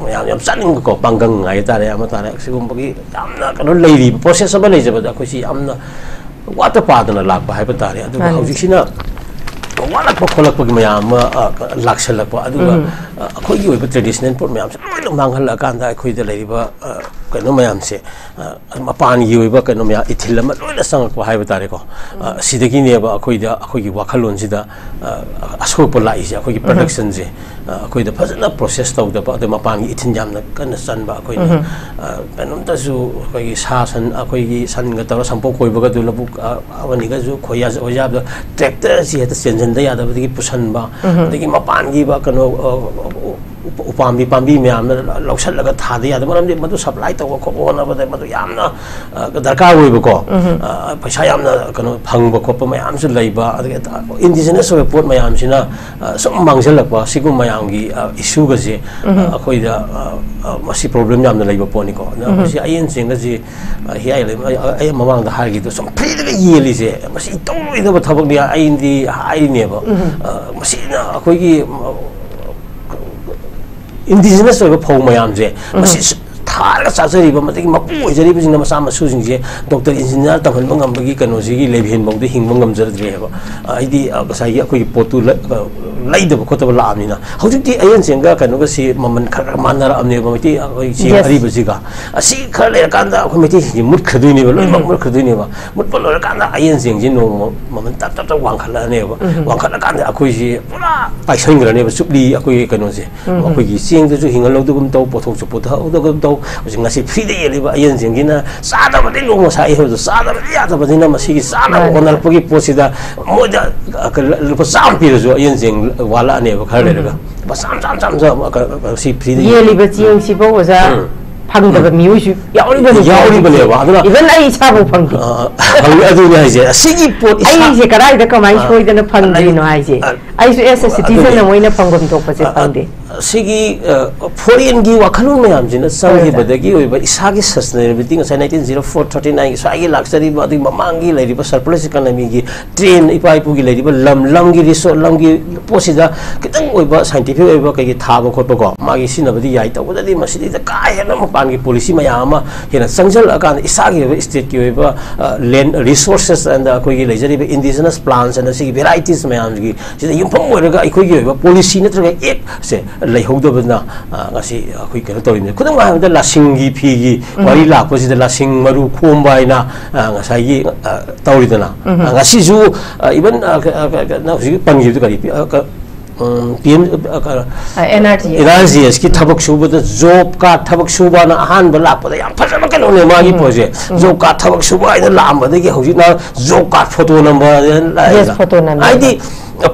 ꯃꯌꯥꯝ ꯌꯥꯝ ꯆꯥꯅꯤꯡꯕꯀꯣ, ꯄꯥꯡꯒꯪ ꯍꯥꯏꯇꯥꯔꯦ, ꯑꯃ ꯇꯥꯔꯦ, ꯁꯤꯒꯨꯝꯕꯒꯤ ꯌꯥꯝꯅ ꯀꯩꯅꯣ ꯂꯩꯔꯤꯕ ꯄ꯭ꯔꯣꯁꯦꯁ ꯑꯃ ꯂꯩꯖꯕꯗ ꯑꯩꯈꯣꯏꯁꯤ ꯌꯥꯝꯅ ꯋꯥꯠꯇ ꯄꯥꯗꯅ ꯂꯥꯛꯄ ꯍꯥꯏꯕ ꯇꯥꯔꯦ꯫ ꯑꯗꯨꯒ ꯃꯥꯅꯦ꯫ ꯍꯧꯖꯤꯛꯁꯤꯅ ꯋꯥꯠꯂꯛꯄ ꯈꯣꯠꯂꯛꯄꯒꯤ ꯃꯌꯥꯝ ꯑꯃ, ꯑ, ꯂꯥꯛꯁꯜꯂꯛꯄ, ꯑꯗꯨꯒ, ꯑ, ꯑꯩꯈꯣꯏꯒꯤ ꯑꯣꯏꯕ ꯇ꯭ꯔꯦꯗꯤꯁꯅꯦꯜ ꯄꯣꯠ ꯃꯌꯥꯝꯁꯦ ꯂꯣꯏꯅ ꯃꯥꯡꯍꯜꯂꯛꯑꯀꯥꯟꯗ ꯑꯩꯈꯣꯏꯗ ꯂꯩꯔꯤꯕ, ꯑ, ꯀꯩꯅꯣ ꯃꯌꯥꯝꯁꯦ, ꯑ, ꯃꯄꯥꯟꯒꯤ ꯑꯣꯏꯕ ꯀꯩꯅꯣ ꯃꯌꯥꯝ, ꯏꯊꯤꯜ ꯑꯃ ꯂꯣꯏꯅ ꯆꯪꯉꯛꯄ ꯍꯥꯏꯕ ꯇꯥꯔꯦꯀꯣ꯫ ꯑ, ꯁꯤꯗꯒꯤꯅꯦꯕ ꯑꯩꯈꯣꯏꯗ, ꯑꯩꯈꯣꯏꯒꯤ ꯋꯥꯈꯜꯂꯣꯟꯁꯤꯗ, ꯑ, ꯑꯁꯣꯛꯄ ꯂꯥꯛꯏꯁꯦ, ꯑꯩꯈꯣꯏꯒꯤ ꯄ꯭ꯔꯗꯛꯁꯟꯁꯦ꯫ ꯑ, ꯑꯩꯈꯣꯏꯗ ꯐꯖꯅ ꯄ꯭ꯔꯣꯁꯦꯁ ꯇꯧꯗꯕ, ꯑꯗꯩ ꯃꯄꯥꯟꯒꯤ ꯏꯊꯤꯟ ꯌꯥꯝꯅ ꯀꯟꯅ ꯆꯟꯕ ꯑꯩꯈꯣꯏꯅ꯫ ꯑ, ꯀꯩꯅꯣꯝꯇꯁꯨ ꯑꯩꯈꯣꯏꯒꯤ ꯁꯥ ꯁꯟ, ꯑꯩꯈꯣꯏꯒꯤ ꯁꯟꯒ ꯇꯧꯔ ꯁꯝꯄꯣꯛ ꯈꯣꯏꯕꯒꯗꯨ ꯂꯧꯕꯨꯛ, ꯑ, ꯑꯃꯅꯤꯒꯁꯨ ꯈꯣꯏꯌꯥ-, ꯈꯣꯏꯌꯥꯕꯗ ꯇ꯭ꯔꯦꯛꯇꯔꯁꯤ ꯍꯦꯛꯇ ꯆꯦꯟꯁꯤꯟꯗ ꯌꯥꯗꯕꯗꯒꯤ ꯄꯨꯁꯟꯕ, ꯑꯗꯒꯤ ꯃꯄꯥꯟꯒꯤ ꯕ-, ꯀꯩꯅꯣ, ꯑ, ꯎ-, ꯎ-, ꯎꯄꯥꯝꯕꯤ ꯄꯥꯝꯕꯤ ꯃꯌꯥꯝꯅ ꯂꯧꯁꯤꯜꯂꯒ ꯊꯥꯗ ꯌꯥꯗꯕ, ꯃꯔꯝꯗꯤ ꯃꯗꯨ ꯁꯄ꯭ꯂꯥꯏ ꯇꯧꯕ ꯈꯣꯠꯄ ꯍꯣꯠꯅꯕꯗ ꯃꯗꯨ ꯌꯥꯝꯅ, ꯑ, ꯗꯔꯀꯥꯔ ꯑꯣꯏꯕꯀꯣ꯫ ꯑ, ꯄꯩꯁꯥ ꯌꯥꯝꯅ ꯀꯩꯅꯣ ꯐꯪꯕ ꯈꯣꯠꯄ ꯃꯌꯥꯝꯁꯨ ꯂꯩꯕ, ꯑꯗꯒꯤ ꯏꯟꯗꯤꯖꯤꯅꯁ ꯑꯣꯏꯕ ꯄꯣꯠ ꯃꯌꯥꯝꯁꯤꯅ, ꯑ, ꯁꯨꯝ ꯃꯥꯡꯁꯤꯜꯂꯛꯄ, ꯁꯤꯒꯨꯝꯕ ꯃꯌꯥꯝꯒꯤ, ꯑ, ꯏꯁꯨꯒꯁꯦ, ꯑ, ꯑꯩꯈꯣꯏꯗ, ꯑ, ꯑ, ꯃꯁꯤ ꯄ꯭ꯔꯣꯕ꯭ꯂꯦꯝ ꯌꯥꯝꯅ ꯂꯩꯕ ꯄꯣꯠꯅꯤꯀꯣ꯫ ꯑꯗꯨꯅ ꯃꯁꯤ ꯑꯌꯦꯟ ꯆꯦꯡꯒꯁꯤ, ꯑ, ꯍꯤꯌꯥꯏ ꯂꯩ-, ꯑ, ꯑ, ꯑꯩ ꯃꯃꯥꯡꯗ ꯍꯥꯏꯈꯤꯗꯣ, ꯁꯨꯝ ꯐ꯭ꯔꯤꯗꯒ ꯌꯦꯜꯂꯤꯁꯦ, ꯃꯁꯤ ꯇꯧꯔꯣꯏꯗꯕ ꯊꯕꯛꯅꯤ ꯑꯩꯗꯤ ꯍꯥꯏꯔꯤꯅꯦꯕ꯫ ꯑ, ꯃꯁꯤꯅ ꯑꯩꯈꯣꯏꯒꯤ, ꯑ, ꯏꯟꯗꯤꯖꯤꯅꯁ ꯑꯣꯏꯕ ꯐꯧ ꯃꯌꯥꯝꯁꯦ, ꯃꯁꯤ ꯁ-, ꯊꯥꯔꯒ ꯆꯥꯖꯔꯤꯕ, ꯃꯗꯒꯤ ꯃꯄꯨ ꯑꯣꯏꯖꯔꯤꯕꯁꯤꯡꯅ ꯃꯆꯥ ꯃꯁꯨꯁꯤꯡꯁꯦ ꯗꯣꯛꯇꯔ ꯏꯟꯖꯤꯅꯤꯌꯥꯔ ꯇꯝꯍꯟꯕ ꯉꯝꯕꯒꯤ ꯀꯩꯅꯣꯁꯤꯒꯤ ꯂꯦꯚꯦꯜꯐꯥꯎꯗ ꯍꯤꯡꯕ ꯉꯝꯖꯔꯗ꯭ꯔꯦꯕ꯫ ꯑ, ꯍꯥꯏꯗꯤ, ꯑ, ꯉꯁꯥꯏꯒꯤ ꯑꯩꯈꯣꯏꯒꯤ ꯄꯣꯠꯇꯨ ꯂ-, ꯑ, ꯂꯩꯗꯕ ꯈꯣꯠꯇꯕ ꯂꯥꯛꯑꯕꯅꯤꯅ꯫ ꯍꯧꯖꯤꯛꯇꯤ ꯑꯌꯦꯟ ꯆꯦꯡꯒ ꯀꯩꯅꯣꯒꯁꯤ ꯃꯃꯜ ꯈꯔ ꯈꯔ ꯃꯥꯟꯅꯔꯛꯑꯕꯅꯦꯕ꯫ ꯃꯩꯇꯩ ꯑꯩꯈꯣꯏ ꯆꯦꯡ Yes. ꯑꯔꯤꯕꯁꯤꯒ ꯑꯁꯤ ꯈꯔ ꯂꯩꯔꯀꯥꯟꯗ ꯑꯩꯈꯣꯏ ꯃꯩꯇꯩꯁꯤꯡꯁꯤ ꯃꯨꯠꯈ꯭ꯔꯗꯣꯏꯅꯦꯕ, ꯂꯣꯏꯅꯃꯛ ꯃꯨꯠꯈ꯭ꯔꯗꯣꯏꯅꯦꯕ꯫ ꯃꯨꯠꯄ ꯂꯣꯏꯔꯀꯥꯟꯗ ꯑꯌꯦꯟ ꯆꯦꯡꯁꯤ ꯅꯣꯡꯃ ꯃꯃꯜ ꯇꯞ ꯇꯞ ꯇꯞ ꯋꯥꯡꯈꯠꯂꯛꯑꯅꯦꯕ꯫ ꯋꯥꯡꯈꯠꯂꯀꯥꯟꯗ ꯑꯩꯈꯣꯏꯁꯤ ꯄꯨꯔꯥ ꯄꯥꯏꯁꯟꯈ꯭ꯔꯅꯦꯕ ꯆꯨꯞꯂꯤ ꯑꯩꯈꯣꯏꯒꯤ ꯀꯩꯅꯣꯁꯦ꯫ ꯑꯩꯈꯣꯏꯒꯤ ꯆꯦꯡꯗꯁꯨ ꯍꯤꯡꯍꯜꯍꯧꯗꯒꯨꯝ ꯇꯧ, ꯄꯣꯠꯊꯣꯛꯁꯨ ꯄꯨꯊꯍꯧꯗꯒꯨꯝ ꯇꯧ꯫ ꯍꯧꯖꯤꯛ ꯉꯁꯤ ꯐ꯭ꯔꯤꯗ ꯌꯦꯜꯂꯤꯕ ꯑꯌꯦꯟꯁꯤꯡꯁꯤꯅ ꯆꯥꯗꯕꯗꯤ ꯅꯣꯡꯃ ꯁꯥꯏ ꯍꯥꯏꯕꯗꯣ ꯆꯥꯗꯕꯗꯤ ꯌꯥꯗꯕꯅꯤꯅ ꯃꯁꯤꯒꯤ ꯆꯥꯅꯕ ꯃꯥꯅꯦ꯫ ꯍꯣꯠꯅꯔꯛꯄꯒꯤ ꯄꯣꯠꯁꯤꯗ ꯃꯣꯏꯗ, ꯑ, ꯂꯨꯄꯥ ꯆꯥꯝꯃ ꯄꯤꯔꯁꯨ ꯑꯌꯦꯟ ꯆꯦꯡ ꯋꯥꯠꯂꯛꯑꯅꯦꯕ ꯈꯔ ꯂꯩꯔꯒ꯫ ꯃꯆꯥ ꯃꯆꯥ ꯃꯆꯥ ꯃꯆꯥ ꯑꯃ ꯀ- ꯀ- ꯁꯤ ꯐ꯭ꯔꯤꯗ ꯌꯦꯜꯂꯤꯕ ꯆꯦꯡꯁꯤꯐꯥꯎ ꯑꯣꯖꯥ ꯎꯝ. ꯐꯪꯗꯕ ꯃꯤꯑꯣꯏꯁꯨ ꯌꯥꯎꯔꯤꯕꯅꯤ꯫ ꯌꯥꯎꯔꯤꯕꯅꯦꯕ꯫ ꯑꯗꯨꯅ ꯏꯚꯟ ꯑꯩ ꯏꯁꯥꯐꯥꯎ ꯐꯪꯗꯦ꯫ ꯑ, ꯍꯪꯉꯦ꯫ ꯑꯗꯨꯅꯦ ꯍꯥꯏꯁꯦ꯫ ꯑꯁꯤꯒꯤ ꯄꯣꯠ ꯏꯁꯥ- ꯑꯩꯁꯦ ꯀꯗꯥꯏꯗ ꯀꯃꯥꯏꯅ ꯑ, ꯁꯣꯏꯗꯅ ꯐꯪꯗ꯭ꯔꯤꯅꯣ ꯑ, ꯍꯥꯏꯁꯦ꯫ ꯑ, ꯑꯩꯁꯨ ꯑꯦꯁ ꯑꯦ ꯁꯤꯇꯤꯖꯟ ꯑꯗꯨꯅꯦ꯫ ꯑꯃ ꯑꯣꯏꯅ ꯐꯪꯐꯝ ꯊꯣꯛꯄꯁꯦ ꯑ, ꯑ, ꯐꯪꯗꯦ꯫ ꯁꯤꯒꯤ ꯐꯣꯔꯦꯟꯒꯤ ꯋꯥꯈꯜꯂꯣꯟ ꯃꯌꯥꯝꯁꯤꯅ ꯆꯪꯈꯤꯕꯗꯒꯤ ꯑꯣꯏꯕ ꯏꯁꯥꯒꯤ ꯁꯁꯇꯦꯅꯦꯕꯤꯂꯤꯇꯤ, ꯉꯁꯥꯏ ꯅꯥꯏꯟꯇꯤꯟ ꯖꯤꯔꯣ ꯐꯣꯔ ꯊꯥꯔꯇꯤ ꯅꯥꯏꯟꯒꯤ ꯁ꯭ꯋꯥꯏꯒꯤ ꯂꯥꯛꯆꯔꯤꯕ ꯑꯗꯨꯒꯤ ꯃꯃꯥꯡꯒꯤ ꯂꯩꯔꯤꯕ ꯁꯔꯄ꯭ꯂꯁ ꯏꯀꯅꯃꯤꯒꯤ ꯇ꯭ꯔꯦꯟ, ꯏꯄꯥ ꯏꯄꯨꯒꯤ ꯂꯩꯔꯤꯕ ꯂꯝ ꯂꯝꯒꯤ ꯔꯤꯁꯣꯔꯁ, ꯂꯝꯒꯤ ꯄꯣꯠꯁꯤꯗ ꯈꯤꯇꯪ ꯑꯣꯏꯕ ꯁꯥꯏꯟꯇꯤꯐꯤꯛ ꯑꯣꯏꯕ ꯀꯩꯒꯤ ꯊꯥꯕ ꯈꯣꯠꯄꯀꯣ, ꯃꯥꯒꯤ ꯁꯤꯖꯤꯟꯅꯕꯗꯤ ꯌꯥꯏ꯫ ꯇꯧꯕꯗꯗꯤ ꯃꯁꯤꯗꯩꯗ ꯀꯥ ꯍꯦꯟꯅ ꯃꯄꯥꯟꯒꯤ ꯄꯣꯂꯤꯁꯤ ꯃꯌꯥꯝ ꯑꯃ ꯍꯦꯟꯅ ꯆꯪꯁꯤꯜꯂꯛꯑꯀꯥꯟꯗ ꯏꯁꯥꯒꯤ ꯑꯣꯏꯕ ꯏꯁꯇꯦꯠꯀꯤ ꯑꯣꯏꯕ ꯂꯦꯟ ꯔꯤꯁꯣꯔꯁꯦꯁ ꯑꯦꯟ ꯑꯩꯈꯣꯏꯒꯤ ꯂꯩꯖꯔꯤꯕ ꯏꯟꯗꯤꯖꯤꯅꯁ ꯄ꯭ꯂꯥꯟꯁ ꯑꯦꯟ ꯑꯁꯤꯒꯤ ꯚꯦꯔꯥꯏꯇꯤꯁ ꯃꯌꯥꯝꯁꯤꯒꯤ ꯁꯤꯗ ꯌꯨꯝꯐꯝ ꯑꯣꯏꯔꯒ ꯑꯩꯈꯣꯏꯒꯤ ꯑꯣꯏꯕ ꯄꯣꯂꯤꯁꯤ ꯅꯠꯇ꯭ꯔꯒ ꯑꯦꯛꯁꯦ ꯂꯩꯍꯧꯗꯕꯅ, ꯑ, ꯉꯁꯤ ꯑꯩꯈꯣꯏ ꯀꯩꯅꯣ ꯇꯧꯔꯤꯕꯅꯤ꯫ ꯈꯨꯗꯝ ꯑꯣꯏꯅ ꯍꯥꯏꯔꯕꯗ ꯂꯥꯁꯤꯡꯒꯤ ꯐꯤꯒꯤ ꯋꯥꯔꯤ ꯂꯥꯛꯄꯁꯤꯗ ꯂꯥꯁꯤꯡ ꯃꯔꯨ ꯈꯣꯝꯕ ꯍꯥꯏꯅ, ꯑ, ꯉꯁꯥꯏꯒꯤ, ꯑ, ꯇꯧꯔꯤꯗꯅ꯫ ꯑ, ꯉꯁꯤꯁꯨ, ꯑ, ꯏꯚꯟ, ꯑ, ꯀ- ꯑ, ꯀ- ꯀ- ꯅꯪ ꯍꯧꯖꯤꯛ ꯄꯟꯈꯤꯕꯗꯨ ꯀꯔꯤ ꯄꯤ- ꯑ, ꯀ- ꯎꯝ, ꯄꯤ ꯑꯦꯝ, ꯑ, ꯀ- N R G S. N R G ꯑꯦꯁꯀꯤ ꯊꯕꯛ ꯁꯨꯕꯗ ꯖꯣꯕ ꯀꯥꯔꯗ ꯊꯕꯛ ꯁꯨꯕꯅ ꯑꯍꯥꯟꯕ ꯂꯥꯛꯄꯗ ꯌꯥꯝ ꯐꯖꯕ ꯀꯩꯅꯣꯅꯦ ꯃꯥꯒꯤ ꯄꯣꯠꯁꯦ꯫ ꯖꯣꯕ ꯀꯥꯔꯗ ꯊꯕꯛ ꯁꯨꯕ ꯍꯥꯏꯅ ꯂꯥꯛꯑꯝꯕꯗꯒꯤ ꯍꯧꯖꯤꯛꯅ ꯖꯣꯕ ꯀꯥꯔꯗ ꯐꯣꯇꯣ ꯅꯝꯕꯔ ꯍꯥꯏꯅ ꯂꯥꯛꯑꯦ꯫ Yes, photo number. ꯍꯥꯏꯗꯤ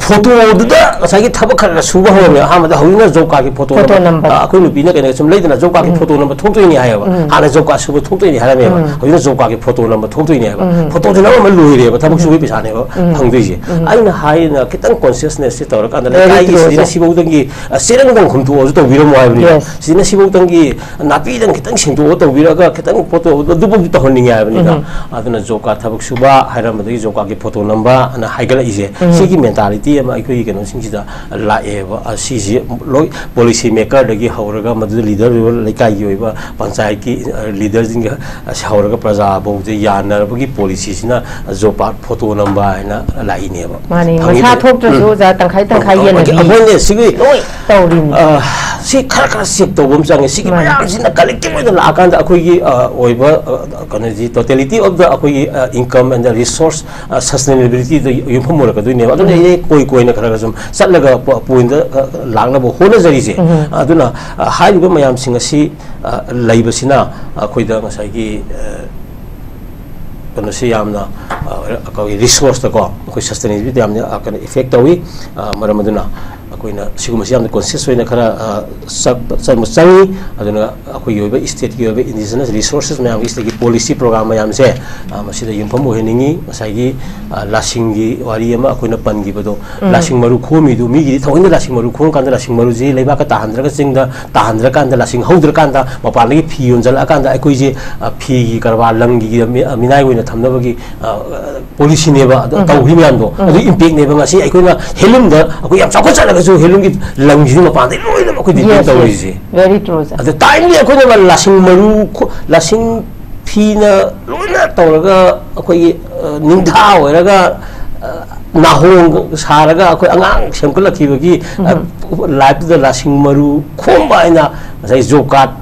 ꯐꯣꯇꯣꯗꯨꯗ ꯉꯁꯥꯏꯒꯤ ꯊꯕꯛ ꯈꯔ ꯈꯔ ꯁꯨꯕ ꯍꯧꯔꯝꯃꯦ꯫ ꯑꯍꯥꯟꯕꯗ ꯍꯧꯖꯤꯛꯅ ꯖꯣꯕ ꯀꯥꯔꯗꯀꯤ ꯐꯣꯇꯣ ꯐꯣꯇꯣ ꯅꯝꯕꯔ꯫ ꯅꯝꯕꯔ꯫ ꯑ, ꯑꯩꯈꯣꯏ ꯅꯨꯄꯤꯅ ꯀꯩꯅꯣ ꯁꯨꯝ ꯂꯩꯗꯅ ꯖꯣꯕ ꯀꯥꯔꯗꯀꯤ ꯐꯣꯇꯣ ꯅꯝꯕꯔ ꯊꯣꯛꯇꯣꯏꯅꯦ ꯍꯥꯏꯌꯦꯕ꯫ ꯍꯥꯟꯅ ꯖꯣꯕ ꯀꯥꯔꯗ ꯁꯨꯕ ꯊꯣꯛꯇꯣꯏꯅꯦ ꯍꯥꯏꯔꯝꯃꯦꯕ꯫ ꯍꯧꯖꯤꯛꯅ ꯖꯣꯕ ꯀꯥꯔꯗꯀꯤ ꯐꯣꯇꯣ ꯅꯝꯕꯔ ꯊꯣꯛꯇꯣꯏꯅꯦ ꯍꯥꯏꯕ꯫ ꯐꯣꯇꯣꯗꯨ ꯅꯝꯃ ꯂꯣꯏꯔꯦꯕ꯫ ꯊꯕꯛ ꯁꯨꯕꯒꯤ ꯄꯩꯁꯥꯅꯦꯕ ꯐꯪꯗꯣꯏꯁꯦ꯫ ꯑꯩꯅ ꯍꯥꯏꯔꯤꯅ ꯈꯤꯇꯪ ꯀꯣꯟꯁꯤꯌꯁꯅꯦꯁꯁꯦ ꯇꯧꯔꯀꯥꯟꯗ Very ꯂꯩꯀꯥꯏꯒꯤ true, ꯁꯤꯗꯩꯅ ꯑꯣꯖꯥ꯫ ꯁꯤꯐꯧꯗꯒꯤ, ꯑ, ꯆꯦꯔꯪꯗꯪ ꯍꯨꯝꯇꯣꯛꯑꯁꯨ ꯇꯧꯕꯤꯔꯝꯃꯣ ꯍꯥꯏꯕꯅꯤꯗ꯫ Yes. ꯁꯤꯅ ꯁꯤꯐꯧꯗꯪꯒꯤ ꯅꯥꯄꯤꯗꯪ ꯈꯤꯇꯪ ꯁꯦꯡꯗꯣꯛꯑ ꯇꯧꯕꯤꯔꯒ ꯈꯤꯇꯪ ꯄꯣꯠꯇꯣ ꯑꯗꯨꯐꯥꯎꯗꯤ ꯇꯧꯍꯟꯅꯤꯡꯉꯦ ꯍꯥꯏꯕꯅꯤꯗ꯫ ꯑꯗꯨꯅ ꯖꯣꯕ ꯀꯥꯔꯗ ꯊꯕꯛ ꯁꯨꯕ ꯍꯥꯏꯔꯝꯕꯗꯒꯤ ꯖꯣꯕ ꯀꯥꯔꯗꯀꯤ ꯐꯣꯇꯣ ꯅꯝꯕ ꯑꯅ ꯍꯥꯏꯒꯠꯂꯛꯏꯁꯦ꯫ ꯁꯤꯒꯤ ꯃꯦꯟꯇꯥꯂꯤꯇꯤ ꯑꯃ ꯑꯩꯈꯣꯏꯒꯤ ꯀꯩꯅꯣꯁꯤꯡꯁꯤꯗ ꯂꯥꯛꯑꯦꯕ꯫ ꯑꯁꯤꯁꯦ ꯂꯣꯏ ꯄꯣꯂꯤꯁꯤ ꯃꯦꯀꯔꯗꯒꯤ ꯍꯧꯔꯒ ꯃꯗꯨꯗ ꯂꯤꯗꯔ ꯑꯣꯏꯕ ꯂꯩꯀꯥꯏꯒꯤ ꯑꯣꯏꯕ ꯄꯟꯆꯥꯌꯠꯀꯤ, ꯑ, ꯂꯤꯗꯔꯁꯤꯡꯒ ꯑꯁꯤ ꯍꯧꯔꯒ ꯄ꯭ꯔꯖꯥ ꯐꯥꯎꯗ ꯌꯥꯅꯔꯕꯒꯤ ꯄꯣꯂꯤꯁꯤꯁꯤꯅ ꯖꯣꯕ ꯀꯥꯔꯗ ꯐꯣꯇꯣ ꯅꯝꯕ ꯍꯥꯏꯅ ꯂꯥꯛꯏꯅꯦꯕ꯫ ꯃꯥꯅꯤ, ꯐꯪꯉꯤꯗ-, ꯃꯁꯥ ꯊꯣꯛꯇ꯭ꯔꯁꯨ ꯎꯝ꯫ ꯑꯣꯖꯥ ꯇꯪꯈꯥꯏ ꯇꯪꯈꯥꯏ ꯎꯝ, ꯌꯦꯟꯅꯕꯤ꯫ ꯑꯩꯈꯣꯏꯅ ꯁꯤꯒꯤ ꯂꯣꯏ ꯇꯧꯔꯤꯅꯤ꯫ ꯑ, ꯁꯤ ꯈꯔ ꯈꯔ ꯆꯦꯛ ꯇꯧꯕ ꯑꯃ ꯆꯪꯉꯦ꯫ ꯁꯤꯒꯤ ꯃꯥꯅꯤ꯫ ꯃꯌꯥꯝꯁꯤꯅ ꯀꯂꯦꯛꯇꯤꯚ ꯑꯣꯏꯅ ꯂꯥꯛꯑꯀꯥꯟꯗ ꯑꯩꯈꯣꯏꯒꯤ, ꯑ, ꯑꯣꯏꯕ, ꯑ, ꯀꯩꯅꯣꯁꯤ, totality of the ꯑꯩꯈꯣꯏꯒꯤ, ꯑ, income and the resource, ꯑ, sustainabilityꯗ ꯌꯨꯝꯐꯝ ꯑꯣꯏꯔꯛꯀꯗꯣꯏꯅꯦꯕ꯫ ꯑꯗꯨꯅ ꯑꯩ ꯀꯣꯏ ꯀꯣꯏꯅ ꯈꯔ ꯈꯔ ꯁꯨꯝ ꯆꯠꯂꯒ ꯄꯣ-, ꯄꯣꯏꯟꯗ, ꯑ, ꯂꯥꯛꯅꯕ ꯍꯣꯠꯅꯖꯔꯤꯁꯦ꯫ ꯑꯗꯨꯅ, ꯑ, ꯍꯥꯏꯔꯤꯕ ꯃꯌꯥꯝꯁꯤꯡ ꯑꯁꯤ, ꯑ, ꯂꯩꯕꯁꯤꯅ ꯑꯩꯈꯣꯏꯗ ꯉꯁꯥꯏꯒꯤ, ꯑ, ꯀꯩꯅꯣꯁꯤ ꯌꯥꯝꯅ, ꯑ, ꯑꯩꯈꯣꯏꯒꯤ ꯔꯤꯁꯣꯔꯁꯇꯀꯣ, ꯑꯩꯈꯣꯏ sustainability ꯌꯥꯝꯅ, ꯑ, ꯀꯩꯅꯣ effect ꯇꯧꯏ꯫ ꯑ, ꯃꯔꯝ ꯑꯗꯨꯅ, ꯑꯩꯈꯣꯏꯅ ꯁꯤꯒꯨꯝꯕꯁꯤ ꯌꯥꯝꯅ ꯀꯣꯟꯁꯤꯌꯁ ꯑꯣꯏꯅ ꯈꯔ, ꯑ, ꯆꯪ-, ꯆꯪꯕ ꯆꯪꯉꯤ꯫ ꯑꯗꯨꯅ ꯑꯩꯈꯣꯏꯒꯤ ꯑꯣꯏꯕ ꯏꯁꯇꯦꯠꯀꯤ ꯑꯣꯏꯕ ꯏꯟꯗꯤꯖꯤꯅꯁ ꯔꯤꯁꯣꯔꯁꯦꯁ ꯃꯌꯥꯝꯒꯤ ꯁꯤꯗꯒꯤ ꯄꯣꯂꯤꯁꯤ ꯄ꯭ꯔꯣꯒ꯭ꯔꯥꯝ ꯃꯌꯥꯝꯁꯦ, ꯑ, ꯃꯁꯤꯗ ꯌꯨꯝꯐꯝ ꯑꯣꯏꯍꯟꯅꯤꯡꯉꯤ꯫ ꯉꯁꯥꯏꯒꯤ, ꯑ, ꯂꯥꯁꯤꯡꯒꯤ ꯋꯥꯔꯤ ꯑꯃ ꯑꯩꯈꯣꯏꯅ ꯄꯟꯈꯤꯕꯗꯣ, ꯎꯝ꯫ ꯂꯥꯁꯤꯡ ꯃꯔꯨ ꯈꯣꯝꯃꯤꯗꯨ, ꯃꯤꯒꯤꯗꯤ ꯊꯑꯣꯏꯅ ꯂꯥꯁꯤꯡ ꯃꯔꯨ ꯈꯣꯝꯃꯀꯥꯟꯗ ꯂꯥꯁꯤꯡ ꯃꯔꯨꯁꯤ ꯂꯩꯕꯥꯛꯀ ꯇꯥꯍꯟꯗ꯭ꯔꯒ, ꯆꯤꯡꯗ ꯇꯥꯍꯟꯗ꯭ꯔꯀꯥꯟꯗ, ꯂꯥꯁꯤꯡ ꯍꯧꯗ꯭ꯔꯀꯥꯟꯗ ꯃꯄꯥꯟꯗꯒꯤ ꯐꯤ ꯌꯣꯟꯁꯤꯜꯂꯛꯑꯀꯥꯟꯗ ꯑꯩꯈꯣꯏꯁꯦ, ꯑ, ꯐꯤꯒꯤ ꯀꯔꯕꯥꯔ, ꯂꯪꯒꯤ ꯃꯤ-, ꯑ, ꯃꯤꯅꯥꯏ ꯑꯣꯏꯅ ꯊꯝꯅꯕꯒꯤ, ꯑ, ꯄꯣꯂꯤꯁꯤꯅꯦꯕ ꯑꯗꯣ ꯎꯝ꯫ ꯇꯧꯔꯤ ꯃꯌꯥꯝꯗꯣ꯫ ꯎꯝ꯫ ꯑꯗꯨ ꯏꯝꯄꯦꯛꯅꯦꯕ ꯉꯁꯤ ꯑꯩꯈꯣꯏꯅ ꯍꯦꯟꯂꯨꯝꯗ ꯑꯩꯈꯣꯏ ꯌꯥꯝ ꯆꯥꯎꯈꯠꯆꯔꯒꯁꯨ ꯍꯦꯟꯂꯨꯝꯒꯤ ꯂꯪꯁꯤꯗꯤ ꯃꯄꯥꯟꯗꯩ ꯂꯣꯏꯅ ꯑꯩꯈꯣꯏ ꯗꯤꯄꯦꯟ Yes, yes. ꯇꯧꯔꯤꯁꯦ꯫ Very true, sir. ꯑꯗ ꯇꯥꯏꯝꯂꯤ ꯑꯩꯈꯣꯏꯅ ꯂꯥꯁꯤꯡ ꯃꯔꯨ ꯈꯣ-, ꯂꯥꯁꯤꯡ ꯐꯤꯅ ꯂꯣꯏꯅ ꯇꯧꯔꯒ ꯑꯩꯈꯣꯏꯒꯤ, ꯑ, ꯅꯤꯡꯊꯥ ꯑꯣꯏꯔꯒ, ꯑ, ꯅꯥꯍꯣꯡ ꯁꯥꯔꯒ ꯑꯩꯈꯣꯏ ꯑꯉꯥꯡ ꯁꯦꯝꯒꯠꯂꯛꯈꯤꯕꯒꯤ, ꯑ, ꯎꯝ꯫ ꯂꯥꯏꯐꯇꯨꯗ ꯂꯥꯁꯤꯡ ꯃꯔꯨ ꯈꯣꯝꯕ ꯍꯥꯏꯅ ꯉꯁꯥꯏ ꯖꯣꯕ ꯀꯥꯔꯗ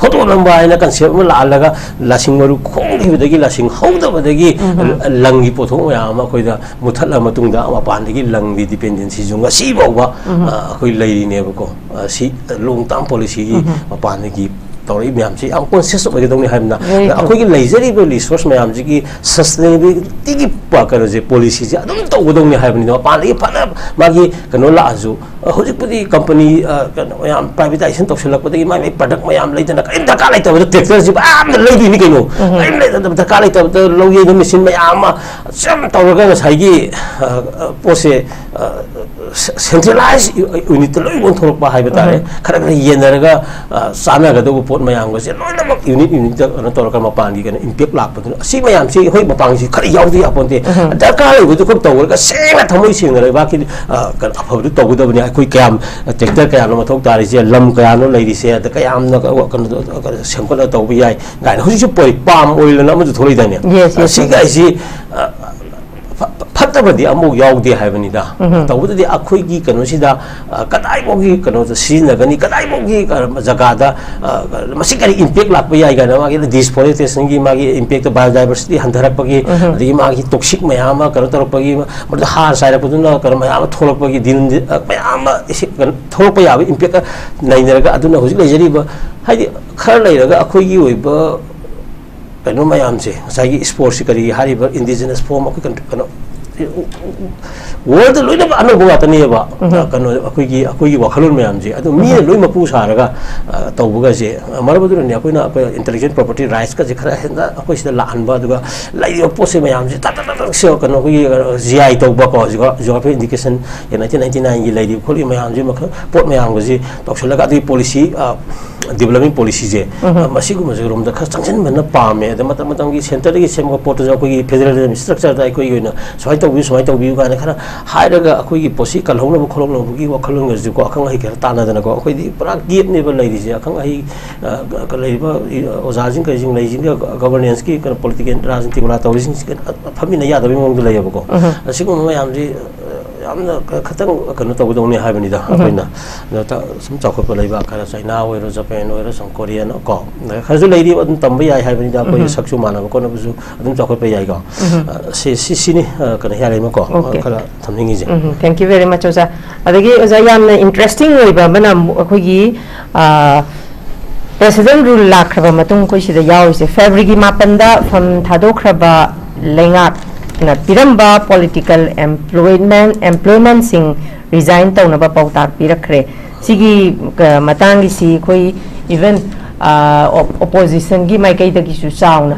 ꯐꯣꯇꯣ ꯅꯝꯕ ꯍꯥꯏꯅ ꯀꯟꯁꯦꯞ ꯑꯃ ꯂꯥꯛꯍꯜꯂꯒ ꯂꯥꯁꯤꯡ ꯃꯔꯨ ꯈꯣꯡꯈꯤꯕꯗꯒꯤ, ꯂꯥꯁꯤꯡ ꯍꯧꯗꯕꯗꯒꯤ ꯎꯝ꯫ ꯂꯪꯒꯤ ꯄꯣꯠꯊꯣꯛ ꯃꯌꯥꯝ ꯑꯃ ꯑꯩꯈꯣꯏꯗ ꯃꯨꯠꯊꯠꯂ ꯃꯇꯨꯡꯗ ꯃꯄꯥꯟꯗꯒꯤ ꯂꯪꯒꯤ ꯗꯤꯄꯦꯟꯗꯦꯟꯁꯤꯁꯨ ꯉꯁꯤ ꯐꯥꯎꯕ, ꯎꯝ꯫ ꯑ, ꯑꯩꯈꯣꯏ ꯂꯩꯔꯤꯅꯦꯕꯀꯣ꯫ ꯑ, ꯁꯤ ꯂꯣꯡ ꯇꯥꯔꯝ ꯄꯣꯂꯤꯁꯤꯒꯤ ꯎꯝ꯫ ꯃꯄꯥꯟꯗꯒꯤ ꯇꯧꯔꯛꯏ ꯃꯌꯥꯝꯁꯤ ꯌꯥꯝ ꯀꯣꯟꯁꯤꯌꯁ ꯑꯣꯏꯒꯗꯧꯅꯤ ꯍꯥꯏꯕꯅ꯫ Very true. ꯑꯩꯈꯣꯏꯒꯤ ꯂꯩꯖꯔꯤꯕ ꯔꯤꯁꯣꯔꯁ ꯃꯌꯥꯝꯁꯤꯒꯤ ꯁꯁꯇꯦꯅꯦꯕꯤꯂꯤꯇꯤꯒꯤ ꯄ-, ꯀꯩꯅꯣꯁꯦ, ꯄꯣꯂꯤꯁꯤꯁꯦ ꯑꯗꯨꯝ ꯇꯧꯒꯗꯧꯅꯤ ꯍꯥꯏꯕꯅꯤꯅ꯫ ꯃꯄꯥꯟꯗꯒꯤ ꯐꯅ ꯃꯥꯒꯤ ꯀꯩꯅꯣ ꯂꯥꯛꯑꯁꯨ, ꯑ, ꯍꯧꯖꯤꯛꯄꯨꯗꯤ ꯀꯝꯄꯅꯤ, ꯑ, ꯀꯩꯅꯣ ꯃꯌꯥꯝ ꯄ꯭ꯔꯥꯏꯚꯦꯇꯥꯏꯖꯦꯁꯟ ꯇꯧꯁꯤꯜꯂꯛꯄꯗꯒꯤ ꯃꯥꯏ ꯃꯥꯏ ꯄ꯭ꯔꯗꯛ ꯃꯌꯥꯝ ꯂꯩꯗꯅ, ꯀꯔꯤꯝ ꯗꯔꯀꯥꯔ ꯂꯩꯇꯕꯗ ꯇ꯭ꯔꯦꯛꯇꯔꯁꯤ ꯃꯌꯥꯝꯅ ꯂꯩꯗꯣꯏꯅꯤ ꯀꯩꯅꯣ꯫ ꯎꯝ꯫ ꯀꯔꯤꯝ ꯂꯩꯇꯕ, ꯗꯔꯀꯥꯔ ꯂꯩꯇꯕꯗ ꯂꯧ ꯌꯩꯕ ꯃꯦꯆꯤꯟ ꯃꯌꯥꯝ ꯑꯃ ꯁꯨꯝ ꯇꯧꯔꯒ ꯉꯁꯥꯏꯒꯤ, ꯑ, ꯑ, ꯄꯣꯠꯁꯦ, ꯑ, ꯁꯦ-, ꯁꯦꯟꯇ꯭ꯔꯦꯂꯥꯏꯖ ꯌꯨ-, ꯌꯨꯅꯤꯠꯇ ꯂꯣꯏ ꯑꯣꯟꯊꯣꯔꯛꯄ ꯍꯥꯏꯕ ꯇꯥꯔꯦ꯫ ꯎꯝ꯫ ꯈꯔ ꯈꯔ ꯌꯦꯟꯅꯔꯒ, ꯑ, ꯆꯥꯟꯅꯒꯗꯧꯕ ꯄꯣꯠ ꯃꯌꯥꯝꯒꯁꯦ ꯂꯣꯏꯅꯃꯛ ꯌꯨꯅꯤꯠ ꯌꯨꯅꯤꯠꯇ ꯀꯩꯅꯣ ꯇꯧꯔꯒ ꯃꯄꯥꯟꯒꯤ ꯀꯩꯅꯣ ꯏꯝꯄꯦꯛ ꯂꯥꯛꯄꯗꯨꯅ, ꯑꯁꯤ ꯃꯌꯥꯝꯁꯤ ꯑꯩꯈꯣꯏ ꯃꯄꯥꯟꯁꯤ ꯈꯔ ꯌꯥꯎꯗ ꯌꯥꯄꯣꯟꯇꯦ꯫ ꯎꯝ꯫ ꯗꯔꯀꯥꯔ ꯂꯩꯕꯗꯨ ꯈꯛ ꯇꯧꯔꯒ ꯁꯦꯡꯅ ꯊꯃꯣꯏ ꯁꯦꯡꯅ ꯂꯩꯕꯥꯛꯀꯤ, ꯑ, ꯀꯩꯅꯣ ꯑꯐꯕꯗꯨ ꯇꯧꯒꯗꯕꯅꯤ꯫ ꯑꯩꯈꯣꯏ ꯀꯌꯥꯝ, ꯇ꯭ꯔꯦꯛꯇꯔ ꯀꯌꯥꯅꯣ ꯃꯊꯧ ꯇꯥꯔꯤꯁꯦ, ꯂꯝ ꯀꯌꯥꯅꯣ ꯂꯩꯔꯤꯁꯦ, ꯑꯗ ꯀꯌꯥꯝꯅ ꯀ-, ꯀꯩꯅꯣ, ꯀꯩꯅꯣ ꯁꯦꯝꯒꯠꯂꯒ ꯇꯧꯕ ꯌꯥꯏ ꯀꯥꯏꯅ꯫ ꯍꯧꯖꯤꯛꯁꯨ ꯄꯣꯏ-, ꯄꯥꯝ ꯑꯣꯏꯜ ꯑꯅ ꯑꯃꯁꯨ ꯊꯣꯛꯂꯛꯏꯗꯥꯏꯅꯦ? Yes, yes, yes. ꯁꯤꯒꯥꯏꯁꯤ, ꯑ, ꯐ-, ꯐꯠꯇꯕꯗꯤ ꯑꯃꯐꯥꯎ ꯌꯥꯎꯗꯦ ꯍꯥꯏꯕꯅꯤꯗ꯫ ꯎꯝ꯫ ꯇꯧꯕꯗꯗꯤ ꯑꯩꯈꯣꯏꯒꯤ ꯀꯩꯅꯣꯁꯤꯗ, ꯑ, ꯀꯗꯥꯏꯐꯥꯎꯒꯤ ꯀꯩꯅꯣꯗ ꯁꯤꯖꯤꯟꯅꯒꯅꯤ, ꯀꯗꯥꯏꯐꯥꯎꯒꯤ, ꯑ, ꯖꯒꯥꯗ, ꯑ, ꯃꯁꯤ ꯀꯔꯤ ꯏꯝꯄꯦꯛ ꯂꯥꯛꯄ ꯌꯥꯏ ꯀꯥꯏꯅ, ꯃꯥꯒꯤ ꯗꯤꯁꯐꯣꯔꯦꯁꯇꯦꯁꯟꯒꯤ ꯃꯥꯒꯤ ꯏꯝꯄꯦꯛꯇ, ꯕꯥꯏꯑꯣꯗꯥꯏꯕꯔꯁꯤꯇꯤ ꯍꯟꯊꯔꯛꯄꯒꯤ, ꯎꯝ꯫ ꯑꯗꯒꯤ ꯃꯥꯒꯤ ꯇꯣꯛꯁꯤꯛ ꯃꯌꯥꯝ ꯑꯃ ꯀꯩꯅꯣ ꯇꯧꯔꯛꯄꯒꯤ, ꯃꯗꯨ ꯍꯥꯔ ꯆꯥꯏꯔꯛꯄꯗꯨꯅ ꯀꯩꯅꯣ ꯃꯌꯥꯝ ꯑꯃ ꯊꯣꯛꯂꯛꯄꯒꯤ, ꯗꯤꯟ-, ꯑ, ꯃꯌꯥꯝ ꯑꯃ ꯏꯁꯤꯡ ꯀꯩꯅꯣ ꯊꯣꯛꯂꯛꯄ ꯌꯥꯕ ꯏꯝꯄꯦꯛ ꯅꯩꯅꯔꯒ, ꯑꯗꯨꯅ ꯍꯧꯖꯤꯛ ꯂꯩꯖꯔꯤꯕ, ꯍꯥꯏꯗꯤ, ꯈꯔ ꯂꯩꯔꯒ ꯑꯩꯈꯣꯏꯒꯤ ꯑꯣꯏꯕ ꯀꯩꯅꯣ ꯃꯌꯥꯝꯁꯦ, ꯉꯁꯥꯏꯒꯤ ꯁ꯭ꯄꯣꯔꯠꯁꯤ ꯀꯔꯤ ꯍꯥꯏꯔꯤꯕ ꯏꯟꯗꯤꯖꯤꯅꯁ ꯐꯣꯔꯝ ꯑꯩꯈꯣꯏ ꯀꯟ-, ꯀꯩꯅꯣ, ꯋꯥꯔꯜꯗ ꯂꯣꯏꯅꯃꯛ ꯑꯅꯧꯕ ꯉꯥꯛꯇꯅꯦꯕ꯫ ꯎꯝ꯫ ꯀꯩꯅꯣ, ꯑꯩꯈꯣꯏꯒꯤ, ꯑꯩꯈꯣꯏꯒꯤ ꯋꯥꯈꯜꯂꯣꯟ ꯃꯌꯥꯝꯁꯦ ꯑꯗꯨ ꯃꯤꯅ ꯎꯝ꯫ ꯂꯣꯏ ꯃꯄꯨ ꯁꯥꯔꯒ, ꯑ, ꯇꯧꯕꯒꯁꯦ, ꯑ, ꯃꯔꯝ ꯑꯗꯨꯅꯅꯦ ꯑꯩꯈꯣꯏꯅ, ꯑꯩꯈꯣꯏ intellectual property rightsꯀꯁꯦ ꯈꯔ ꯍꯦꯟꯅ ꯑꯩꯈꯣꯏ ꯁꯤꯗ ꯂꯥꯛꯍꯟꯕ, ꯑꯗꯨꯒ ꯂꯩꯔꯤꯕ ꯄꯣꯠꯁꯦ ꯃꯌꯥꯝꯁꯦ ꯇꯛ ꯇꯛ ꯇꯛ ꯇꯛ ꯁꯦ, ꯀꯩꯅꯣ, ꯑꯩꯈꯣꯏꯒꯤ, ꯑ, G I ꯇꯧꯕꯀꯣ, geographical indication, nineteen ninety nineꯒꯤ ꯂꯩꯔꯤꯕ ꯈꯣꯠꯂꯤꯕ ꯃꯌꯥꯝꯁꯦ ꯃꯈꯜ, ꯄꯣꯠ ꯃꯌꯥꯝꯒꯁꯦ ꯇꯧꯁꯤꯜꯂꯒ ꯑꯗꯨꯒꯤ policy, ꯑ, development policyꯁꯦ, ꯎꯝ꯫ ꯑ, ꯃꯁꯤꯒꯨꯝꯕꯁꯤꯔꯣꯝꯗ ꯈꯔ ꯆꯪꯁꯤꯟꯕꯅ ꯄꯥꯝꯃꯦ꯫ ꯑꯗ ꯃꯇꯝ ꯃꯇꯝꯒꯤ centreꯗꯒꯤ ꯁꯦꯝꯕ ꯄꯣꯠꯇꯨꯁꯨ ꯑꯩꯈꯣꯏꯒꯤ federalism structureꯗ ꯑꯩꯈꯣꯏꯒꯤ ꯑꯣꯏꯅ ꯁꯨꯃꯥꯏꯅ ꯇꯧꯕꯤꯌꯨ, ꯁꯨꯃꯥꯏꯅ ꯇꯧꯕꯤꯌꯨ ꯀꯥꯏꯅ ꯈꯔ ꯍꯥꯏꯔꯒ ꯑꯩꯈꯣꯏꯒꯤ ꯄꯣꯠꯁꯤ ꯀꯜꯍꯧꯅꯕ ꯈꯣꯠꯍꯧꯅꯕꯒꯤ ꯋꯥꯈꯜꯂꯣꯟꯒꯁꯨꯀꯣ, ꯑꯈꯪ ꯑꯍꯩ ꯈꯔ ꯇꯥꯟꯅꯗꯅꯀꯣ, ꯑꯩꯈꯣꯏꯗꯤ ꯄꯨꯔꯥ gapꯅꯦꯕ ꯂꯩꯔꯤꯁꯦ꯫ ꯑꯈꯪ ꯑꯍꯩ, ꯑ, ꯂꯩꯔꯤꯕ ꯑꯣꯖꯥꯁꯤꯡ ꯀꯩꯁꯤꯡ ꯂꯩꯁꯤꯡꯒ, governanceꯀꯤ ꯀꯩꯅꯣ, political ꯔꯥꯖꯅꯤꯇꯤ ꯃꯨꯂꯥ ꯇꯧꯔꯤꯁꯤꯡꯁꯤ ꯐꯝꯃꯤꯟꯅ ꯌꯥꯗꯕꯒꯤ ꯃꯑꯣꯡꯗ ꯂꯩꯌꯦꯕꯀꯣ꯫ ꯎꯝ꯫ ꯑꯁꯤꯒꯨꯝꯕ ꯃꯌꯥꯝꯁꯤ, ꯑ, ꯌꯥꯝꯅ ꯈ-, ꯈꯇꯪ ꯀꯩꯅꯣ ꯇꯧꯒꯗꯧꯅꯤ ꯍꯥꯏꯕꯅꯤꯗ ꯎꯝ꯫ ꯑꯩꯈꯣꯏꯅ꯫ ꯑꯗꯣ ꯁꯨꯝ ꯆꯥꯎꯈꯠꯄ ꯂꯩꯕꯥꯛ ꯈꯔ, ꯆꯥꯏꯅꯥ ꯑꯣꯏꯔꯣ, ꯖꯄꯥꯟ ꯑꯣꯏꯔꯣ, ꯁꯨꯝ ꯀꯣꯔꯤꯌꯥ ꯀꯣ, ꯈꯔꯁꯨ ꯂꯩꯔꯤ, ꯑꯗꯨꯝ ꯇꯝꯕ ꯌꯥꯏ ꯍꯥꯏꯕꯅꯤꯗ꯫ ꯑꯩꯈꯣꯏ ꯎꯝ꯫ ꯁꯛꯁꯨ ꯃꯥꯟꯅꯕ ꯈꯣꯠꯅꯕꯁꯨ ꯑꯗꯨꯝ ꯆꯥꯎꯈꯠꯄ ꯌꯥꯏꯀꯣ꯫ ꯎꯝ꯫ ꯑ, ꯁꯤ, ꯁꯤ, ꯁꯤꯅꯤ, ꯑ, ꯀꯩꯅꯣ, ꯍꯤꯌꯥꯔ ꯑꯃ ꯀꯣ, ꯑ, Okay. ꯈꯔ ꯊꯝꯅꯤꯡꯉꯤꯁꯦ꯫ ꯎꯝ, thank you very much, ꯑꯣꯖꯥ꯫ ꯑꯗꯒꯤ ꯑꯣꯖꯥ, ꯌꯥꯝꯅ interesting ꯑꯣꯏꯕ ꯑꯃꯅ ꯑꯃꯨꯛ ꯑꯩꯈꯣꯏꯒꯤ, ꯑ, president rule ꯂꯥꯛꯈ꯭ꯔꯕ ꯃꯇꯨꯡ ꯑꯩꯈꯣꯏ ꯁꯤꯗ ꯌꯥꯎꯔꯤꯁꯦ, Februaryꯒꯤ ꯃꯥꯄꯟꯗ ꯐꯝ ꯊꯥꯗꯣꯛꯈ꯭ꯔꯕ ꯂꯩꯉꯥꯛꯅ ꯄꯤꯔꯝꯕ political employment, employmentꯁꯤꯡ resign ꯇꯧꯅꯕ ꯄꯥꯎꯇꯥꯛ ꯄꯤꯔꯛꯈ꯭ꯔꯦ꯫ ꯁꯤꯒꯤ, ꯑ, ꯃꯇꯥꯡꯒꯤꯁꯤ ꯑꯩꯈꯣꯏ even, ꯑ, op-, oppositionꯒꯤ ꯃꯥꯏꯀꯩꯗꯒꯤꯁꯨ ꯆꯥꯎꯅ,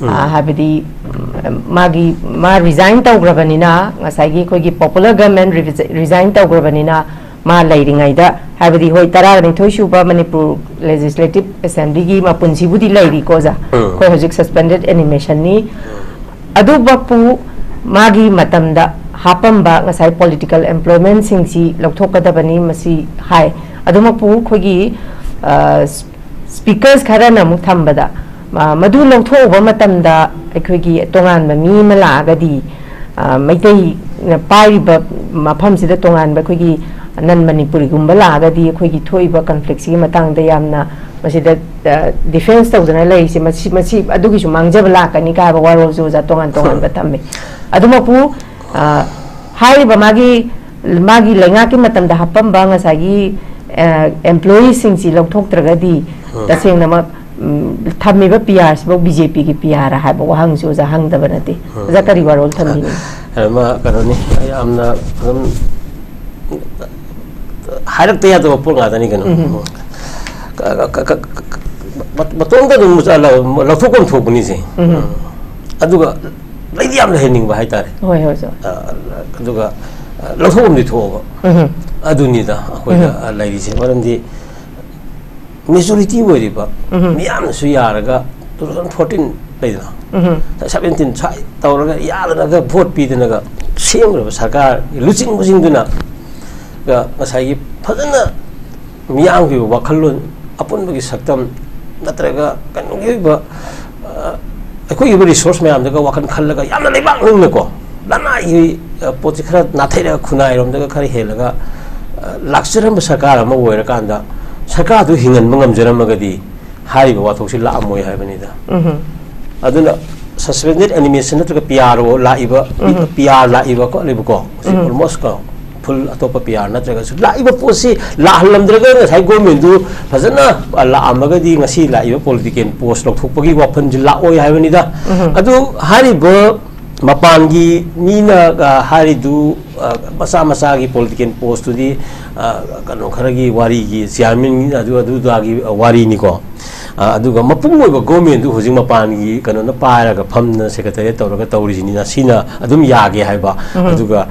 ꯎꯝ꯫ ꯑ, ꯍꯥꯏꯕꯗꯤ, ꯎꯝ, ꯃꯥꯒꯤ, ꯃꯥ resign ꯇꯧꯈ꯭ꯔꯕꯅꯤꯅ, ꯉꯁꯥꯏꯒꯤ ꯑꯩꯈꯣꯏꯒꯤ popular government revi-, resign ꯇꯧꯈ꯭ꯔꯕꯅꯤꯅ, ꯃꯥ ꯂꯩꯔꯤꯉꯩꯗ, ꯍꯥꯏꯕꯗꯤ, ꯍꯣꯏ, ꯇꯔꯥꯅꯤꯊꯣꯏ ꯁꯨꯕ ꯃꯅꯤꯄꯨꯔ Legislative Assemblyꯒꯤ ꯃꯄꯨꯟꯁꯤꯕꯨꯗꯤ ꯂꯩꯔꯤꯀꯣ, ꯑꯣꯖꯥ꯫ ꯎꯝ꯫ ꯑꯩꯈꯣꯏ ꯍꯧꯖꯤꯛ suspended animationꯅꯤ꯫ ꯑꯗꯨꯃꯛꯄꯨ ꯃꯥꯒꯤ ꯃꯇꯝꯗ ꯍꯥꯞꯄꯝꯕ ꯉꯁꯥꯏ political employmentꯁꯤꯡꯁꯤ ꯂꯧꯊꯣꯛꯀꯗꯕꯅꯤ, ꯃꯁꯤ ꯍꯥꯏ꯫ ꯑꯗꯨꯃꯛꯄꯨ ꯑꯩꯈꯣꯏꯒꯤ, ꯑ, speakers ꯈꯔꯅ ꯑꯃꯨꯛ ꯊꯝꯕꯗ, ꯑ, ꯃꯗꯨ ꯂꯧꯊꯣꯛꯎꯕ ꯃꯇꯝꯗ ꯑꯩꯈꯣꯏꯒꯤ ꯇꯣꯉꯥꯟꯕ ꯃꯤ ꯑꯃ ꯂꯥꯛꯑꯒꯗꯤ, ꯑ, ꯃꯩꯇꯩꯅ ꯄꯥꯏꯔꯤꯕ ꯃꯐꯝꯁꯤꯗ ꯇꯣꯉꯥꯟꯕ ꯑꯩꯈꯣꯏꯒꯤ non Manipuriꯒꯨꯝꯕ ꯂꯥꯛꯑꯒꯗꯤ ꯑꯩꯈꯣꯏꯒꯤ ꯊꯣꯛꯏꯕ conflictꯁꯤꯒꯤ ꯃꯇꯥꯡꯗ ꯌꯥꯝꯅ ꯃꯁꯤꯗ, ꯑ, defence ꯇꯧꯗꯅ ꯂꯩꯔꯤꯁꯦ, ꯃꯁꯤ, ꯃꯁꯤ ꯑꯗꯨꯒꯤꯁꯨ ꯃꯥꯡꯖꯕ ꯂꯥꯛꯀꯅꯤ ꯀꯥꯏꯕ ꯋꯥꯔꯣꯜꯁꯨ ꯑꯣꯖꯥ ꯇꯣꯉꯥꯟ ꯇꯣꯉꯥꯟꯕ ꯊꯝꯃꯤ꯫ ꯑꯗꯨꯃꯛꯄꯨ, ꯑ, ꯍꯥꯏꯔꯤꯕ ꯃꯥꯒꯤ, ꯃꯥꯒꯤ ꯂꯩꯉꯥꯛꯀꯤ ꯃꯇꯝꯗ ꯍꯥꯞꯄꯝꯕ ꯉꯁꯥꯏꯒꯤ, ꯑ, employeeꯁꯤꯡꯁꯤ ꯂꯧꯊꯣꯛꯇ꯭ꯔꯒꯗꯤ ꯎꯝ꯫ ꯇꯁꯦꯡꯅꯃꯛ, ꯎꯝ, ꯊꯝꯃꯤꯕ P R ꯁꯤꯐꯧ B J Pꯒꯤ P R ꯍꯥꯏꯕ ꯋꯥꯍꯪꯁꯤ ꯑꯣꯖꯥ ꯍꯪꯗꯕ ꯅꯠꯇꯦ꯫ ꯎꯝ꯫ ꯑꯣꯖꯥ ꯀꯔꯤ ꯋꯥꯔꯣꯜ ꯊꯝꯕꯤꯅꯤ? ꯑꯃ ꯀꯩꯅꯣꯅꯤ, ꯌꯥꯝꯅ ꯑꯗꯨꯝ ꯍꯥꯏꯔꯛꯇ ꯌꯥꯗꯕ ꯄꯣꯠ ꯉꯥꯛꯇꯅꯤ ꯀꯩꯅꯣ꯫ ꯎꯝ꯫ ꯀ-, ꯀ-, ꯀ-, ꯀ-, ꯃ-, ꯃꯇꯣꯝꯇ ꯑꯗꯨꯝ ꯂꯧ-, ꯂꯧꯊꯣꯛꯐꯝ ꯊꯣꯛꯄꯅꯤꯁꯦ꯫ ꯎꯝ꯫ ꯑꯗꯨꯒ ꯂꯩꯗꯤ ꯌꯥꯝ ꯂꯩꯍꯟꯅꯤꯡꯕ ꯍꯥꯏꯇꯥꯔꯦ꯫ ꯍꯣꯏ, ꯍꯣꯏ, ꯁꯥꯔ꯫ ꯑ, ꯑꯗꯨꯒ, ꯑ, ꯂꯧꯊꯣꯛꯐꯝꯗꯤ ꯊꯣꯛꯑꯕ꯫ ꯎꯝ꯫ ꯑꯗꯨꯅꯤꯗ ꯑꯩꯈꯣꯏꯗ, ꯎꯝ꯫ ꯑ, ꯂꯩꯔꯤꯁꯦ꯫ ꯃꯔꯝꯗꯤ majority ꯑꯣꯏꯔꯤꯕ ꯎꯝ꯫ ꯃꯤꯌꯥꯝꯅꯁꯨ ꯌꯥꯔꯒ two thousand fourteen ꯂꯩꯗꯅ, ꯎꯝ꯫ seventeen ꯁ꯭ꯋꯥꯏ ꯇꯧꯔꯒ ꯌꯥꯗꯅꯒ vote ꯄꯤꯗꯅꯒ ꯁꯦꯝꯈ꯭ꯔꯕ ꯁꯔꯀꯥꯔꯒꯤ ꯂꯨꯆꯤꯡꯕꯁꯤꯡꯗꯨꯅ ꯉꯁꯥꯏꯒꯤ ꯐꯖꯅ ꯃꯤꯌꯥꯝꯒꯤ ꯑꯣꯏꯕ ꯋꯥꯈꯜꯂꯣꯟ, ꯑꯄꯨꯟꯕꯒꯤ ꯁꯛꯇꯝ, ꯅꯠꯇ꯭ꯔꯒ ꯀꯩꯅꯣꯒꯤ ꯑꯣꯏꯕ, ꯑ, ꯑꯩꯈꯣꯏꯒꯤ ꯑꯣꯏꯕ resource ꯃꯌꯥꯝꯗꯒ ꯋꯥꯈꯜ ꯈꯜꯂꯒ ꯌꯥꯝꯅ ꯂꯩꯕꯥꯛ ꯅꯤꯡꯅꯀꯣ, ꯂꯅꯥꯏꯒꯤ, ꯑ, ꯄꯣꯠꯁꯦ ꯈꯔ ꯅꯥꯊꯩꯔꯒ ꯈꯨꯟꯅꯥꯏꯔꯣꯝꯗꯒ ꯈꯔ ꯍꯦꯜꯂꯒ, ꯑ, ꯂꯥꯛꯆꯔꯝꯕ ꯁꯔꯀꯥꯔ ꯑꯃ ꯑꯣꯏꯔꯀꯥꯟꯗ ꯁꯔꯀꯥꯔꯗꯨ ꯍꯤꯡꯍꯟꯕ ꯉꯝꯖꯔꯝꯃꯒꯗꯤ ꯍꯥꯏꯔꯤꯕ ꯋꯥꯊꯣꯛꯁꯤ ꯂꯥꯛꯑꯝꯃꯣꯏ ꯍꯥꯏꯕꯅꯤꯗ꯫ ꯎꯝ꯫ ꯑꯗꯨꯅ suspended animation ꯅꯠꯇ꯭ꯔꯒ P R O ꯂꯥꯛꯏꯕ, ꯎꯝ꯫ P R ꯂꯥꯛꯏꯕ ꯈꯣꯠꯂꯤꯕꯀꯣ, ꯁꯤ ꯎꯝ꯫ Almost ꯀꯣ, full ꯑꯇꯣꯞꯄ P R ꯅꯠꯇ꯭ꯔꯒꯁꯨ ꯂꯥꯛꯏꯕ ꯄꯣꯠꯁꯤ ꯂꯥꯛꯍꯜꯂꯝꯗ꯭ꯔꯒ ꯉꯁꯥꯏ government ꯇꯨ ꯐꯖꯅ, ꯑ, ꯂꯥꯛꯑꯝꯃꯒꯗꯤ ꯉꯁꯤ ꯂꯥꯛꯏꯕ political post ꯂꯧꯊꯣꯛꯄꯒꯤ ꯋꯥꯐꯝꯁꯤ ꯂꯥꯛꯑꯣꯏ ꯍꯥꯏꯕꯅꯤꯗ꯫ ꯎꯝ꯫ ꯑꯗꯨ ꯍꯥꯏꯔꯤꯕ ꯃꯄꯥꯟꯒꯤ ꯃꯤꯅ, ꯑ, ꯍꯥꯏꯔꯤꯗꯨ, ꯑ, ꯃꯆꯥ ꯃꯆꯥꯒꯤ political post ꯇꯨꯗꯤ, ꯑ, ꯀꯩꯅꯣ ꯈꯔꯒꯤ ꯋꯥꯔꯤꯒꯤ chairman ꯑꯗꯨ ꯑꯗꯨꯗꯥꯒꯤ ꯋꯥꯔꯤꯅꯤꯀꯣ꯫ ꯑ, ꯑꯗꯨꯒ ꯃꯄꯨꯡ ꯑꯣꯏꯕ government ꯇꯨ ꯍꯧꯖꯤꯛ ꯃꯄꯥꯟꯒꯤ ꯀꯩꯅꯣꯅ ꯄꯥꯏꯔꯒ ꯐꯝꯗꯅ secretariat ꯇꯧꯔꯒ ꯇꯧꯔꯤꯁꯤꯅꯤꯅ ꯁꯤꯅ ꯑꯗꯨꯝ ꯌꯥꯒꯦ ꯍꯥꯏꯕ꯫ ꯎꯝ꯫ ꯑꯗꯨꯒ,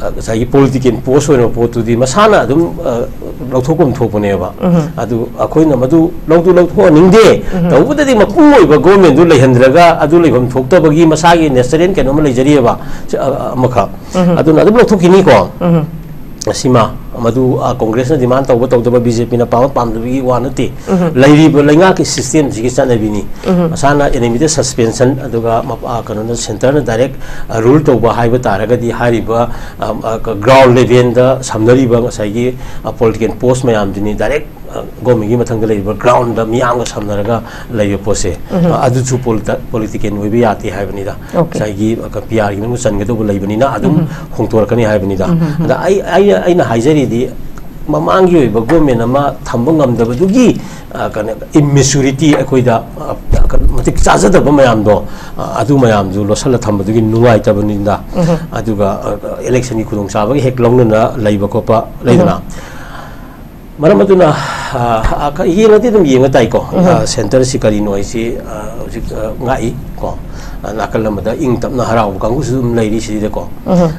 ꯑ, ꯉꯁꯥꯏꯒꯤ political post ꯑꯣꯏꯔꯕ ꯄꯣꯠꯇꯨꯗꯤ ꯃꯁꯥꯅ ꯑꯗꯨꯝ, ꯑ, ꯂꯧꯊꯣꯛꯐꯝ ꯊꯣꯛꯄꯅꯦꯕ꯫ ꯎꯝ꯫ ꯑꯗꯨ ꯑꯩꯈꯣꯏꯅ ꯃꯗꯨ ꯂꯧꯗꯨ ꯂꯧꯊꯣꯛꯍꯟꯅꯤꯡꯗꯦ꯫ ꯎꯝ꯫ ꯇꯧꯕꯗꯗꯤ ꯃꯄꯨꯡ ꯑꯣꯏꯕ government ꯇꯨ ꯂꯩꯍꯟꯗ꯭ꯔꯒ ꯑꯗꯨ ꯂꯩꯐꯝ ꯊꯣꯛꯇꯕꯒꯤ ꯃꯁꯥꯒꯤ natural ꯀꯩꯅꯣꯝꯃ ꯂꯩꯖꯔꯤꯑꯕ, ꯑ, ꯑꯃꯈꯛ꯫ ꯎꯝ꯫ ꯑꯗꯨꯅ ꯑꯗꯨꯝ ꯂꯧꯊꯣꯛꯈꯤꯅꯤꯀꯣ꯫ ꯎꯝ꯫ ꯁꯤꯃ, ꯃꯗꯨ, ꯑ, Congress ꯅ demand ꯇꯧꯕ ꯇꯧꯗꯕ, B J P ꯅ ꯄꯥꯝꯕ ꯄꯥꯝꯗꯕꯒꯤ ꯋꯥ ꯅꯠꯇꯦ꯫ ꯎꯝ꯫ ꯂꯩꯔꯤꯕ ꯂꯩꯉꯥꯛꯀꯤ system ꯁꯤꯒꯤ ꯆꯠꯅꯕꯤꯅꯤ꯫ ꯎꯝ꯫ ꯃꯁꯥꯅ unlimited suspension ꯑꯗꯨꯒ ꯃ-, ꯑ, ꯀꯩꯅꯣꯅ centre ꯅ direct, ꯑ, rule ꯇꯧꯕ ꯍꯥꯏꯕ ꯇꯥꯔꯒꯗꯤ ꯍꯥꯏꯔꯤꯕ, ꯑ, ꯑ, ground level ꯗ ꯁꯝꯅꯔꯤꯕ ꯉꯁꯥꯏꯒꯤ, ꯑ, political post ꯃꯌꯥꯝꯗꯨꯅꯤ direct, ꯑ, government ꯀꯤ ꯃꯊꯪꯗ ꯂꯩꯔꯤꯕ ground ꯗ ꯃꯤꯌꯥꯝꯒ ꯁꯝꯅꯔꯒ ꯂꯩꯕ ꯄꯣꯠꯁꯦ, ꯎꯝ꯫ ꯑ, ꯑꯗꯨꯁꯨ ꯄꯣꯂꯤꯇ-, political ꯑꯣꯏꯕ ꯌꯥꯗꯦ ꯍꯥꯏꯕꯅꯤꯗ꯫ Okay꯫ ꯉꯁꯥꯏꯒꯤ, ꯑ, P R ꯒꯤ ꯃꯅꯨꯡꯗ ꯆꯟꯒꯗꯧꯕ ꯂꯩꯕꯅꯤꯅ ꯑꯗꯨꯝ ꯎꯝ꯫ ꯍꯣꯡꯗꯣꯔꯛꯀꯅꯤ ꯍꯥꯏꯕꯅꯤꯗ꯫ ꯎꯝ꯫ ꯑꯗ ꯑꯩ, ꯑꯩꯅ, ꯑꯩꯅ ꯍꯥꯏꯖꯔꯤꯗꯤ ꯃꯃꯥꯡꯒꯤ ꯑꯣꯏꯕ ꯒꯣꯔꯃꯦꯟ ꯑꯃ ꯊꯝꯕ ꯉꯝꯗꯕꯗꯨꯒꯤ, ꯑ, ꯀꯩꯅꯣ, ꯏꯝꯃꯦꯆꯨꯔꯤꯇꯤ ꯑꯩꯈꯣꯏꯗ, ꯑ, ꯀꯩꯅꯣ, ꯃꯇꯤꯛ ꯆꯥꯖꯗꯕ ꯃꯌꯥꯝꯗꯣ, ꯑ, ꯑꯗꯨ ꯃꯌꯥꯝꯗꯨ ꯂꯣꯠꯁꯤꯜꯂ ꯊꯝꯕꯗꯨꯒꯤ ꯅꯨꯡꯉꯥꯏꯇꯕꯅꯤꯗ꯫ ꯑꯗꯨꯒ, ꯑ, ꯏꯂꯦꯛꯁꯟꯒꯤ ꯈꯨꯗꯣꯡꯆꯥꯕꯒ ꯍꯦꯛ ꯂꯧꯅꯅ ꯂꯩꯕ ꯈꯣꯠꯄ ꯂꯩꯗꯅ꯫ ꯃꯔꯝ ꯑꯗꯨꯅ, ꯑ, ꯑ, ꯌꯦꯡꯉꯗꯤ ꯑꯗꯨꯝ ꯌꯦꯡꯉ ꯇꯥꯏꯀꯣ꯫ ꯑ, ꯁꯦꯟꯇꯔꯁꯤ ꯀꯔꯤꯅꯣ ꯍꯥꯏꯁꯤ, ꯑ, ꯍꯧꯖꯤꯛ, ꯑ, ꯉꯥꯛꯏ ꯀꯣ꯫ ꯑ, ꯅꯥꯀꯜ ꯑꯃꯗ ꯏꯪ ꯇꯞꯅ ꯍꯔꯥꯎꯕ ꯀꯥꯡꯕꯨꯁꯨ ꯑꯗꯨꯝ ꯂꯩꯔꯤ ꯁꯤꯗꯀꯣ꯫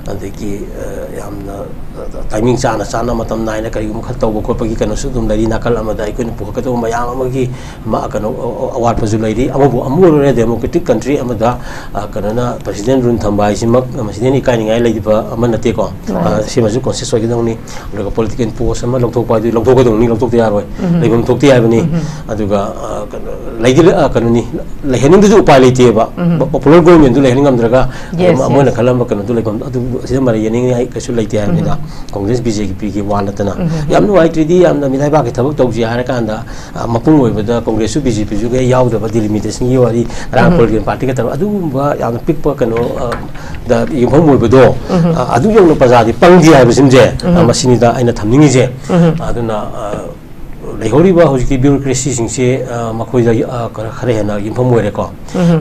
ꯑꯗꯒꯤ, ꯑ, ꯌꯥꯝꯅ, ꯑ, ꯇꯥꯏꯃꯤꯡ ꯆꯥꯅ ꯆꯥꯅ, ꯃꯇꯝ ꯅꯥꯏꯅ ꯀꯔꯤꯒꯨꯝꯕ ꯈꯔ ꯇꯧꯕ ꯈꯣꯠꯄꯒꯤ ꯀꯩꯅꯣꯁꯨ ꯑꯗꯨꯝ ꯂꯩꯔꯤ꯫ ꯅꯥꯀꯜ ꯑꯃꯗ ꯑꯩꯈꯣꯏꯅ ꯄꯨꯈꯠꯀꯗꯧꯕ ꯃꯌꯥꯝ ꯑꯃꯒꯤ ꯃꯥ-, ꯀꯩꯅꯣ, ꯑ-, ꯑ-, ꯑꯋꯥꯠꯄꯁꯨ ꯂꯩꯔꯤ꯫ ꯑꯃꯕꯨ ꯑꯃꯕꯨ ꯑꯣꯏꯔꯣ, ꯗꯦꯃꯣꯀ꯭ꯔꯦꯇꯤꯛ ꯀꯟꯇ꯭ꯔꯤ ꯑꯃꯗ, ꯑ, ꯀꯩꯅꯣꯅ, ꯄ꯭ꯔꯁꯤꯗꯦꯟ ꯔꯨꯜ ꯊꯝꯕ ꯍꯥꯏꯁꯤꯃꯛ ꯃꯁꯤꯗꯩꯅ ꯏꯀꯥꯏꯅꯤꯡꯉꯥꯏ ꯂꯩꯕ ꯑꯃ ꯅꯠꯇꯦꯀꯣ꯫ ꯃꯥꯅꯤ꯫ ꯑ, ꯁꯤꯃꯁꯨ ꯀꯣꯟꯁꯤꯌꯁ ꯑꯣꯏꯒꯗꯧꯅꯤ꯫ ꯑꯗꯨꯒ ꯄꯣꯂꯤꯇꯤꯀꯦꯜ ꯄꯣꯁ ꯑꯃ ꯂꯧꯊꯣꯛꯄ ꯍꯥꯏꯗꯨꯗꯤ ꯂꯧꯊꯣꯛꯀꯗꯧꯅꯤ, ꯂꯧꯊꯣꯛꯇ ꯌꯥꯔꯣꯏ꯫ ꯂꯩꯐꯝ ꯊꯣꯛꯇꯦ ꯍꯥꯏꯕꯅꯤ꯫ ꯑꯗꯨꯒ, ꯑ, ꯀꯩꯅꯣ, ꯂꯩꯗꯤ ꯂꯩ-, ꯑ, ꯀꯩꯅꯣꯅꯤ, ꯂꯩꯍꯟꯅꯤꯡꯗꯁꯨ ꯎꯄꯥꯏ ꯂꯩꯇꯦꯕ꯫ ꯄꯣ-, ꯄꯣꯄꯨꯂꯔ ꯒꯣꯔꯃꯦꯟꯗꯨ ꯂꯩꯍꯟ ꯉꯝꯗ꯭ꯔꯒ, Yes, ꯑꯃ-, ꯑꯃꯅ yes. ꯈꯜꯂꯝꯕ ꯀꯩꯅꯣꯗꯨ ꯂꯩꯐꯝ, ꯑꯗꯨ, ꯑꯁꯤꯗ ꯃꯔꯩ ꯌꯦꯠꯅꯤꯡꯉꯥꯏ ꯀꯩꯁꯨ ꯂꯩꯇꯦ ꯍꯥꯏꯕꯅꯤꯗ꯫ ꯀꯣꯡꯒ꯭ꯔꯦꯁ, ꯕꯤ ꯖꯦ ꯄꯤꯒꯤ ꯋꯥ ꯅꯠꯇꯅ꯫ ꯌꯥꯝ ꯅꯨꯡꯉꯥꯏꯇ꯭ꯔꯤꯗꯤ, ꯌꯥꯝꯅ ꯃꯤꯔꯩꯕꯥꯛꯀꯤ ꯊꯕꯛ ꯇꯧꯁꯤ ꯍꯥꯏꯔꯀꯥꯟꯗ, ꯑ, ꯃꯄꯨꯡ ꯑꯣꯏꯕꯗ ꯀꯣꯡꯒ꯭ꯔꯦꯁꯁꯨ, ꯕꯤ ꯖꯦ ꯄꯤꯁꯨ ꯍꯦꯛ ꯌꯥꯎꯗꯕ, ꯗꯤꯂꯤꯃꯤꯇꯦꯁꯟꯒꯤ ꯋꯥꯔꯤ, ꯉꯔꯥꯡ ꯄꯣꯂꯤꯇꯤꯀꯦꯜ ꯄꯥꯔꯇꯤꯒ ꯇꯧꯔꯒ ꯑꯗꯨꯒꯨꯝꯕ ꯌꯥꯝꯅ ꯄꯤꯛꯄ ꯀꯩꯅꯣ, ꯑ, ꯗ ꯌꯨꯝꯐꯝ ꯑꯣꯏꯕꯗꯣ, ꯑ, ꯑꯗꯨ ꯌꯧꯅ ꯄ꯭ꯔꯖꯥꯗꯤ ꯄꯪꯗꯦ ꯍꯥꯏꯕꯁꯤꯃꯁꯦ, ꯑ, ꯃꯁꯤꯅꯤꯗ ꯑꯩꯅ ꯊꯝꯅꯤꯡꯉꯤꯁꯦ꯫ ꯑꯗꯨꯅ, ꯑ, ꯂꯩꯍꯧꯔꯤꯕ ꯍꯧꯖꯤꯛꯀꯤ ꯕ꯭ꯌꯨꯔꯣꯀ꯭ꯔꯦꯁꯤꯁꯤꯡꯁꯦ, ꯑ, ꯃꯈꯣꯏꯗ, ꯑ, ꯈꯔ, ꯈꯔ ꯍꯦꯟꯅ ꯌꯨꯝꯐꯝ ꯑꯣꯏꯔꯦꯀꯣ꯫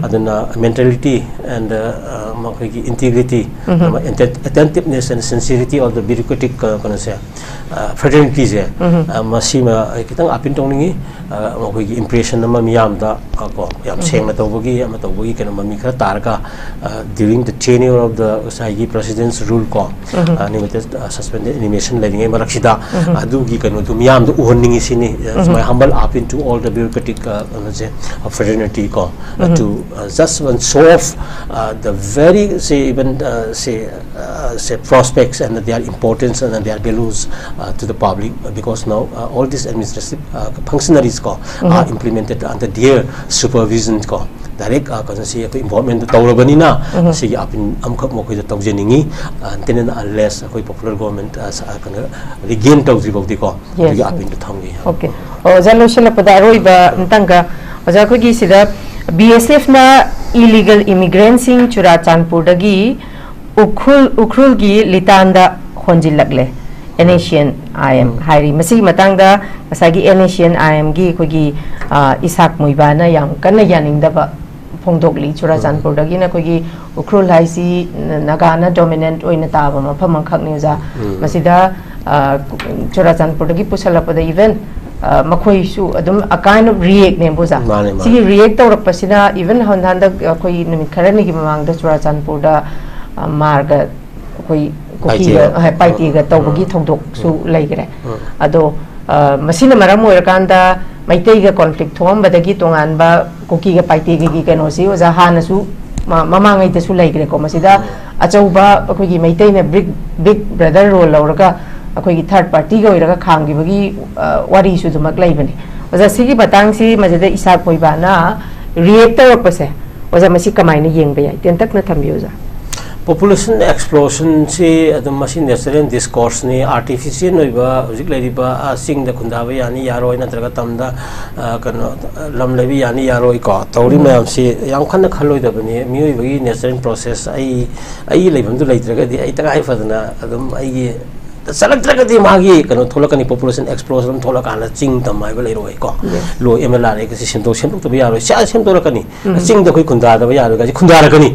ꯑꯗꯨꯅ mentality and, ꯑ, ꯃꯈꯣꯏꯒꯤ integrity, ꯑꯃ, attentiveness and sincerity of the bureaucratic, ꯑ, ꯀꯩꯅꯣꯁꯦ, ꯑ, fraternityꯁꯦ, ꯑ, ꯃꯁꯤꯃ ꯑꯩ ꯈꯤꯇꯪ ꯑꯥꯄꯤꯜ ꯇꯧꯅꯤꯡꯉꯤ꯫ ꯑ, ꯃꯈꯣꯏꯒꯤ impression ꯑꯃ ꯃꯤꯌꯥꯝꯗ, ꯑ, ꯀꯣ, ꯌꯥꯝ ꯁꯦꯡꯅ ꯇꯧꯕꯒꯤ ꯑꯃ ꯇꯧꯕꯒꯤ ꯀꯩꯅꯣ ꯃꯃꯤ ꯈꯔ ꯇꯥꯔꯒ, ꯑ, during the tenure of the ꯉꯁꯥꯏꯒꯤ president's rule ꯀꯣ, ꯑ, ꯅꯨꯃꯤꯠꯇ, ꯑ, suspended animation ꯂꯩꯔꯤꯉꯩ ꯃꯔꯛꯁꯤꯗ, ꯑꯗꯨꯒꯤ ꯀꯩꯅꯣꯗꯨ ꯃꯤꯌꯥꯝꯗ ꯎꯍꯟꯅꯤꯡꯉꯤ ꯁꯤꯅꯤ꯫ That's my humble appeal to all the bureaucratic, ꯑ, ꯀꯩꯅꯣꯁꯦ, ꯑ, fraternity ꯀꯣ, ꯑ, to, ꯑ, just one show of, ꯑ, the very, say, even, ꯑ, say, uh, say, prospects and their importance and their values, uh, to the public, uh, because now, uh, all these administrative, uh, functionaries ꯀꯣ, are implemented under their supervision ꯀꯣ꯫ Direct, uh, ꯀꯩꯅꯣꯁꯤ ꯑꯩꯈꯣꯏ involvement ꯇꯧꯔꯕꯅꯤꯅ, ꯁꯤꯒꯤ appeal ꯑꯃꯈꯛ ꯃꯈꯣꯏꯗ ꯇꯧꯖꯅꯤꯡꯉꯤ꯫ Uh, until and unless ꯑꯩꯈꯣꯏ popular government, uh, ꯁ-, uh, ꯀꯩꯅꯣ regain ꯇꯧꯗ꯭ꯔꯤ ꯐꯥꯎꯗꯤꯀꯣ, Yes, ꯑꯗꯨꯒꯤ yes. ꯑꯥꯄꯤꯜꯗꯣ ꯊꯝꯒꯦ꯫ Okay. ꯑꯣ, ꯑꯣꯖꯥ, ꯂꯣꯏꯁꯤꯜꯂꯛꯄꯗ ꯑꯔꯣꯏꯕ ꯑꯝꯇꯪꯒ, ꯑꯣꯖꯥ, ꯑꯩꯈꯣꯏꯒꯤ ꯁꯤꯗ ꯕꯤ ꯑꯦꯁ ꯑꯦꯐꯅ illegal immigrantꯁꯤꯡ ꯆꯨꯔꯥꯆꯥꯟꯄꯨꯔꯗꯒꯤ ꯎꯈ꯭ꯔꯨꯜ, ꯎꯈ꯭ꯔꯨꯜꯒꯤ ꯂꯤꯇꯥꯟꯗ ꯍꯣꯟꯖꯤꯜꯂꯛꯂꯦ꯫ NACN IM ꯍꯥꯏꯔꯤ꯫ ꯃꯁꯤꯒꯤ ꯃꯇꯥꯡꯗ ꯉꯁꯥꯏꯒꯤ NACN IMꯒꯤ ꯑꯩꯈꯣꯏꯒꯤ, ꯑ, ꯏꯁꯥꯛ ꯃꯨꯏꯕꯥꯅ ꯌꯥꯝ ꯀꯟꯅ ꯌꯥꯅꯤꯡꯗꯕ ꯐꯣꯡꯗꯣꯛꯂꯤ꯫ ꯆꯨꯔꯥꯆꯥꯟꯄꯨꯔꯗꯒꯤꯅ ꯑꯩꯈꯣꯏꯒꯤ ꯎꯈ꯭ꯔꯨꯜ ꯍꯥꯏꯁꯤ ꯅ-, ꯅꯥꯒꯥꯅ dominant ꯑꯣꯏꯅ ꯇꯥꯕ ꯃꯐꯝ ꯑꯃꯈꯛꯅꯤ, ꯑꯣꯖꯥ꯫ ꯃꯁꯤꯗ, ꯑ, ꯆꯨꯔꯥꯆꯥꯟꯄꯨꯔꯗꯒꯤ ꯄꯨꯁꯜꯂꯛꯄꯗ even, ꯑ, ꯃꯈꯣꯏꯁꯨ ꯑꯗꯨꯝ a kind of reactꯅꯦꯕ, ꯑꯣꯖꯥ꯫ ꯃꯥꯅꯦ, ꯃꯥꯅꯦ꯫ ꯁꯤꯒꯤ react ꯇꯧꯔꯛꯄꯁꯤꯅ even ꯍꯟ-, ꯍꯟꯗꯛ ꯑꯩꯈꯣꯏ ꯅꯨꯃꯤꯠ ꯈꯔꯅꯤꯒꯤ ꯃꯃꯥꯡꯗ ꯆꯨꯔꯥꯆꯥꯟꯄꯨꯔꯗ, ꯑ, ꯃꯥꯔꯒ ꯑꯩꯈꯣꯏ ꯀꯨꯀꯤꯒ, ꯄꯥꯏꯇꯦꯒ꯫ ꯑ, ꯄꯥꯏꯇꯦꯒ ꯇꯧꯕꯒꯤ ꯊꯧꯗꯣꯛꯁꯨ ꯂꯩꯈ꯭ꯔꯦ꯫ ꯑꯗꯣ, ꯑ, ꯃꯁꯤꯅ ꯃꯔꯝ ꯑꯣꯏꯔꯀꯥꯟꯗ ꯃꯩꯇꯩꯒ conflict ꯊꯣꯛꯑꯝꯕꯗꯒꯤ ꯇꯣꯉꯥꯟꯕ ꯀꯨꯀꯤꯒ ꯄꯥꯏꯇꯦꯒꯒꯤ ꯀꯩꯅꯣꯁꯤ, ꯑꯣꯖꯥ, ꯍꯥꯟꯅꯁꯨ ꯃ-, ꯃꯃꯥꯡꯉꯩꯗꯁꯨ ꯂꯩꯈ꯭ꯔꯦꯀꯣ꯫ ꯃꯁꯤꯗ ꯑꯆꯧꯕ ꯑꯩꯈꯣꯏꯒꯤ ꯃꯩꯇꯩꯅ big, big brother role ꯂꯧꯔꯒ ꯑꯩꯈꯣꯏꯒꯤ third partyꯒ ꯑꯣꯏꯔꯒ ꯈꯥꯝꯈꯤꯕꯒꯤ, ꯑ, ꯋꯥꯔꯤꯁꯨ ꯑꯗꯨꯃꯛ ꯂꯩꯕꯅꯤ꯫ ꯑꯣꯖꯥ, ꯁꯤꯒꯤ ꯃꯇꯥꯡꯁꯤ ꯃꯁꯤꯗ ꯏꯁꯥꯛ ꯃꯨꯏꯕꯥꯅ react ꯇꯧꯔꯛꯄꯁꯦ, ꯑꯣꯖꯥ, ꯃꯁꯤ ꯀꯃꯥꯏꯅ ꯌꯦꯡꯕ ꯌꯥꯏ? ꯇꯦꯟꯇꯛꯅ ꯊꯝꯕꯤꯌꯨ, ꯑꯣꯖꯥ꯫ Population explosionꯁꯤ ꯑꯗꯨꯝ ꯃꯁꯤ natural discourseꯅꯤ, artificial ꯑꯣꯏꯕ ꯍꯧꯖꯤꯛ ꯂꯩꯔꯤꯕ, ꯑ, ꯆꯤꯡꯗ ꯈꯨꯟꯗꯥꯕ ꯌꯥꯅꯤ ꯌꯥꯔꯣꯏ, ꯅꯠꯇ꯭ꯔꯒ ꯇꯝꯗ, ꯑ, ꯀꯩꯅꯣ, ꯂꯝ ꯂꯩꯕ ꯌꯥꯅꯤ ꯌꯥꯔꯣꯏ ꯀꯣ, ꯇꯧꯔꯤ ꯃꯌꯥꯝꯁꯤ ꯌꯥꯝ ꯀꯟꯅ ꯈꯜꯂꯣꯏꯗꯕꯅꯤ꯫ ꯃꯤꯑꯣꯏꯕꯒꯤ natural process, ꯑꯩ, ꯑꯩꯒꯤ ꯂꯩꯐꯝꯗꯨ ꯂꯩꯇ꯭ꯔꯒꯗꯤ ꯑꯩ ꯇꯉꯥꯏ ꯐꯗꯅ ꯑꯗꯨꯝ ꯑꯩꯒꯤ ꯆꯠꯂꯛꯇ꯭ꯔꯒꯗꯤ ꯃꯥꯒꯤ ꯀꯩꯅꯣ ꯊꯣꯛꯂꯛꯀꯅꯤ, population explosion ꯊꯣꯛꯂꯛꯀꯥꯟꯗ ꯆꯤꯡ ꯇꯝ ꯍꯥꯏꯕ ꯂꯩꯔꯣꯏꯀꯣ꯫ Law, MLRAꯒꯁꯤ ꯁꯦꯝꯗꯣꯛ-, ꯁꯦꯝꯗꯣꯛꯇꯕ ꯌꯥꯔꯣꯏ꯫ ꯁꯤ ꯑꯥ ꯁꯦꯝꯗꯣꯔꯛꯀꯅꯤ꯫ ꯆꯤꯡꯗ ꯑꯩꯈꯣꯏ ꯈꯨꯟꯗꯥꯗꯕ ꯌꯥꯔꯣꯏ ꯀꯥꯏꯁꯦ ꯈꯨꯟꯗꯥꯔꯛꯀꯅꯤ꯫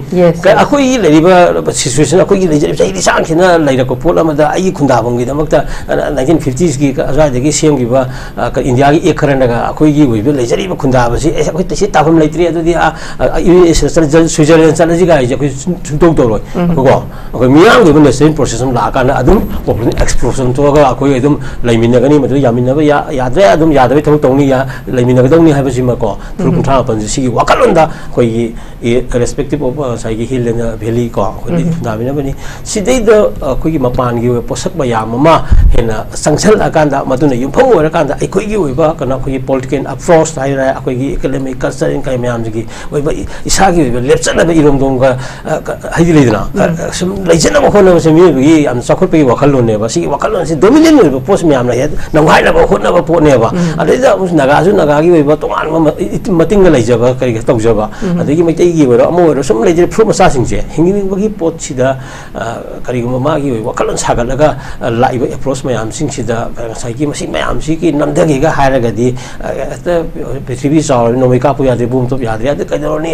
ꯀ-, ꯑꯩꯈꯣꯏꯒꯤ ꯂꯩꯔꯤꯕ situation, ꯑꯩꯈꯣꯏꯒꯤ ꯂꯩꯖꯔꯤꯕ ꯆꯍꯤ ꯂꯤꯁꯥꯡꯁꯤꯅ ꯂꯩꯔꯛꯄ ꯄꯣꯠ ꯑꯃꯗ ꯑꯩꯒꯤ ꯈꯨꯟꯗꯥꯐꯝꯒꯤꯗꯃꯛꯇ, ꯑ, nineteen fiftiesꯀꯤ ꯑꯁ꯭ꯋꯥꯏꯗꯒꯤ ꯁꯦꯝꯈꯤꯕ, ꯑ, ꯀ-, ꯏꯟꯗꯤꯌꯥꯒꯤ act ꯈꯔꯅꯒ ꯑꯩꯈꯣꯏꯒꯤ ꯑꯣꯏꯕ ꯂꯩꯖꯔꯤꯕ ꯈꯨꯟꯗꯥꯕꯁꯤ, ꯑꯦ, ꯑꯩꯈꯣꯏ ꯁꯤ ꯇꯥꯐꯝ ꯂꯩꯇ꯭ꯔꯦ, ꯑꯗꯨꯗꯤ, ꯑ, ꯑ, ꯌꯨ ꯑꯦꯁ ꯆꯠꯂ-, ꯁ꯭ꯋꯤꯖꯔꯂꯦꯟ ꯆꯠꯂꯁꯤ ꯀꯥꯏꯁꯦ ꯑꯩꯈꯣꯏ ꯁꯨꯡ-, ꯁꯨꯡꯇꯧ ꯇꯧꯔꯣꯏ꯫ ꯀꯣ, ꯑꯩꯈꯣꯏ ꯃꯤꯌꯥꯝꯒꯤ ꯑꯣꯏꯕ natural process ꯑꯃ ꯂꯥꯛꯑꯀꯥꯟꯗ ꯑꯗꯨꯝ population explosion ꯊꯣꯛꯑꯒ ꯑꯩꯈꯣꯏ ꯑꯗꯨꯝ ꯂꯩꯃꯤꯟꯅꯒꯅꯤ, ꯃꯗꯨꯗ ꯌꯥꯃꯤꯟꯅꯕ ꯌꯥ-, ꯌꯥꯗ꯭ꯔꯦ, ꯑꯗꯨꯝ ꯌꯥꯗꯕꯩ ꯊꯕꯛ ꯇꯧꯅꯤ, ꯌꯥ-, ꯂꯩꯃꯤꯟꯅꯒꯗꯧꯅꯤ ꯍꯥꯏꯕꯁꯤꯃꯀꯣ, ꯐꯨꯔꯨꯞ ꯀꯨꯟꯊ꯭ꯔꯥ ꯃꯥꯄꯟꯁꯦ ꯁꯤꯒꯤ ꯋꯥꯈꯜꯂꯣꯟꯗ ꯑꯩꯈꯣꯏꯒꯤ, ꯏ-, irrespective of, ꯑ, ꯉꯁꯥꯏꯒꯤ hill and valley ꯀꯣ, ꯑꯩꯈꯣꯏꯗꯤ ꯈꯨꯟꯗꯥꯃꯤꯟꯅꯕꯅꯤ꯫ ꯁꯤꯗꯩꯗ, ꯑ, ꯑꯩꯈꯣꯏꯒꯤ ꯃꯄꯥꯟꯒꯤ ꯑꯣꯏꯕ ꯄꯣꯠꯁꯛ ꯃꯌꯥꯝ ꯑꯃ ꯍꯦꯟꯅ ꯆꯪꯁꯤꯜꯂꯛꯑꯀꯥꯟꯗ, ꯃꯗꯨꯅ ꯌꯨꯝꯐꯝ ꯑꯣꯏꯔꯀꯥꯟꯗ ꯑꯩꯈꯣꯏꯒꯤ ꯑꯣꯏꯕ ꯀꯩꯅꯣ, ꯑꯩꯈꯣꯏꯒꯤ political approach ꯍꯥꯏꯔꯦ, ꯑꯩꯈꯣꯏꯒꯤ economic, cultural ꯀꯩ ꯃꯌꯥꯝꯁꯤꯒꯤ ꯑꯣꯏꯕ ꯏ-, ꯏꯁꯥꯒꯤ ꯑꯣꯏꯕ ꯂꯦꯞꯆꯠꯅꯕ ꯏꯔꯣꯝꯗꯣꯝꯒ, ꯑ, ꯀ-, ꯍꯥꯏꯗꯤ ꯂꯩꯗꯅ, ꯑ, ꯁꯨꯝ ꯂꯩꯖꯅꯕ ꯍꯣꯠꯅꯕꯁꯦ ꯃꯤꯑꯣꯏꯕꯒꯤ ꯌꯥꯝꯅ ꯆꯥꯎꯈꯠꯄꯒꯤ ꯋꯥꯈꯜꯂꯣꯟꯅꯦꯕ꯫ ꯁꯤꯒꯤ ꯋꯥꯈꯜꯂꯣꯟꯁꯤ ꯗꯣꯃꯤꯅꯦꯟ ꯑꯣꯏꯕ ꯄꯣꯠꯁꯤ ꯃꯌꯥꯝꯅ ꯍꯦꯛ ꯅꯝꯈꯥꯏꯅꯕ ꯍꯣꯠꯅꯕ ꯄꯣꯠꯅꯦꯕ꯫ ꯑꯗꯩꯗ ꯑꯃꯨꯛ ꯅꯥꯒꯥꯁꯨ ꯅꯥꯒꯥꯒꯤ ꯑꯣꯏꯕ ꯇꯣꯉꯥꯟꯕ ꯃ-, ꯏ-, ꯃꯇꯤꯡꯒ ꯂꯩꯖꯕ ꯀꯔꯤ ꯇꯧꯖꯕ, ꯑꯗꯒꯤ ꯃꯩꯇꯩꯒꯤ ꯑꯣꯏꯔꯣ ꯑꯃ ꯑꯣꯏꯔꯣ ꯁꯨꯝ ꯂꯩꯖꯔꯦ꯫ ꯐꯨꯔꯨꯞ ꯃꯆꯥꯁꯤꯡꯁꯦ ꯍꯤꯡꯅꯤꯡꯕꯒꯤ ꯄꯣꯠꯁꯤꯗ, ꯑ, ꯀꯔꯤꯒꯨꯝꯕ ꯃꯥꯒꯤ ꯑꯣꯏꯕ ꯋꯥꯈꯜꯂꯣꯟ ꯁꯥꯒꯠꯂꯒ, ꯑ, ꯂꯥꯛꯏꯕ ꯑꯦꯄ꯭ꯔꯣꯆ ꯃꯌꯥꯝꯁꯤꯡꯁꯤꯗ ꯉꯁꯥꯏꯒꯤ ꯃꯁꯤ ꯃꯌꯥꯝꯁꯤꯒꯤ ꯅꯝꯊꯒꯦꯒ ꯍꯥꯏꯔꯒꯗꯤ, ꯑ, ꯍꯦꯛꯇ ꯄ꯭ꯔꯤꯊꯤꯕꯤ ꯆꯥꯎꯔꯕꯅꯤꯅ ꯅꯣꯡꯃꯩ ꯀꯥꯞꯄꯨ ꯌꯥꯗ꯭ꯔꯦ, ꯕꯣꯝ ꯇꯨꯞ ꯌꯥꯗ꯭ꯔꯦ, ꯑꯗꯨ ꯀꯩꯗꯧꯔꯅꯤ?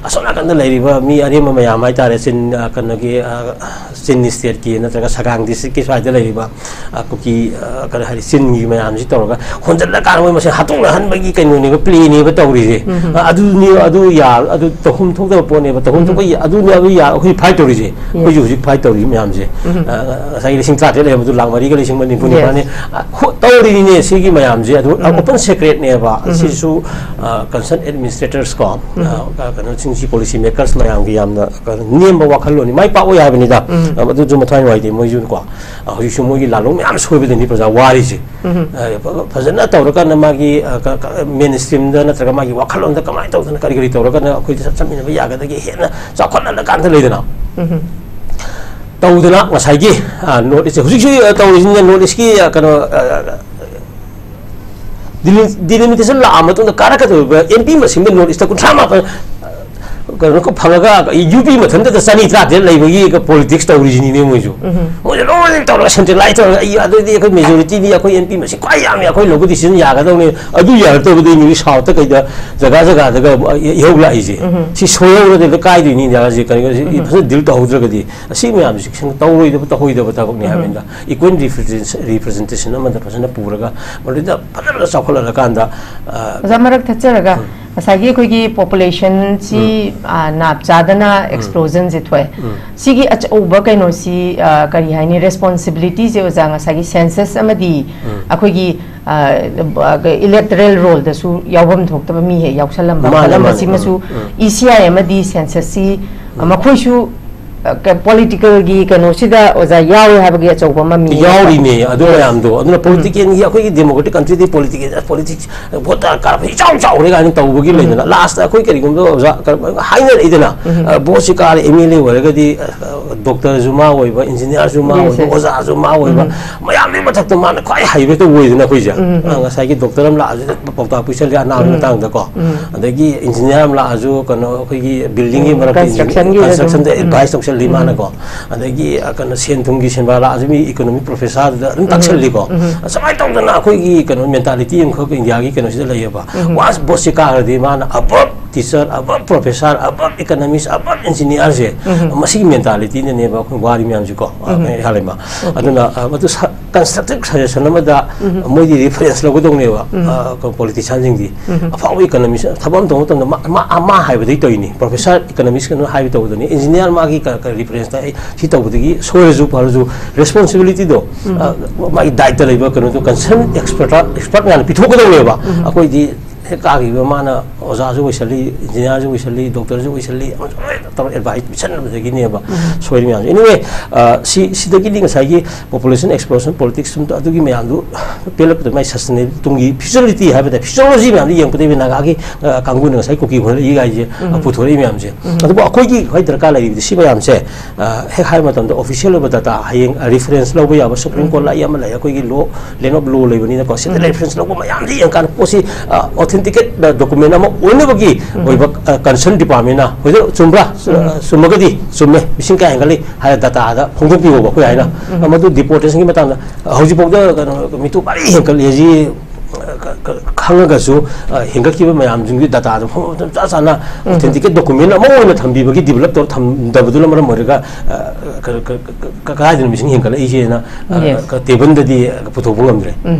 ꯑꯁꯣꯝ ꯅꯥꯀꯟꯗ ꯂꯩꯔꯤꯕ ꯃꯤ ꯑꯔꯦꯝꯕ ꯃꯌꯥꯝ ꯍꯥꯏꯇꯥꯔꯦ, ꯆꯤꯟ, ꯑ, ꯀꯩꯅꯣꯒꯤ, ꯑ, ꯆꯤꯟ ꯁ꯭ꯇꯦꯠꯀꯤ ꯅꯠꯇ꯭ꯔꯒ ꯁꯒꯥꯡ ꯗꯤꯁꯇ꯭ꯔꯤꯛꯀꯤ ꯁ꯭ꯋꯥꯏꯗ ꯂꯩꯔꯤꯕ, ꯑ, ꯀꯨꯀꯤ, ꯑ, ꯀꯔꯤ ꯍꯥꯏꯔꯤ, ꯆꯤꯟꯒꯤ ꯃꯌꯥꯝꯁꯤ ꯇꯧꯔꯒ ꯍꯣꯟꯖꯜꯂꯀꯥꯟꯗ ꯃꯣꯏ ꯃꯁꯦꯟ ꯍꯥꯠꯇꯣꯛꯅꯍꯟꯕꯒꯤ ꯀꯩꯅꯣꯅꯦꯕ, ꯄ꯭ꯂꯦꯅꯦꯕ ꯇꯧꯔꯤꯁꯦ꯫ ꯑ, ꯑꯗꯨꯅꯤ, ꯑꯗꯨ ꯌꯥ-, ꯑꯗꯨ ꯇꯧꯐꯝ ꯊꯣꯛꯇꯕ ꯄꯣꯠꯅꯦꯕ꯫ ꯇꯧꯐꯝ ꯊꯣꯛꯄ ꯌꯥ-, ꯑꯗꯨꯅꯤ, ꯑꯗꯨ ꯌꯥ-, ꯑꯩꯈꯣꯏ ꯐꯥꯏꯠ ꯇꯧꯔꯤꯁꯦ꯫ ꯑꯩꯈꯣꯏꯁꯨ ꯍꯧꯖꯤꯛ ꯐꯥꯏꯠ ꯇꯧꯔꯤ ꯃꯌꯥꯝꯁꯦ꯫ ꯑ, ꯉꯁꯥꯏꯒꯤ ꯂꯤꯁꯤꯡ ꯇꯔꯥꯇꯔꯦꯠ ꯂꯩꯔꯝꯕꯗꯨ ꯂꯥꯛ ꯃꯔꯤꯒ ꯂꯤꯁꯤꯡ ꯅꯤꯐꯨ ꯅꯤꯄꯥꯜꯅꯤ꯫ ꯑ, ꯍꯣ-, ꯇꯧꯔꯤꯅꯤꯅꯦ ꯁꯤꯒꯤ ꯃꯌꯥꯝꯁꯦ꯫ ꯑꯗꯨ ꯑꯣꯄꯟ ꯁꯦꯀ꯭ꯔꯦꯠꯅꯦꯕ꯫ ꯁꯤꯁꯨ, ꯑ, ꯀꯟꯁꯔꯟ ꯑꯦꯗꯃꯤꯅꯤꯁꯇ꯭ꯔꯦꯇꯔꯁ ꯀꯣ, ꯑ, ꯀꯩꯅꯣꯁꯤꯡꯁꯤ, ꯄꯣꯂꯤꯁꯤ ꯃꯦꯀꯔꯁ ꯃꯌꯥꯝꯒꯤ ꯌꯥꯝꯅ ꯀꯩꯅꯣ ꯅꯦꯝꯕ ꯋꯥꯈꯜꯂꯣꯟꯅꯤ꯫ ꯃꯥꯏ ꯄꯥꯛꯑꯣꯏ ꯍꯥꯏꯕꯅꯤꯗ꯫ ꯑ, ꯑꯗꯨꯁꯨ ꯃꯊ꯭ꯋꯥꯏ ꯅꯨꯡꯉꯥꯏꯇꯦ ꯃꯣꯏꯁꯨ ꯀꯣ꯫ ꯑ, ꯍꯧꯖꯤꯛꯁꯨ ꯃꯣꯏꯒꯤ ꯂꯥꯂꯣꯡ ꯃꯌꯥꯝ ꯁꯣꯏꯕꯗꯅꯤ ꯄ꯭ꯔꯖꯥ ꯋꯥꯔꯤꯁꯦ꯫ ꯑ, ꯐ-, ꯐꯖꯅ ꯇꯧꯔꯀꯥꯟꯗ ꯃꯥꯒꯤ, ꯑ, ꯀ-, ꯀ-, ꯃꯦꯟ ꯁ꯭ꯇ꯭ꯔꯤꯝꯗ ꯅꯠꯇ꯭ꯔꯒ ꯃꯥꯒꯤ ꯋꯥꯈꯜꯂꯣꯟꯗ ꯀꯃꯥꯏꯅ ꯇꯧꯗꯅ ꯀꯔꯤ ꯀꯔꯤ ꯇꯧꯔꯒꯅ ꯑꯩꯈꯣꯏꯗ ꯆꯠ-, ꯆꯠꯃꯤꯟꯅꯕ ꯌꯥꯒꯗꯒꯦ, ꯍꯦꯟꯅ ꯆꯥꯎꯈꯠꯍꯜꯂꯀꯥꯟꯗ ꯂꯩꯗꯅ꯫ ꯇꯧꯗꯅ ꯉꯁꯥꯏꯒꯤ, ꯑ, ꯅꯣꯔꯠ ꯏꯁ ꯍꯧꯖꯤꯛꯁꯨ, ꯑ, ꯇꯧꯔꯤꯁꯤꯅ ꯅꯣꯔꯠ ꯏꯁꯀꯤ, ꯑ, ꯀꯩꯅꯣ, ꯑ, ꯗꯤꯂꯤ-, ꯗꯤꯂꯤꯃꯤꯇꯦꯁꯟ ꯂꯥꯛꯑ ꯃꯇꯨꯡꯗ ꯀꯥꯔꯛꯀꯗꯧꯔꯤꯕ ꯑꯦꯝ ꯄꯤ ꯃꯁꯤꯡꯗ ꯅꯣꯔꯠ ꯏꯁꯇ ꯀꯨꯟꯊ꯭ꯔꯥ ꯃꯥꯄꯟ, ꯀꯩꯅꯣ ꯐꯪꯉꯒ ꯌꯨ ꯄꯤ ꯃꯊꯟꯇꯗ ꯆꯅꯤ ꯇꯔꯥꯇꯔꯦꯠ ꯂꯩꯕꯒꯤ ꯄꯣꯂꯤꯇꯤꯛꯁ ꯇꯧꯔꯤꯁꯤꯅꯤꯅꯦ ꯃꯣꯏꯁꯨ꯫ ꯃꯣꯏꯅ ꯂꯣꯏꯅ ꯇꯧꯔꯒ ꯁꯦꯟꯇ꯭ꯔꯦꯂꯥꯏꯁ ꯇꯧꯔꯒ ꯑꯩ ꯑꯗꯨꯗꯤ ꯑꯩꯈꯣꯏ ꯃꯦꯖꯣꯔꯤꯇꯤꯅꯤ, ꯑꯩꯈꯣꯏ ꯑꯦꯝ ꯄꯤ ꯃꯁꯤꯡ ꯈ꯭ꯋꯥꯏ ꯌꯥꯝꯃꯤ, ꯑꯩꯈꯣꯏ ꯂꯧꯕ ꯗꯤꯁꯤꯖꯟ ꯌꯥꯒꯗꯧꯅꯤ꯫ ꯑꯗꯨ ꯌꯥꯔꯛꯇꯕꯗꯩ ꯅꯣꯏ ꯁꯥꯎꯠꯇ ꯀꯩꯗ ꯖꯒꯥ ꯖꯒꯥꯗꯒ ꯏꯍꯧ ꯂꯥꯛꯏꯁꯦ꯫ ꯁꯤ ꯁꯣꯏꯍꯧꯔꯗꯤ ꯑꯗꯨ ꯀꯥꯏꯗꯣꯏꯅꯤ ꯖꯒꯥꯁꯦ, ꯀꯔꯤꯒꯨꯝꯕ ꯁꯤ ꯐꯖꯅ ꯗꯤꯜ ꯇꯧꯍꯧꯗ꯭ꯔꯒꯗꯤ꯫ ꯑꯁꯤ ꯃꯌꯥꯝꯁꯤ ꯈꯤꯇꯪ ꯇꯧꯔꯣꯏꯗꯕ, ꯇꯧꯍꯣꯏꯗꯕ ꯊꯕꯛꯅꯤ ꯍꯥꯏꯕꯅꯤꯗ꯫ ꯏꯀ꯭ꯋꯦꯜ ꯔꯤꯄ꯭ꯔꯖꯦꯟ-, ꯔꯤꯄ꯭ꯔꯖꯦꯟꯇꯦꯁꯟ ꯑꯃꯗ ꯐꯖꯅ ꯄꯨꯔꯒ ꯃꯗꯨꯗ ꯐꯖꯅ ꯆꯥꯎꯈꯠꯍꯜꯂꯀꯥꯟꯗ, ꯑ, ꯑꯣꯖꯥ, ꯃꯔꯛ ꯊꯠꯆꯔꯒ, ꯉꯁꯥꯏꯒꯤ ꯑꯩꯈꯣꯏꯒꯤ ꯄꯣꯄꯨꯂꯦꯁꯟꯁꯤ, ꯑ, ꯅꯥꯞ ꯆꯥꯗꯅ ꯑꯦꯛꯁꯄ꯭ꯂꯣꯖꯟꯁꯦ ꯊꯣꯛꯑꯦ꯫ ꯁꯤꯒꯤ ꯑꯆꯧꯕ ꯀꯩꯅꯣꯁꯤ, ꯑ, ꯀꯔꯤ ꯍꯥꯏꯅꯤ, ꯔꯦꯁꯄꯣꯟꯁꯤꯕꯤꯂꯤꯇꯤꯁꯦ, ꯑꯣꯖꯥ, ꯉꯁꯥꯏꯒꯤ ꯁꯦꯟꯁꯁ ꯑꯃꯗꯤ ꯑꯩꯈꯣꯏꯒꯤ, ꯑ, ꯏꯂꯦꯛꯇꯔꯦꯜ ꯔꯣꯜꯗꯁꯨ ꯌꯥꯎꯐꯝ ꯊꯣꯛꯇꯕ ꯃꯤ ꯍꯦꯛ ꯌꯥꯎꯁꯜꯂꯝꯕ ꯃꯥꯅꯦ, ꯈꯣꯠꯂꯝꯕ ꯃꯥꯅꯦ꯫ ꯁꯤꯃꯁꯨ ꯏ ꯁꯤ ꯑꯥꯏ ꯑꯃꯗꯤ ꯁꯦꯟꯁꯁꯁꯤ, ꯑ, ꯃꯈꯣꯏꯁꯨ ꯄꯣꯂꯤꯇꯤꯀꯦꯜꯒꯤ ꯀꯩꯅꯣꯁꯤꯗ ꯑꯣꯖꯥ ꯌꯥꯎꯔꯦ ꯍꯥꯏꯕꯒꯤ ꯑꯆꯧꯕ ꯃꯃꯤ ꯌꯥꯎꯔꯤꯅꯦ ꯑꯗꯨ ꯃꯌꯥꯝꯗꯣ꯫ ꯑꯗꯨꯅ ꯄꯣꯂꯤꯇꯤꯀꯦꯜꯒꯤ, ꯑꯩꯈꯣꯏꯒꯤ ꯗꯦꯃꯣꯀ꯭ꯔꯦꯇꯤꯛ ꯀꯟꯇ꯭ꯔꯤꯗꯤ ꯄꯣꯂꯤꯇꯤꯀꯦꯜ, ꯄꯣꯂꯤꯇꯤꯛꯁ ꯚꯣꯠꯇ ꯀꯥꯔꯛꯄ ꯏꯆꯥꯎ ꯆꯥꯎꯔꯦ ꯀꯥꯏꯅ ꯇꯧꯕꯒꯤ ꯂꯩꯗꯅ, ꯂꯥꯁꯇ ꯑꯩꯈꯣꯏ ꯀꯔꯤꯒꯨꯝꯕ ꯑꯣꯖꯥ ꯀ-, ꯍꯥꯏꯅꯔꯛꯏꯗꯅ, ꯑ, ꯚꯣꯠꯁꯤ ꯀꯥꯔꯦ, ꯑꯦꯝ ꯑꯦꯜ ꯑꯦ ꯑꯣꯏꯔꯒꯗꯤ, ꯑ, ꯗꯣꯛꯇꯔꯁꯨ ꯃꯥ ꯑꯣꯏꯕ, ꯏꯟꯖꯤꯅꯤꯌꯥꯔꯁꯨ ꯃꯥ ꯑꯣꯏꯕ, ꯌꯦꯁ, ꯌꯦꯁ꯫ ꯑꯣꯖꯥꯁꯨ ꯃꯥ ꯑꯣꯏꯕ, ꯃꯌꯥꯝꯗꯨꯒꯤ ꯃꯊꯛꯇ ꯃꯥꯅ ꯈ꯭ꯋꯥꯏ ꯍꯩꯕꯇ ꯑꯣꯏꯗꯅ ꯑꯩꯈꯣꯏꯁꯦ꯫ ꯑ, ꯉꯁꯥꯏꯒꯤ ꯗꯣꯛꯇꯔ ꯑꯃ ꯂꯥꯛꯑꯁꯨ ꯄꯥꯎꯇꯥꯛ ꯄꯤꯁꯜꯂꯤ ꯑꯅꯥꯕꯒꯤ ꯃꯇꯥꯡꯗꯀꯣ꯫ ꯑꯗꯒꯤ ꯏꯟꯖꯤꯅꯤꯌꯥꯔ ꯑꯃ ꯂꯥꯛꯑꯁꯨ ꯀꯩꯅꯣ ꯑꯩꯈꯣꯏꯒꯤ ꯕꯤꯜꯗꯤꯡꯒꯤ ꯃꯔꯛꯇ ꯀꯟꯁꯇ꯭ꯔꯛꯁꯟꯒꯤꯗ ꯑꯗꯨꯝ, ꯀꯟꯁꯇ꯭ꯔꯛꯁꯟꯗ ꯑꯦꯗꯚꯥꯏꯁ ꯇꯧꯁꯜꯂꯤ ꯃꯥꯅꯀꯣ꯫ ꯑꯗꯒꯤ, ꯑ, ꯀꯩꯅꯣ ꯁꯦꯟ ꯊꯨꯝꯒꯤ ꯁꯦꯟꯕꯥ ꯂꯥꯛꯑꯁꯨ ꯃꯤ ꯏꯀꯣꯅꯣꯃꯤꯛ ꯄ꯭ꯔꯣꯐꯦꯁꯔꯗꯨꯗ ꯑꯗꯨꯝ ꯇꯥꯛꯁꯜꯂꯤꯀꯣ꯫ ꯁꯨꯃꯥꯏꯅ ꯇꯧꯗꯅ ꯑꯩꯈꯣꯏꯒꯤ ꯀꯩꯅꯣ ꯃꯦꯟꯇꯥꯂꯤꯇꯤ ꯑꯃꯈꯛ ꯏꯟꯗꯤꯌꯥꯒꯤ ꯀꯩꯅꯣꯁꯤꯗ ꯂꯩꯌꯦꯕ꯫ ꯋꯥꯟꯁ ꯚꯣꯠꯁꯤ ꯀꯥꯈ꯭ꯔꯗꯤ ꯃꯥꯅ ꯑꯕꯞ ꯇꯤꯆꯔ, ꯑꯕꯞ ꯄ꯭ꯔꯣꯐꯦꯁꯔ, ꯑꯕꯞ ꯏꯀꯅꯣꯃꯤꯁ, ꯑꯕꯞ ꯏꯟꯖꯤꯅꯤꯌꯥꯔꯁꯦ, ꯃꯁꯤꯒꯤ ꯃꯦꯟꯇꯥꯂꯤꯇꯤꯅꯅꯦꯕ ꯑꯩꯈꯣꯏ ꯋꯥꯔꯤ ꯃꯌꯥꯝꯁꯤꯀꯣ꯫ ꯑ, ꯏꯍꯥꯟ ꯂꯩꯃ꯫ ꯑꯗꯨꯅ, ꯑ, ꯃꯗꯨ ꯁ-, ꯀꯟꯁꯇ꯭ꯔꯛꯇꯤꯞ ꯁꯖꯦꯁꯟ ꯑꯃꯗ ꯃꯣꯏꯗꯤ ꯔꯤꯐꯔꯦꯟꯁ ꯂꯧꯒꯗꯧꯅꯦꯕ, ꯑ, ꯀ-, ꯄꯣꯂꯤꯇꯤꯁꯤꯌꯥꯟꯁꯤꯡꯗꯤ꯫ ꯑꯐꯥꯎꯕ ꯏꯀꯅꯣꯃꯤꯁ ꯊꯕꯛ ꯑꯃ ꯇꯧꯕ ꯃꯇꯝꯗ ꯃꯥ, ꯃꯥ, ꯃꯥ ꯍꯥꯏꯕꯗꯩ ꯇꯧꯔꯤꯅꯤ꯫ ꯄ꯭ꯔꯣꯐꯦꯁꯔ ꯏꯀꯅꯣꯃꯤꯁ ꯀꯩꯅꯣ ꯍꯥꯏꯕ ꯇꯧꯕꯗꯨꯅꯤ꯫ ꯏꯟꯖꯤꯅꯤꯌꯥꯔ ꯃꯥꯒꯤ ꯀ-, ꯀ-, ꯔꯤꯐꯔꯦꯟꯁꯇ ꯑꯩ ꯁꯤ ꯇꯧꯕꯗꯒꯤ ꯁꯣꯏꯔꯁꯨ ꯐꯔꯁꯨ ꯔꯦꯁꯄꯣꯟꯁꯤꯕꯤꯂꯤꯇꯤꯗꯣ, ꯑ, ꯃꯥꯒꯤ ꯗꯥꯏꯠꯇ ꯂꯩꯕ ꯀꯩꯅꯣꯗꯣ ꯀꯟꯁꯔꯟ ꯑꯦꯛꯁꯄꯔꯠ, ꯑꯦꯛꯁꯄꯔꯠ ꯃꯌꯥꯝꯅ ꯄꯤꯊꯣꯛꯀꯗꯧꯅꯦꯕ꯫ ꯑꯩꯈꯣꯏꯗꯤ ꯍꯦꯛ ꯀꯥꯈꯤꯕ ꯃꯥꯅ ꯑꯣꯖꯥꯁꯨ ꯑꯣꯏꯁꯜꯂꯤ, ꯏꯟꯖꯤꯅꯤꯌꯥꯔꯁꯨ ꯑꯣꯏꯁꯜꯂꯤ, ꯗꯣꯛꯇꯔꯁꯨ ꯑꯣꯏꯁꯜꯂꯤ, ꯑꯃꯁꯨ ꯂꯣꯏ ꯇꯧꯔ ꯑꯦꯗꯚꯥꯏꯁ ꯄꯤꯁꯟꯅꯕꯗꯒꯤꯅꯦꯕ ꯁꯣꯏꯔꯤ ꯃꯌꯥꯝꯁꯦ꯫ ꯑꯦꯅꯤꯋꯦ, ꯁꯤ, ꯁꯤꯗꯒꯤꯗꯤ ꯉꯁꯥꯏꯒꯤ ꯄꯣꯄꯨꯂꯦꯁꯟ ꯑꯦꯛꯁꯄ꯭ꯂꯣꯔꯦꯁꯟ ꯄꯣꯂꯤꯇꯤꯛꯁ ꯑꯗꯨꯒꯤ ꯃꯌꯥꯝꯗꯨ ꯄꯦꯜꯂꯛꯄꯗ ꯃꯥꯏ ꯁꯁꯇꯦꯅꯦꯕꯜ ꯇꯨꯡꯒꯤ ꯐ꯭ꯌꯨꯆꯔꯤꯇꯤ ꯍꯥꯏꯕꯗ ꯐ꯭ꯌꯨꯆꯔꯣꯂꯣꯖꯤ ꯃꯌꯥꯝꯗꯨ ꯌꯦꯡꯉꯛꯄꯗꯒꯤ ꯅꯥꯒꯥꯒꯤ, ꯑ, ꯀꯥꯡꯕꯨꯅ ꯉꯁꯥꯏ ꯀꯨꯀꯤ ꯍꯣꯠꯅꯔꯛꯏ ꯍꯥꯏꯁꯦ, ꯑ, ꯄꯨꯊꯣꯔꯛꯏ ꯃꯌꯥꯝꯁꯦ꯫ ꯑꯗꯨꯕꯨ ꯑꯩꯈꯣꯏꯒꯤ ꯈ꯭ꯋꯥꯏ ꯗꯔꯀꯥꯔ ꯂꯩꯔꯤꯕꯗꯤ ꯁꯤ ꯃꯌꯥꯝꯁꯦ, ꯑ, ꯍꯦꯛ ꯍꯥꯏꯕ ꯃꯇꯝꯗ ꯑꯣꯐꯤꯁꯤꯌꯦꯜ ꯑꯣꯏꯕ ꯗꯇꯥ, ꯍꯌꯦꯡ, ꯑ, ꯔꯤꯐꯔꯦꯟꯁ ꯂꯧꯕ ꯌꯥꯕ ꯁꯨꯄ꯭ꯔꯤꯝ ꯀꯣꯔꯠ ꯂꯥꯛꯏ ꯑꯃ ꯂꯩ, ꯑꯩꯈꯣꯏꯒꯤ ꯂꯣ, ꯂꯦꯟ ꯑꯣꯐ ꯂꯣ ꯂꯩꯕꯅꯤꯅꯀꯣ, ꯁꯤꯗ ꯔꯤꯐꯔꯦꯟꯁ ꯂꯧꯕ ꯃꯌꯥꯝꯁꯤ ꯌꯦꯡꯉꯀꯥꯟꯗ ꯄꯣꯠꯁꯤ, ꯑ, ꯑꯣꯊꯦꯟꯇꯤꯀꯦꯠ ꯗꯣꯀꯨꯃꯦꯟ ꯑꯃ ꯑꯣꯏꯅꯕꯒꯤ ꯑꯣꯏꯕ, ꯑ, ꯀꯟꯁꯔꯟ ꯗꯤꯄꯥꯔꯠꯃꯦꯟꯅ ꯍꯧꯖꯤꯛ ꯆꯨꯝꯕ꯭ꯔꯥ? ꯑ, ꯆꯨꯝꯃꯒꯗꯤ ꯆꯨꯝꯃꯦ, ꯃꯤꯁꯤꯡ ꯀꯌꯥ ꯍꯦꯟꯒꯠꯂꯤ ꯍꯥꯏꯔ ꯗꯇꯥꯗ ꯐꯣꯡꯗꯣꯛꯄꯤꯌꯣꯕ꯫ ꯑꯩꯈꯣꯏ ꯍꯥꯏꯅ, ꯑ, ꯃꯗꯨ ꯗꯤꯄꯣꯔꯇꯦꯁꯟꯒꯤ ꯃꯇꯥꯡꯗ ꯍꯧꯖꯤꯛꯐꯥꯎꯗ ꯀꯩꯅꯣ ꯃꯤꯇꯣꯞ ꯃꯔꯤ ꯍꯦꯟꯒꯠꯂꯦ ꯍꯥꯏꯁꯤ, ꯑ, ꯈ-, ꯈ-, ꯈꯪꯉꯒꯁꯨ, ꯑ, ꯍꯦꯟꯒꯠꯈꯤꯕ ꯃꯌꯥꯝꯁꯤꯡꯗꯨꯒꯤ ꯗꯇꯥꯗꯣ ꯐꯣꯡ-, ꯆꯞ ꯆꯥꯅ ꯑꯣꯊꯦꯟꯇꯤꯀꯦꯠ ꯗꯣꯀꯨꯃꯦꯟ ꯑꯃ ꯑꯣꯏꯅ ꯊꯝꯕꯤꯕꯒꯤ ꯗꯤꯕꯂꯞ ꯇꯧꯔ ꯊꯝꯗꯕꯗꯨꯅ ꯃꯔꯝ ꯑꯣꯏꯔꯒ, ꯑ, ꯀ-, ꯀ-, ꯀ-, ꯀ-, ꯀꯗꯥꯏꯗꯅꯣ ꯃꯤꯁꯤꯡ ꯍꯦꯟꯒꯠꯂꯛꯏꯁꯦꯅ, ꯑ, ꯌꯦꯁ꯫ ꯀ-, ꯇꯦꯕꯜꯗꯗꯤ ꯄꯨꯊꯣꯛꯄ ꯉꯝꯗ꯭ꯔꯦ꯫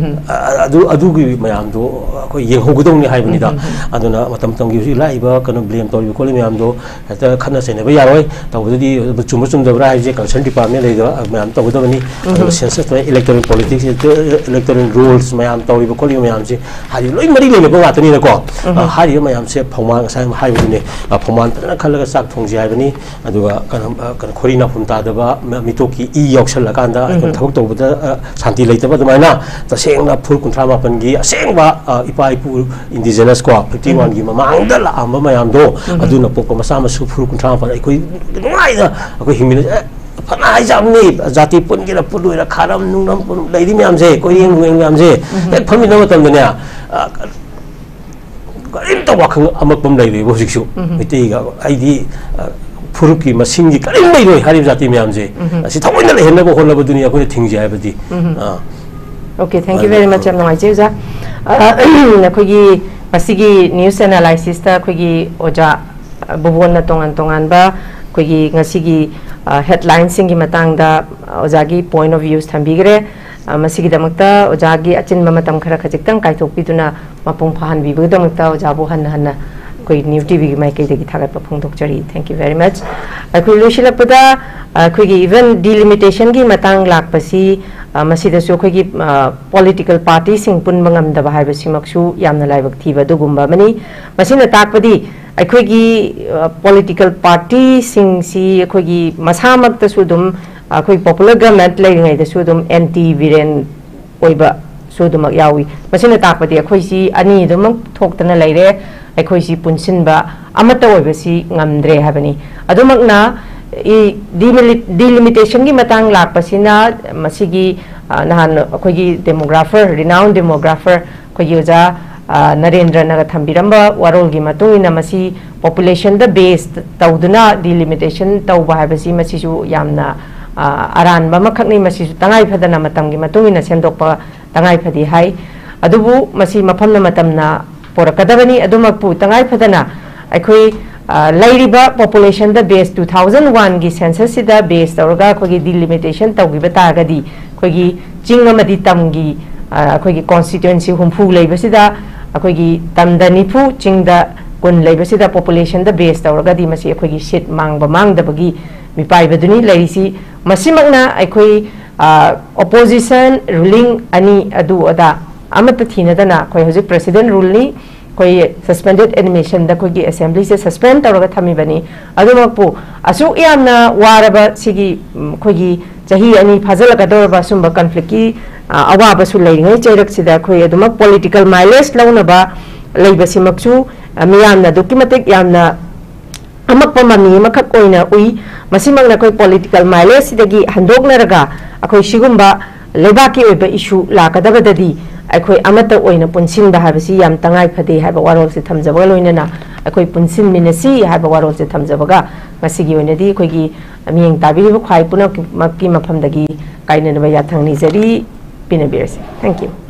ꯑ, ꯑꯗꯨ, ꯑꯗꯨꯒꯤ ꯃꯌꯥꯝꯗꯣ ꯑꯩꯈꯣꯏ ꯌꯦꯡꯍꯧꯒꯗꯧꯅꯤ ꯍꯥꯏꯕꯅꯤꯗ꯫ ꯑꯗꯨꯅ ꯃꯇꯝ ꯃꯇꯝꯒꯤ ꯍꯧꯖꯤꯛ ꯂꯥꯛꯏꯕ ꯀꯩꯅꯣ ꯕ꯭ꯂꯦꯝ ꯇꯧꯔꯤꯕ ꯈꯣꯠꯂꯤꯕ ꯃꯌꯥꯝꯗꯣ ꯍꯦꯛꯇ ꯈꯠꯅ ꯆꯩꯅꯕ ꯌꯥꯔꯣꯏ꯫ ꯇꯧꯕꯗꯗꯤ ꯆꯨꯝꯕ ꯆꯨꯝꯗꯕ꯭ꯔꯥ ꯍꯥꯏꯕꯁꯦ ꯀꯟꯁꯔꯟ ꯗꯤꯄꯥꯔꯠꯃꯦꯟ ꯂꯩꯗꯕ ꯃꯌꯥꯝ ꯇꯧꯒꯗꯕꯅꯤ꯫ ꯑꯗꯨꯒ ꯁꯦꯟꯁꯁꯇ ꯏꯂꯦꯛꯇꯣꯔꯦꯜ ꯄꯣꯂꯤꯇꯤꯛꯁ, ꯏꯂꯦꯛꯇꯣꯔꯦꯜ ꯔꯨꯜꯁ ꯃꯌꯥꯝ ꯇꯧꯔꯤꯕ ꯈꯣꯠꯂꯤꯕ ꯃꯌꯥꯝꯁꯦ ꯍꯥꯏꯗꯤ ꯂꯣꯏ ꯃꯔꯤ ꯂꯩꯅꯕ ꯉꯥꯛꯇꯅꯤꯅꯀꯣ꯫ ꯑ, ꯍꯥꯏꯔꯤꯕ ꯃꯌꯥꯝꯁꯦ ꯐꯧꯃꯥꯟ, ꯉꯁꯥꯏ ꯍꯥꯏꯕꯗꯨꯅꯦ, ꯑ, ꯐꯧꯃꯥꯟ ꯐꯖꯅ ꯈꯜꯂꯒ ꯆꯥꯛ ꯊꯣꯡꯁꯤ ꯍꯥꯏꯕꯅꯤ꯫ ꯑꯗꯨꯒ ꯀꯩꯅꯣ, ꯑ, ꯀꯩꯅꯣ, ꯈꯣꯔꯤ ꯅꯥꯐꯨꯝ ꯇꯥꯗꯕ, ꯃ-, ꯃꯤꯇꯣꯞꯀꯤ ꯏ ꯌꯥꯎꯁꯜꯂꯀꯥꯟꯗ ꯑꯩꯈꯣꯏꯅ ꯊꯕꯛ ꯇꯧꯕꯗ, ꯑ, ꯁꯥꯟꯇꯤ ꯂꯩꯇꯕ, ꯑꯗꯨꯃꯥꯏꯅ ꯇꯁꯦꯡꯅ ꯐꯨꯔꯨꯞ ꯀꯨꯟꯊ꯭ꯔꯥ ꯃꯥꯄꯟꯒꯤ ꯑꯁꯦꯡꯕ, ꯑ, ꯏꯄꯥ ꯏꯄꯨ indigenous ꯀꯣ, ꯐꯤꯐꯇꯤ ꯋꯥꯟꯒꯤ ꯃꯃꯥꯡꯗ ꯂꯥꯛꯑꯝꯕ ꯃꯌꯥꯝꯗꯣ, ꯑꯗꯨꯅ ꯄꯣꯛꯄ ꯃꯆꯥ ꯃꯁꯨ ꯐꯨꯔꯨꯞ ꯀꯨꯟꯊ꯭ꯔꯥ ꯃꯥꯄꯟ ꯑꯩꯈꯣꯏ ꯅꯨꯡꯉꯥꯏꯅ ꯑꯩꯈꯣꯏ ꯍꯤꯡꯃꯤꯟꯅ-, ꯑꯦ, ꯐꯅ ꯍꯥꯏꯖꯕꯅꯤ, ꯖꯥꯇꯤ ꯄꯨꯟꯒꯦꯔꯥ ꯄꯨꯜꯂꯣꯏꯔꯥ, ꯈꯥꯔꯝ ꯅꯨꯡꯅꯝ ꯄꯨꯟ-, ꯂꯩꯔꯤ ꯃꯌꯥꯝꯁꯦ, ꯀꯣꯏꯔꯦꯡ ꯂꯨꯌꯦꯡ ꯃꯌꯥꯝꯁꯦ ꯍꯦꯛ ꯐꯝꯃꯤꯟꯅꯕ ꯃꯇꯝꯗꯅꯦ, ꯑ, ꯀꯔꯤꯝꯇ ꯋꯥꯈꯜ ꯑꯃꯛꯄ ꯑꯃ ꯂꯩꯔꯣꯏꯕ ꯍꯧꯖꯤꯛꯁꯨ꯫ ꯃꯩꯇꯩꯒ ꯑꯩꯗꯤ, ꯑ, ꯐꯨꯔꯨꯞꯀꯤ ꯃꯁꯤꯡꯒꯤ ꯀꯔꯤꯝ ꯂꯩꯔꯣꯏ ꯍꯥꯏꯔꯤꯕ ꯖꯥꯇꯤ ꯃꯌꯥꯝꯁꯦ꯫ ꯑꯁꯤ ꯊꯑꯣꯏꯅ ꯂꯩꯍꯟꯅꯕ ꯍꯣꯠꯅꯕꯗꯨꯅꯤ ꯑꯩꯈꯣꯏꯅ ꯊꯤꯡꯁꯤ ꯍꯥꯏꯕꯗꯤ꯫ ꯑꯥ꯫ Okay, thank you very much. ꯌꯥꯝ ꯅꯨꯡꯉꯥꯏꯖꯩ ꯑꯣꯖꯥ꯫ ꯑ, ꯑꯩꯈꯣꯏꯒꯤ ꯉꯁꯤꯒꯤ news analysisꯇ ꯑꯩꯈꯣꯏꯒꯤ ꯑꯣꯖꯥ, ꯑ, ꯚꯨꯕꯣꯟꯅ ꯇꯣꯉꯥꯟ ꯇꯣꯉꯥꯟꯕ ꯑꯩꯈꯣꯏꯒꯤ ꯉꯁꯤꯒꯤ, ꯑ, headlineꯁꯤꯡꯒꯤ ꯃꯇꯥꯡꯗ ꯑꯣꯖꯥꯒꯤ point of views ꯊꯝꯕꯤꯈ꯭ꯔꯦ꯫ ꯑ, ꯃꯁꯤꯒꯤꯗꯃꯛꯇ ꯑꯣꯖꯥꯒꯤ ꯑꯆꯤꯟꯕ ꯃꯇꯝ ꯈꯔ ꯈꯖꯤꯛꯇꯪ ꯀꯥꯏꯊꯣꯛꯄꯤꯗꯨꯅ ꯃꯄꯨꯡ ꯐꯥꯍꯟꯕꯤꯕꯒꯤꯗꯃꯛꯇ ꯑꯣꯖꯥꯕꯨ ꯍꯟꯅ ꯍꯟꯅ ꯑꯩꯈꯣꯏ New TVꯒꯤ ꯃꯥꯏꯀꯩꯗꯒꯤ ꯊꯥꯒꯠꯄ ꯐꯣꯡꯗꯣꯛꯆꯔꯤ꯫ Thank you very much. ꯑꯩꯈꯣꯏ ꯂꯣꯏꯁꯤꯜꯂꯛꯄꯗ, ꯑ, ꯑꯩꯈꯣꯏꯒꯤ even delimitationꯒꯤ ꯃꯇꯥꯡ ꯂꯥꯛꯄꯁꯤ, ꯑ, ꯃꯁꯤꯗꯁꯨ ꯑꯩꯈꯣꯏꯒꯤ, ꯑ, political partyꯁꯤꯡ ꯄꯨꯟꯕ ꯉꯝꯗꯕ ꯍꯥꯏꯕꯁꯤꯃꯛꯁꯨ ꯌꯥꯝꯅ ꯂꯥꯏꯕꯛ ꯊꯤꯕ ꯑꯗꯨꯒꯨꯝꯕ ꯑꯃꯅꯤ꯫ ꯃꯁꯤꯅ ꯇꯥꯛꯄꯗꯤ ꯑꯩꯈꯣꯏꯒꯤ, ꯑ, political partyꯁꯤꯡꯁꯤ ꯑꯩꯈꯣꯏꯒꯤ ꯃꯁꯥꯃꯛꯇꯁꯨ ꯑꯗꯨꯝ ꯑꯩꯈꯣꯏ popular government ꯂꯩꯔꯤꯉꯩꯗꯁꯨ ꯑꯗꯨꯝ anti ꯕꯤꯔꯦꯟ ꯑꯣꯏꯕꯁꯨ ꯑꯗꯨꯃꯛ ꯌꯥꯎꯏ꯫ ꯃꯁꯤꯅ ꯇꯥꯛꯄꯗꯤ ꯑꯩꯈꯣꯏꯁꯤ ꯑꯅꯤ ꯑꯗꯨꯃꯛ ꯊꯣꯛꯇꯅ ꯂꯩꯔꯦ, ꯑꯩꯈꯣꯏꯁꯤ ꯄꯨꯟꯁꯤꯟꯕ ꯑꯃꯠꯇ ꯑꯣꯏꯕꯁꯤ ꯉꯝꯗ꯭ꯔꯦ ꯍꯥꯏꯕꯅꯤ꯫ ꯑꯗꯨꯃꯛꯅ ꯏ-, demili-, delimitationꯒꯤ ꯃꯇꯥꯡ ꯂꯥꯛꯄꯁꯤꯅ ꯃꯁꯤꯒꯤ, ꯑ, ꯅꯍꯥꯟ ꯑꯩꯈꯣꯏꯒꯤ demographer, renowned demographer ꯑꯩꯈꯣꯏꯒꯤ ꯑꯣꯖꯥ, ꯑ, ꯅꯔꯦꯟꯗ꯭ꯔꯅꯒ ꯊꯝꯕꯤꯔꯝꯕ ꯋꯥꯔꯣꯜꯒꯤ ꯃꯇꯨꯡ ꯏꯟꯅ ꯃꯁꯤ populationꯗ base ꯇꯧꯗꯨꯅ delimitation ꯇꯧꯕ ꯍꯥꯏꯕꯁꯤ ꯃꯁꯤꯁꯨ ꯌꯥꯝꯅ, ꯑ, ꯑꯔꯥꯟꯕ ꯑꯃꯈꯛꯅꯤ꯫ ꯃꯁꯤꯁꯨ ꯇꯉꯥꯏ ꯐꯗꯅ ꯃꯇꯝꯒꯤ ꯃꯇꯨꯡ ꯏꯟꯅ ꯁꯦꯝꯗꯣꯛꯄ ꯇꯉꯥꯏ ꯐꯗꯦ ꯍꯥꯏ꯫ ꯑꯗꯨꯕꯨ ꯃꯁꯤ ꯃꯐꯝꯅ ꯃꯇꯝꯅ ꯄꯣꯔꯛꯀꯗꯕꯅꯤ꯫ ꯑꯗꯨꯃꯛꯄꯨ ꯇꯉꯥꯏ ꯐꯗꯅ ꯑꯩꯈꯣꯏ, ꯑ, ꯂꯩꯔꯤꯕ populationꯗ base two thousand oneꯒꯤ censusꯁꯤꯗ base ꯇꯧꯔꯒ ꯑꯩꯈꯣꯏꯒꯤ delimitation ꯇꯧꯈꯤꯕ ꯇꯥꯔꯒꯗꯤ ꯑꯩꯈꯣꯏꯒꯤ ꯆꯤꯡ ꯑꯃꯗꯤ ꯇꯝꯒꯤ, ꯑ, ꯑꯩꯈꯣꯏꯒꯤ constituency ꯍꯨꯝꯐꯨ ꯂꯩꯕꯁꯤꯗ ꯑꯩꯈꯣꯏꯒꯤ ꯇꯝꯗ ꯅꯤꯐꯨ, ꯆꯤꯡꯗ ꯀꯨꯟ ꯂꯩꯕꯁꯤꯗ populationꯗ base ꯇꯧꯔꯒꯗꯤ ꯃꯁꯤ ꯑꯩꯈꯣꯏꯒꯤ seat ꯃꯥꯡꯕ ꯃꯥꯡꯗꯕꯒꯤ ꯃꯤꯄꯥꯏꯕꯗꯨꯅꯤ ꯂꯩꯔꯤꯁꯤ꯫ ꯃꯁꯤꯃꯛꯅ ꯑꯩꯈꯣꯏ, ꯑ, opposition, ruling ꯑꯅꯤ ꯑꯗꯨ ꯑꯗꯥ ꯑꯃꯠꯇ ꯊꯤꯅꯗꯅ ꯑꯩꯈꯣꯏ ꯍꯧꯖꯤꯛ president ruleꯅꯤ, ꯑꯩꯈꯣꯏ suspended animationꯗ ꯑꯩꯈꯣꯏꯒꯤ assemblyꯁꯦ suspend ꯇꯧꯔꯒ ꯊꯝꯃꯤꯕꯅꯤ꯫ ꯑꯗꯨꯃꯛꯄꯨ ꯑꯁꯨꯛ ꯌꯥꯝꯅ ꯋꯥꯔꯕ ꯁꯤꯒꯤ, ꯎꯝ, ꯑꯩꯈꯣꯏꯒꯤ ꯆꯍꯤ ꯑꯅꯤ ꯐꯥꯖꯤꯜꯂꯛꯀꯗꯧꯔꯕ ꯁꯨꯝꯕ conflictꯀꯤ, ꯑ, ꯑꯋꯥꯕꯁꯨ ꯂꯩꯔꯤꯉꯩ ꯆꯩꯔꯛꯁꯤꯗ ꯑꯩꯈꯣꯏ ꯑꯗꯨꯃꯛ political mileage ꯂꯧꯅꯕ ꯂꯩꯕꯁꯤꯃꯛꯁꯨ, ꯑ, ꯃꯤꯌꯥꯝꯅ ꯑꯗꯨꯛꯀꯤ ꯃꯇꯤꯛ ꯌꯥꯝꯅ ꯑꯃꯛꯄ ꯃꯃꯤ ꯑꯃꯈꯛ ꯑꯣꯏꯅ ꯎꯏ꯫ ꯃꯁꯤꯃꯛꯅ ꯑꯩꯈꯣꯏ political mileageꯁꯤꯗꯒꯤ ꯍꯟꯗꯣꯛꯅꯔꯒ ꯑꯩꯈꯣꯏ ꯁꯤꯒꯨꯝꯕ ꯂꯩꯕꯥꯛꯀꯤ ꯑꯣꯏꯕ issue ꯂꯥꯛꯀꯗꯕꯗꯗꯤ ꯑꯩꯈꯣꯏ ꯑꯃꯠꯇ ꯑꯣꯏꯅ ꯄꯨꯟꯁꯤꯟꯕ ꯍꯥꯏꯕꯁꯤ ꯌꯥꯝ ꯇꯉꯥꯏ ꯐꯗꯦ ꯍꯥꯏꯕ ꯋꯥꯔꯣꯜꯁꯦ ꯊꯝꯖꯕꯒ ꯂꯣꯏꯅꯅ ꯑꯩꯈꯣꯏ ꯄꯨꯟꯁꯤꯟꯃꯤꯟꯅꯁꯤ ꯍꯥꯏꯕ ꯋꯥꯔꯣꯜꯁꯦ ꯊꯝꯖꯕꯒ ꯉꯁꯤꯒꯤ ꯑꯣꯏꯅꯗꯤ ꯑꯩꯈꯣꯏꯒꯤ ꯃꯤꯠꯌꯦꯡ ꯇꯥꯕꯤꯔꯤꯕ ꯈ꯭ꯋꯥꯏ ꯄꯨꯝꯅꯃꯛꯀꯤ ꯃꯐꯝꯗꯒꯤ ꯀꯥꯏꯅꯅꯕ ꯌꯥꯊꯪ ꯅꯤꯖꯔꯤ꯫ ꯄꯤꯅꯕꯤꯔꯁꯤ꯫ Thank you꯫